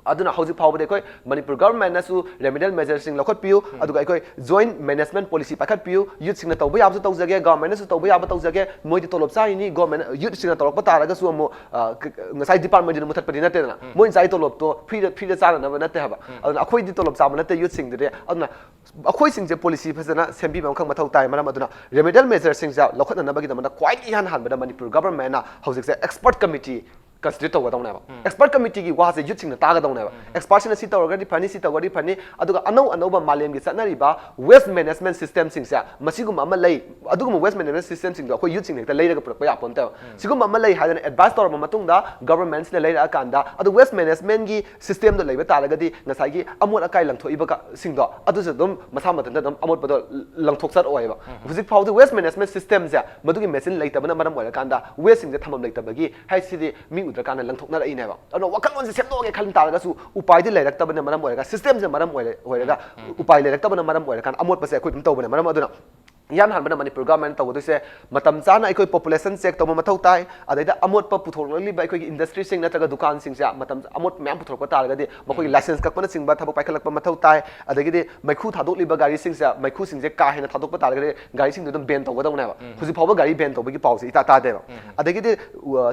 ꯑꯗꯨꯅ ꯍꯧꯖꯤꯛ ꯐꯥꯎꯕꯗꯤ ꯑꯩꯈꯣꯏ ꯃꯅꯤꯄꯨꯔ government ꯅꯁꯨ remedial measure ꯁꯤꯡ ꯂꯧꯈꯠꯄꯤꯌꯨ, ꯑꯗꯨꯒ ꯑꯩꯈꯣꯏ joint management policy ꯄꯥꯏꯈꯠꯄꯤꯌꯨ, youth ꯁꯤꯡꯅ ꯇꯧꯕ ꯌꯥꯕꯁꯨ ꯇꯧꯖꯒꯦ, government ꯅꯁꯨ ꯇꯧꯕ ꯌꯥꯕ ꯇꯧꯖꯒꯦ꯫ ꯃꯣꯏꯗꯤ ꯇꯣꯂꯣꯞ ꯆꯥꯔꯤꯅꯤ, government, youth ꯁꯤꯡꯅ ꯇꯧꯔꯛꯄ ꯇꯥꯔꯒꯁꯨ ꯑꯃꯨꯛ, ꯑ, ꯀ-, ꯉꯁꯥꯏ department ꯗꯨꯅ ꯃꯨꯊꯠꯄꯗꯤ ꯅꯠꯇꯦꯗꯅ꯫ ꯃꯣꯏꯅ ꯆꯥꯔꯤ ꯇꯣꯂꯣꯞꯇꯣ free ꯗ, free ꯗ ꯆꯥꯅꯅꯕ ꯅꯠꯇꯦ ꯍꯥꯏꯕ꯫ ꯑꯗꯨꯅ ꯑꯩꯈꯣꯏꯗꯤ ꯇꯣꯂꯣꯞ ꯆꯥꯕ ꯅꯠꯇꯦ youth ꯁꯤꯡꯗꯨꯗꯤ꯫ ꯑꯗꯨꯅ ꯑꯩꯈꯣꯏꯁꯤꯡꯁꯦ policy ꯐꯖꯅ ꯁꯦꯝꯕꯤꯕ ꯑꯃꯈꯛ ꯃꯊꯧ ꯇꯥꯏ꯫ ꯃꯔꯝ ꯑꯗꯨꯅ remedial measure ꯁꯤꯡꯁꯦ ꯂꯧꯈꯠꯅꯅꯕꯒꯤꯗꯃꯛꯇ ꯈ꯭ꯋꯥꯏꯗꯒꯤ ꯏꯍꯥꯟ ꯍꯥꯟꯕꯗ ꯃꯅꯤꯄꯨꯔ government ꯅ ꯍꯧꯖꯤꯛꯁꯦ expert committee constitute ꯇꯧꯒꯗꯧꯅꯦꯕ꯫ Expert committee ꯒꯤ ꯋꯥꯁꯦ youth ꯁꯤꯡꯅ ꯇꯥꯒꯗꯧꯅꯦꯕ꯫ Expert ꯁꯤꯡꯅ ꯁꯤ ꯇꯧꯔꯒꯗꯤ ꯐꯅꯤ, ꯁꯤ ꯇꯧꯔꯒꯗꯤ ꯐꯅꯤ꯫ ꯑꯗꯨꯒ ꯑꯅꯧ ꯑꯅꯧꯕ ꯃꯥꯂꯦꯝꯒꯤ ꯆꯠꯅꯔꯤꯕ waste management system ꯁꯤꯡꯁꯦ, ꯃꯁꯤꯒꯨꯝꯕ ꯑꯃ ꯂꯩ, ꯑꯗꯨꯒꯨꯝꯕ waste management system ꯁꯤꯡꯗꯣ ꯑꯩꯈꯣꯏ youth ꯁꯤꯡꯅ ꯍꯦꯛꯇ ꯂꯩꯔꯒ ꯄꯨꯔꯛꯄ ꯌꯥꯄꯣꯟꯇꯦꯕ꯫ ꯁꯤꯒꯨꯝꯕ ꯑꯃ ꯂꯩ ꯍꯥꯏꯗꯅ advice ꯇꯧꯔꯕ ꯃꯇꯨꯡꯗ government ꯁꯤꯅ ꯂꯩꯔꯛꯑꯀꯥꯟꯗ, ꯑꯗꯨ waste management ꯒꯤ system ꯗꯣ ꯂꯩꯕ ꯇꯥꯔꯒꯗꯤ ꯉꯁꯥꯏꯒꯤ ꯑꯃꯣꯠ ꯑꯀꯥꯏ ꯂꯪꯊꯣꯛꯏꯕ ꯀ-, ꯁꯤꯡꯗꯣ ꯑꯗꯨꯁꯨ ꯑꯗꯨꯝ ꯃꯁꯥ ꯃꯊꯟꯇ ꯑꯗꯨꯝ ꯑꯃꯣꯠꯄꯗꯣ ꯂꯪꯊꯣꯛꯆꯔꯛꯑꯣꯏꯕ꯫ ꯍꯧꯖꯤꯛ ꯐꯥꯎꯗꯤ waste management system ꯁꯦ ꯃꯗꯨꯒꯤ machine ꯂꯩꯇꯕꯅ ꯃꯔꯝ ꯑꯣꯏꯔꯀꯥꯟꯗ waste ꯁꯤꯡꯁꯦ ꯊꯝꯐꯝ ꯂꯩꯇꯕꯒꯤ ꯍꯥꯏꯁꯤꯗꯤ ꯃꯤ ꯎꯗ꯭ꯔꯀꯥꯟꯗ ꯂꯪꯊꯣꯛꯅꯔꯛꯏꯅꯦꯕ꯫ ꯑꯗꯨꯅ ꯋꯥꯈꯜꯂꯣꯟꯁꯦ ꯁꯦꯝꯗꯣꯛꯑꯒꯦ ꯈꯟ ꯇꯥꯔꯒꯁꯨ ꯎꯄꯥꯏꯗꯤ ꯂꯩꯔꯛꯇꯕꯅ ꯃꯔꯝ ꯑꯣꯏꯔꯒ, system ꯁꯦ ꯃꯔꯝ ꯑꯣꯏꯔ-, ꯑꯣꯏꯔꯒ ꯎꯄꯥꯏ ꯂꯩꯔꯛꯇꯕꯅ ꯃꯔꯝ ꯑꯣꯏꯔꯀꯥꯟꯗ ꯑꯃꯣꯠꯄꯁꯦ ꯑꯩꯈꯣꯏ ꯑꯗꯨꯝ ꯇꯧꯕꯅꯦ꯫ ꯃꯔꯝ ꯑꯗꯨꯅ ꯏꯍꯥꯟ ꯍꯥꯟꯕꯗ ꯃꯅꯤꯄꯨꯔ ꯒꯚꯔꯟꯃꯦꯟꯠꯅ ꯇꯧꯒꯗꯣꯏꯁꯦ, ꯃꯇꯝ ꯆꯥꯅ ꯑꯩꯈꯣꯏ ꯄꯣꯄꯨꯂꯦꯁꯟ ꯆꯦꯛ ꯇꯧꯕ ꯃꯊꯧ ꯇꯥꯏ꯫ ꯑꯗꯩꯗ ꯑꯃꯣꯠꯄ ꯄꯨꯊꯣꯔꯛꯂꯤꯕ ꯑꯩꯈꯣꯏꯒꯤ ꯏꯟꯗꯁꯇ꯭ꯔꯤꯁꯤꯡ ꯅꯠꯇ꯭ꯔꯒ ꯗꯨꯀꯥꯟꯁꯤꯡꯁꯦ ꯃꯇꯝ, ꯑꯃꯣꯠꯄ ꯃꯌꯥꯝ ꯄꯨꯊꯣꯔꯛꯄ ꯇꯥꯔꯒꯗꯤ ꯃꯈꯣꯏꯒꯤ ꯂꯥꯏꯁꯦꯟꯁ ꯀꯛꯄꯅꯆꯤꯡꯕ ꯊꯕꯛ ꯄꯥꯏꯈꯠꯂꯛꯄ ꯃꯊꯧ ꯇꯥꯏ꯫ ꯑꯗꯒꯤꯗꯤ ꯃꯩꯈꯨ ꯊꯥꯗꯣꯛꯂꯤꯕ ꯒꯥꯔꯤꯁꯤꯡꯁꯦ, ꯃꯩꯈꯨꯁꯤꯡꯁꯦ ꯀꯥ ꯍꯦꯟꯅ ꯊꯥꯗꯣꯛꯄ ꯇꯥꯔꯒꯗꯤ ꯒꯥꯔꯤꯁꯤꯡꯗꯣ ꯑꯗꯨꯝ ꯕꯦꯟ ꯇꯧꯒꯗꯧꯅꯦꯕ꯫ ꯍꯧꯖꯤꯛ ꯐꯥꯎꯕ ꯒꯥꯔꯤ ꯕꯦꯟ ꯇꯧꯕꯒꯤ ꯄꯥꯎꯁꯦ ꯏꯇꯥ ꯇꯥꯗꯦꯕ꯫ ꯑꯗꯒꯤꯗꯤ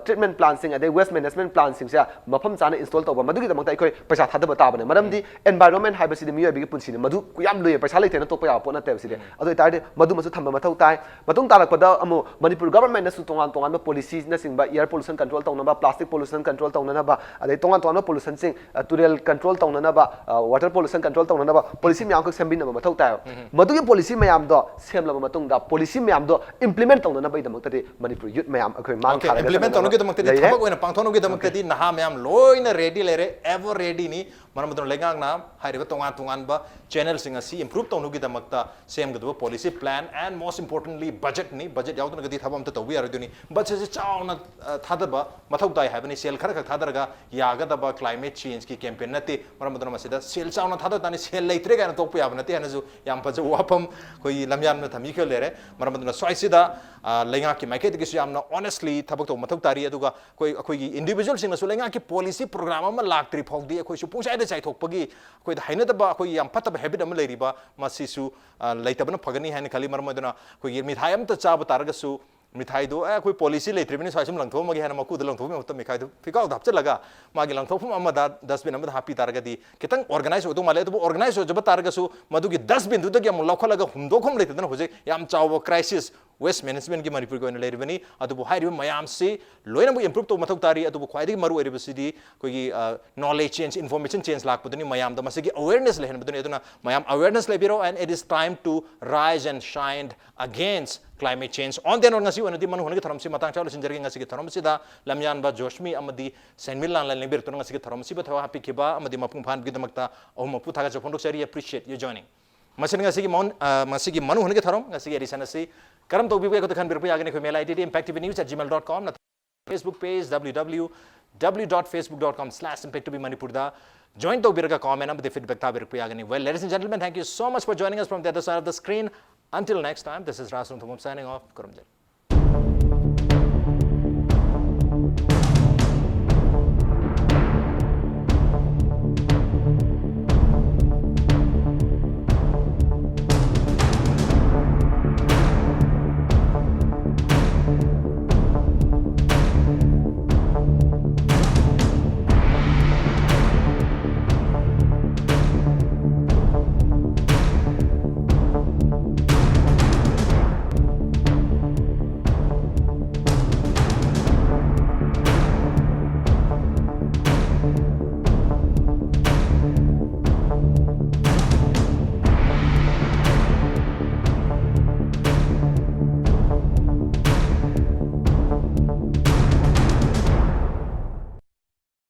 ꯇ꯭ꯔꯤꯠꯃꯦꯟ ꯄ꯭ꯂꯥꯟꯁꯤꯡ ꯑꯗꯩ ꯋꯦꯁ ꯃꯦꯅꯦꯖꯃꯦꯟꯠ ꯄ꯭ꯂꯥꯟꯁꯤꯡꯁꯦ ꯃꯐꯝ ꯆꯥꯅ ꯏꯟꯁꯇꯣꯜ ꯇꯧꯕ, ꯃꯗꯨꯒꯤꯗꯃꯛꯇ ꯑꯩꯈꯣꯏ ꯄꯩꯁꯥ ꯊꯥꯗꯕ ꯇꯥꯕꯅꯦ꯫ ꯃꯔꯝꯗꯤ ꯑꯦꯟꯚꯥꯏꯔꯣꯟꯃꯦꯟꯠ ꯍꯥꯏꯕꯁꯤꯗꯤ ꯃꯤꯑꯣꯏꯕꯒꯤ ꯄꯨꯟꯁꯤꯅꯤ, ꯃꯗꯨ ꯌꯥꯝ ꯂꯨꯏꯌꯦ, ꯄꯩꯁꯥ ꯂꯩꯇꯅ ꯇꯣꯛꯄ ꯌꯥꯕ ꯄꯣꯠ ꯅꯠꯇꯦꯕ ꯁꯤꯗꯤ꯫ ꯑꯗꯨ ꯑꯣꯏꯇꯥꯔꯗꯤ ꯃꯗꯨꯃꯁꯨ ꯊꯝꯕ ꯃꯊꯧ ꯇꯥꯏ꯫ ꯃꯇꯨꯡ ꯇꯥꯔꯛꯄꯗ ꯑꯃꯨꯛ ꯃꯅꯤꯄꯨꯔ ꯒꯚꯔꯟꯃꯦꯟꯠꯅꯁꯨ ꯇꯣꯉꯥꯟ ꯇꯣꯉꯥꯟꯕ ꯄꯣꯂꯤꯁꯤꯅꯆꯤꯡꯕ, ꯏꯌꯔ ꯄꯣꯂꯨꯁꯟ ꯀꯟꯇ꯭ꯔꯣꯜ ꯇꯧꯅꯕ, ꯄ꯭ꯂꯥꯁꯇꯤꯛ ꯄꯣꯂꯨꯁꯟ ꯀꯟꯇ꯭ꯔꯣꯜ ꯇꯧꯅꯅꯕ, ꯑꯗꯩ ꯇꯣꯉꯥꯟ ꯇꯣꯉꯥꯟꯕ ꯄꯣꯂꯨꯁꯟꯁꯤꯡ, ꯑ, ꯇꯨꯔꯦꯜ ꯀꯟꯇ꯭ꯔꯣꯜ ꯇꯧꯅꯅꯕ, ꯑ, ꯋꯥꯇꯔ ꯄꯣꯂꯨꯁꯟ ꯀꯟꯇ꯭ꯔꯣꯜ ꯇꯧꯅꯅꯕ ꯄꯣꯂꯤꯁꯤ ꯃꯌꯥꯝꯈꯛ ꯁꯦꯝꯕꯤꯅꯕ ꯃꯊꯧ ꯇꯥꯏꯕ꯫ ꯃꯗꯨꯒꯤ ꯄꯣꯂꯤꯁꯤ ꯃꯌꯥꯝꯗꯣ ꯁꯦꯝꯂꯕ ꯃꯇꯨꯡꯗ ꯄꯣꯂꯤꯁꯤ ꯃꯌꯥꯝꯗꯣ ꯏꯝꯄ꯭ꯂꯤꯃꯦꯟꯠ ꯇꯧꯅꯅꯕꯒꯤꯗꯃꯛꯇꯗꯤ ꯃꯅꯤꯄꯨꯔ ꯌꯨꯠ ꯃꯌꯥꯝ ꯑꯩꯈꯣꯏ ꯃꯥꯡ Okay, ꯊꯥꯔꯒ implement ꯆꯠꯀꯗꯕ ꯇꯧꯅꯕꯒꯤꯗꯃꯛꯇꯗꯤ, ꯂꯩꯔꯦ꯫ ꯊꯕꯛ ꯑꯣꯏꯅ ꯄꯥꯡꯊꯣꯛꯅꯕꯒꯤꯗꯃꯛꯇꯗꯤ ꯅꯍꯥ ꯃꯌꯥꯝ ꯂꯣꯏꯅ ꯔꯦꯗꯤ ꯂꯩꯔꯦ, ꯑꯦꯚꯔ ꯔꯦꯗꯤꯅꯤ꯫ ꯃꯔꯝ ꯑꯗꯨꯅ ꯂꯩꯉꯥꯛꯅ ꯍꯥꯏꯔꯤꯕ ꯇꯣꯉꯥꯟ ꯇꯣꯉꯥꯟꯕ ꯆꯦꯅꯦꯜꯁꯤꯡ ꯑꯁꯤ ꯏꯝꯄ꯭ꯔꯨꯚ ꯇꯧꯅꯕꯒꯤꯗꯃꯛꯇ ꯁꯦꯝꯒꯗꯕ policy plan and most importantly ꯕꯖꯦꯠꯅꯤ꯫ ꯕꯖꯦꯠ ꯌꯥꯎꯗ꯭ꯔꯒꯗꯤ ꯊꯕꯛ ꯑꯝꯇ ꯇꯧꯕ ꯌꯥꯔꯣꯏꯗꯣꯏꯅꯤ꯫ ꯕꯖꯦꯠꯁꯤ ꯆꯥꯎꯅ, ꯑ, ꯊꯥꯗꯕ ꯃꯊꯧ ꯇꯥꯏ ꯍꯥꯏꯕꯅꯤ꯫ ꯁꯦꯜ ꯈꯔ ꯈꯛ ꯊꯥꯗꯔꯒ ꯌꯥꯒꯗꯕ ꯀ꯭ꯂꯥꯏꯃꯦꯠ ꯆꯦꯟꯖꯀꯤ ꯀꯦꯝꯄꯦꯟ ꯅꯠꯇꯦ꯫ ꯃꯔꯝ ꯑꯗꯨꯅ ꯃꯁꯤꯗ ꯁꯦꯜ ꯆꯥꯎꯅ ꯊꯥꯗ ꯇꯥꯅꯤ, ꯁꯦꯜ ꯂꯩꯇ꯭ꯔꯦ ꯀꯥꯏꯅ ꯇꯣꯛꯄ ꯌꯥꯕ ꯅꯠꯇꯦ ꯍꯥꯏꯅꯁꯨ ꯌꯥꯝ ꯐꯖꯕ ꯋꯥꯐꯝ ꯑꯩꯈꯣꯏꯒꯤ ꯂꯝꯌꯥꯟꯕ ꯊꯝꯕꯤꯈꯤꯕ ꯂꯩꯔꯦ꯫ ꯃꯔꯝ ꯑꯗꯨꯅ ꯁ꯭ꯋꯥꯏꯁꯤꯗ, ꯑ, ꯂꯩꯉꯥꯛꯀꯤ ꯃꯥꯏꯀꯩꯗꯒꯤꯁꯨ ꯌꯥꯝꯅ ꯑꯣꯅꯦꯁꯂꯤ ꯊꯕꯛ ꯇꯧꯕ ꯃꯊꯧ ꯇꯥꯔꯤ꯫ ꯑꯗꯨꯒ ꯑꯩꯈꯣꯏ, ꯑꯩꯈꯣꯏꯒꯤ ꯏꯟꯗꯤꯚꯤꯖꯨꯋꯦꯜꯁꯤꯡꯅꯁꯨ ꯂꯩꯉꯥꯛꯀꯤ ꯄꯣꯂꯤꯁꯤ ꯄ꯭ꯔꯣꯒ꯭ꯔꯥꯝ ꯑꯃ ꯂꯥꯛꯇ꯭ꯔꯤ ꯐꯥꯎꯗꯤ ꯑꯩꯈꯣꯏꯁꯨ ꯄꯨꯡꯆꯥꯏꯗ ꯆꯥꯏꯊꯣꯛꯄꯒꯤ ꯑꯩꯈꯣꯏꯗ ꯍꯩꯅꯗꯕ, ꯑꯩꯈꯣꯏꯒꯤ ꯌꯥꯝ ꯐꯠꯇꯕ ꯍꯦꯕꯤꯠ ꯑꯃ ꯂꯩꯔꯤꯕ, ꯃꯁꯤꯁꯨ, ꯑ, ꯂꯩꯇꯕꯅ ꯐꯒꯅꯤ ꯍꯥꯏꯅ ꯈꯜꯂꯤ꯫ ꯃꯔꯝ ꯑꯗꯨꯅ ꯑꯩꯈꯣꯏꯒꯤ ꯃꯤꯊꯥꯏ ꯑꯃꯇ ꯆꯥꯕ ꯇꯥꯔꯒꯁꯨ ꯃꯤꯊꯥꯏꯗꯨ, "ꯑꯦ, ꯑꯩꯈꯣꯏ ꯄꯣꯂꯤꯁꯤ ꯂꯩꯇ꯭ꯔꯤꯕꯅꯤ, ꯁ꯭ꯋꯥꯏ ꯁꯨꯝ ꯂꯪꯊꯣꯛꯑꯝꯃꯒꯦ" ꯍꯥꯏꯅ ꯃꯀꯨꯗ ꯂꯪꯊꯣꯛꯄꯒꯤ ꯃꯍꯨꯠꯇ ꯃꯤꯊꯥꯏꯗꯨ ꯐꯤꯀꯥꯎꯗ ꯍꯥꯞꯆꯤꯜꯂꯒ ꯃꯥꯒꯤ ꯂꯪꯊꯣꯛꯐꯝ ꯑꯃꯗ, ꯗꯁꯕꯤꯟ ꯑꯃꯗ ꯍꯥꯞꯄꯤ ꯇꯥꯔꯒꯗꯤ ꯈꯤꯇꯪ ꯑꯣꯔꯒꯅꯥꯏꯖ ꯑꯣꯏꯗꯧ ꯃꯥꯜꯂꯦ꯫ ꯑꯗꯨꯕꯨ ꯑꯣꯔꯒꯅꯥꯏꯖ ꯑꯣꯏꯖꯕ ꯇꯥꯔꯒꯁꯨ ꯃꯗꯨꯒꯤ ꯗꯁꯕꯤꯟꯗꯨꯗꯒꯤ ꯑꯃꯨꯛ ꯂꯧꯈꯠꯂꯒ ꯍꯨꯟꯗꯣꯛꯐꯝ ꯂꯩꯇꯗꯅ ꯍꯧꯖꯤꯛ ꯌꯥꯝ ꯆꯥꯎꯕ ꯀ꯭ꯔꯥꯏꯁꯤꯁ ꯋꯦꯁ ꯃꯦꯅꯦꯖꯃꯦꯟꯠꯀꯤ ꯃꯅꯤꯄꯨꯔꯒꯤ ꯑꯣꯏꯅ ꯂꯩꯔꯤꯕꯅꯤ꯫ ꯑꯗꯨꯕꯨ ꯍꯥꯏꯔꯤꯕ ꯃꯌꯥꯝꯁꯤ ꯂꯣꯏꯅꯃꯛ ꯏꯝꯄ꯭ꯔꯨꯚ ꯇꯧꯕ ꯃꯊꯧ ꯇꯥꯔꯤ꯫ ꯑꯗꯨꯕꯨ ꯈ꯭ꯋꯥꯏꯗꯒꯤ ꯃꯔꯨ ꯑꯣꯏꯔꯤꯕꯁꯤꯗꯤ ꯑꯩꯈꯣꯏꯒꯤ, ꯑ, ꯅꯣꯂꯦꯖ ꯆꯦꯟꯖ, ꯏꯟꯐꯣꯔꯃꯦꯁꯟ ꯆꯦꯟꯖ ꯂꯥꯛꯄꯗꯨꯅꯤ, ꯃꯌꯥꯝꯗ ꯃꯁꯤꯒꯤ ꯑꯋꯦꯔꯅꯦꯁ ꯂꯩꯍꯟꯕꯗꯨꯅꯤ꯫ ꯑꯗꯨꯅ ꯃꯌꯥꯝ awareness ꯂꯩꯕꯤꯔꯣ, and it is time to rise and shine against climate change꯫ On the note, ꯉꯁꯤ ꯑꯣꯏꯅꯗꯤ ꯃꯅꯨ ꯍꯨꯅꯒꯤ ꯊꯧꯔꯝꯁꯤ ꯃꯇꯥꯡ ꯆꯥꯎꯅ ꯂꯣꯏꯁꯤꯟꯖꯔꯒꯦ꯫ ꯉꯁꯤꯒꯤ ꯊꯧꯔꯝꯁꯤꯗ ꯂꯝꯌꯥꯟꯕ ꯖꯣꯁꯃꯤ ꯑꯃꯗꯤ ꯁꯦꯟꯃꯤꯜ ꯂꯥꯟꯂꯥꯟ ꯂꯦꯡꯕꯤꯔꯛꯇꯨꯅ ꯉꯁꯤꯒꯤ ꯊꯧꯔꯝ ꯑꯁꯤꯕꯨ ꯊꯧ ꯍꯥꯞꯄꯤꯈꯤꯕ ꯑꯃꯗꯤ ꯃꯄꯨꯡ ꯐꯥꯍꯟꯕꯒꯤꯗꯃꯛꯇ ꯑꯍꯨꯝꯃꯛꯄꯨ ꯊꯥꯒꯠꯆꯕ ꯐꯣꯡꯗꯣꯛꯆꯔꯤ꯫ Appreciate you joining꯫ ꯃꯁꯤꯅ ꯉꯁꯤꯒꯤ ꯃꯧꯟ-, ꯑ, ꯉꯁꯤꯒꯤ ꯃꯅꯨ ꯍꯨꯅꯒꯤ ꯊꯧꯔꯝ, ꯉꯁꯤꯒꯤ edition ꯑꯁꯤ ꯀꯔꯝ ꯇꯧꯕꯤꯕꯒꯦ ꯑꯩꯈꯣꯏꯗ ꯈꯟꯕꯤꯔꯛꯄ ꯌꯥꯒꯅꯤ꯫ ꯑꯩꯈꯣꯏ mail I D D impact T V news at gmail dot com ꯅꯠꯇ꯭ꯔꯒ Facebook page W W W dot facebook dot com slash impact T V Manipur ꯗ join ꯇꯧꯕꯤꯔꯒ comment ꯑꯃꯗꯤ feedback ꯊꯥꯕꯤꯔꯛꯄ ꯌꯥꯒꯅꯤ꯫ Well, ladies and gentlemen, thank you so much for joining us from the other side of the screen. Until next time, this is Ras Rungthumum signing off. ꯈꯨꯔꯨꯝꯖꯔꯤ꯫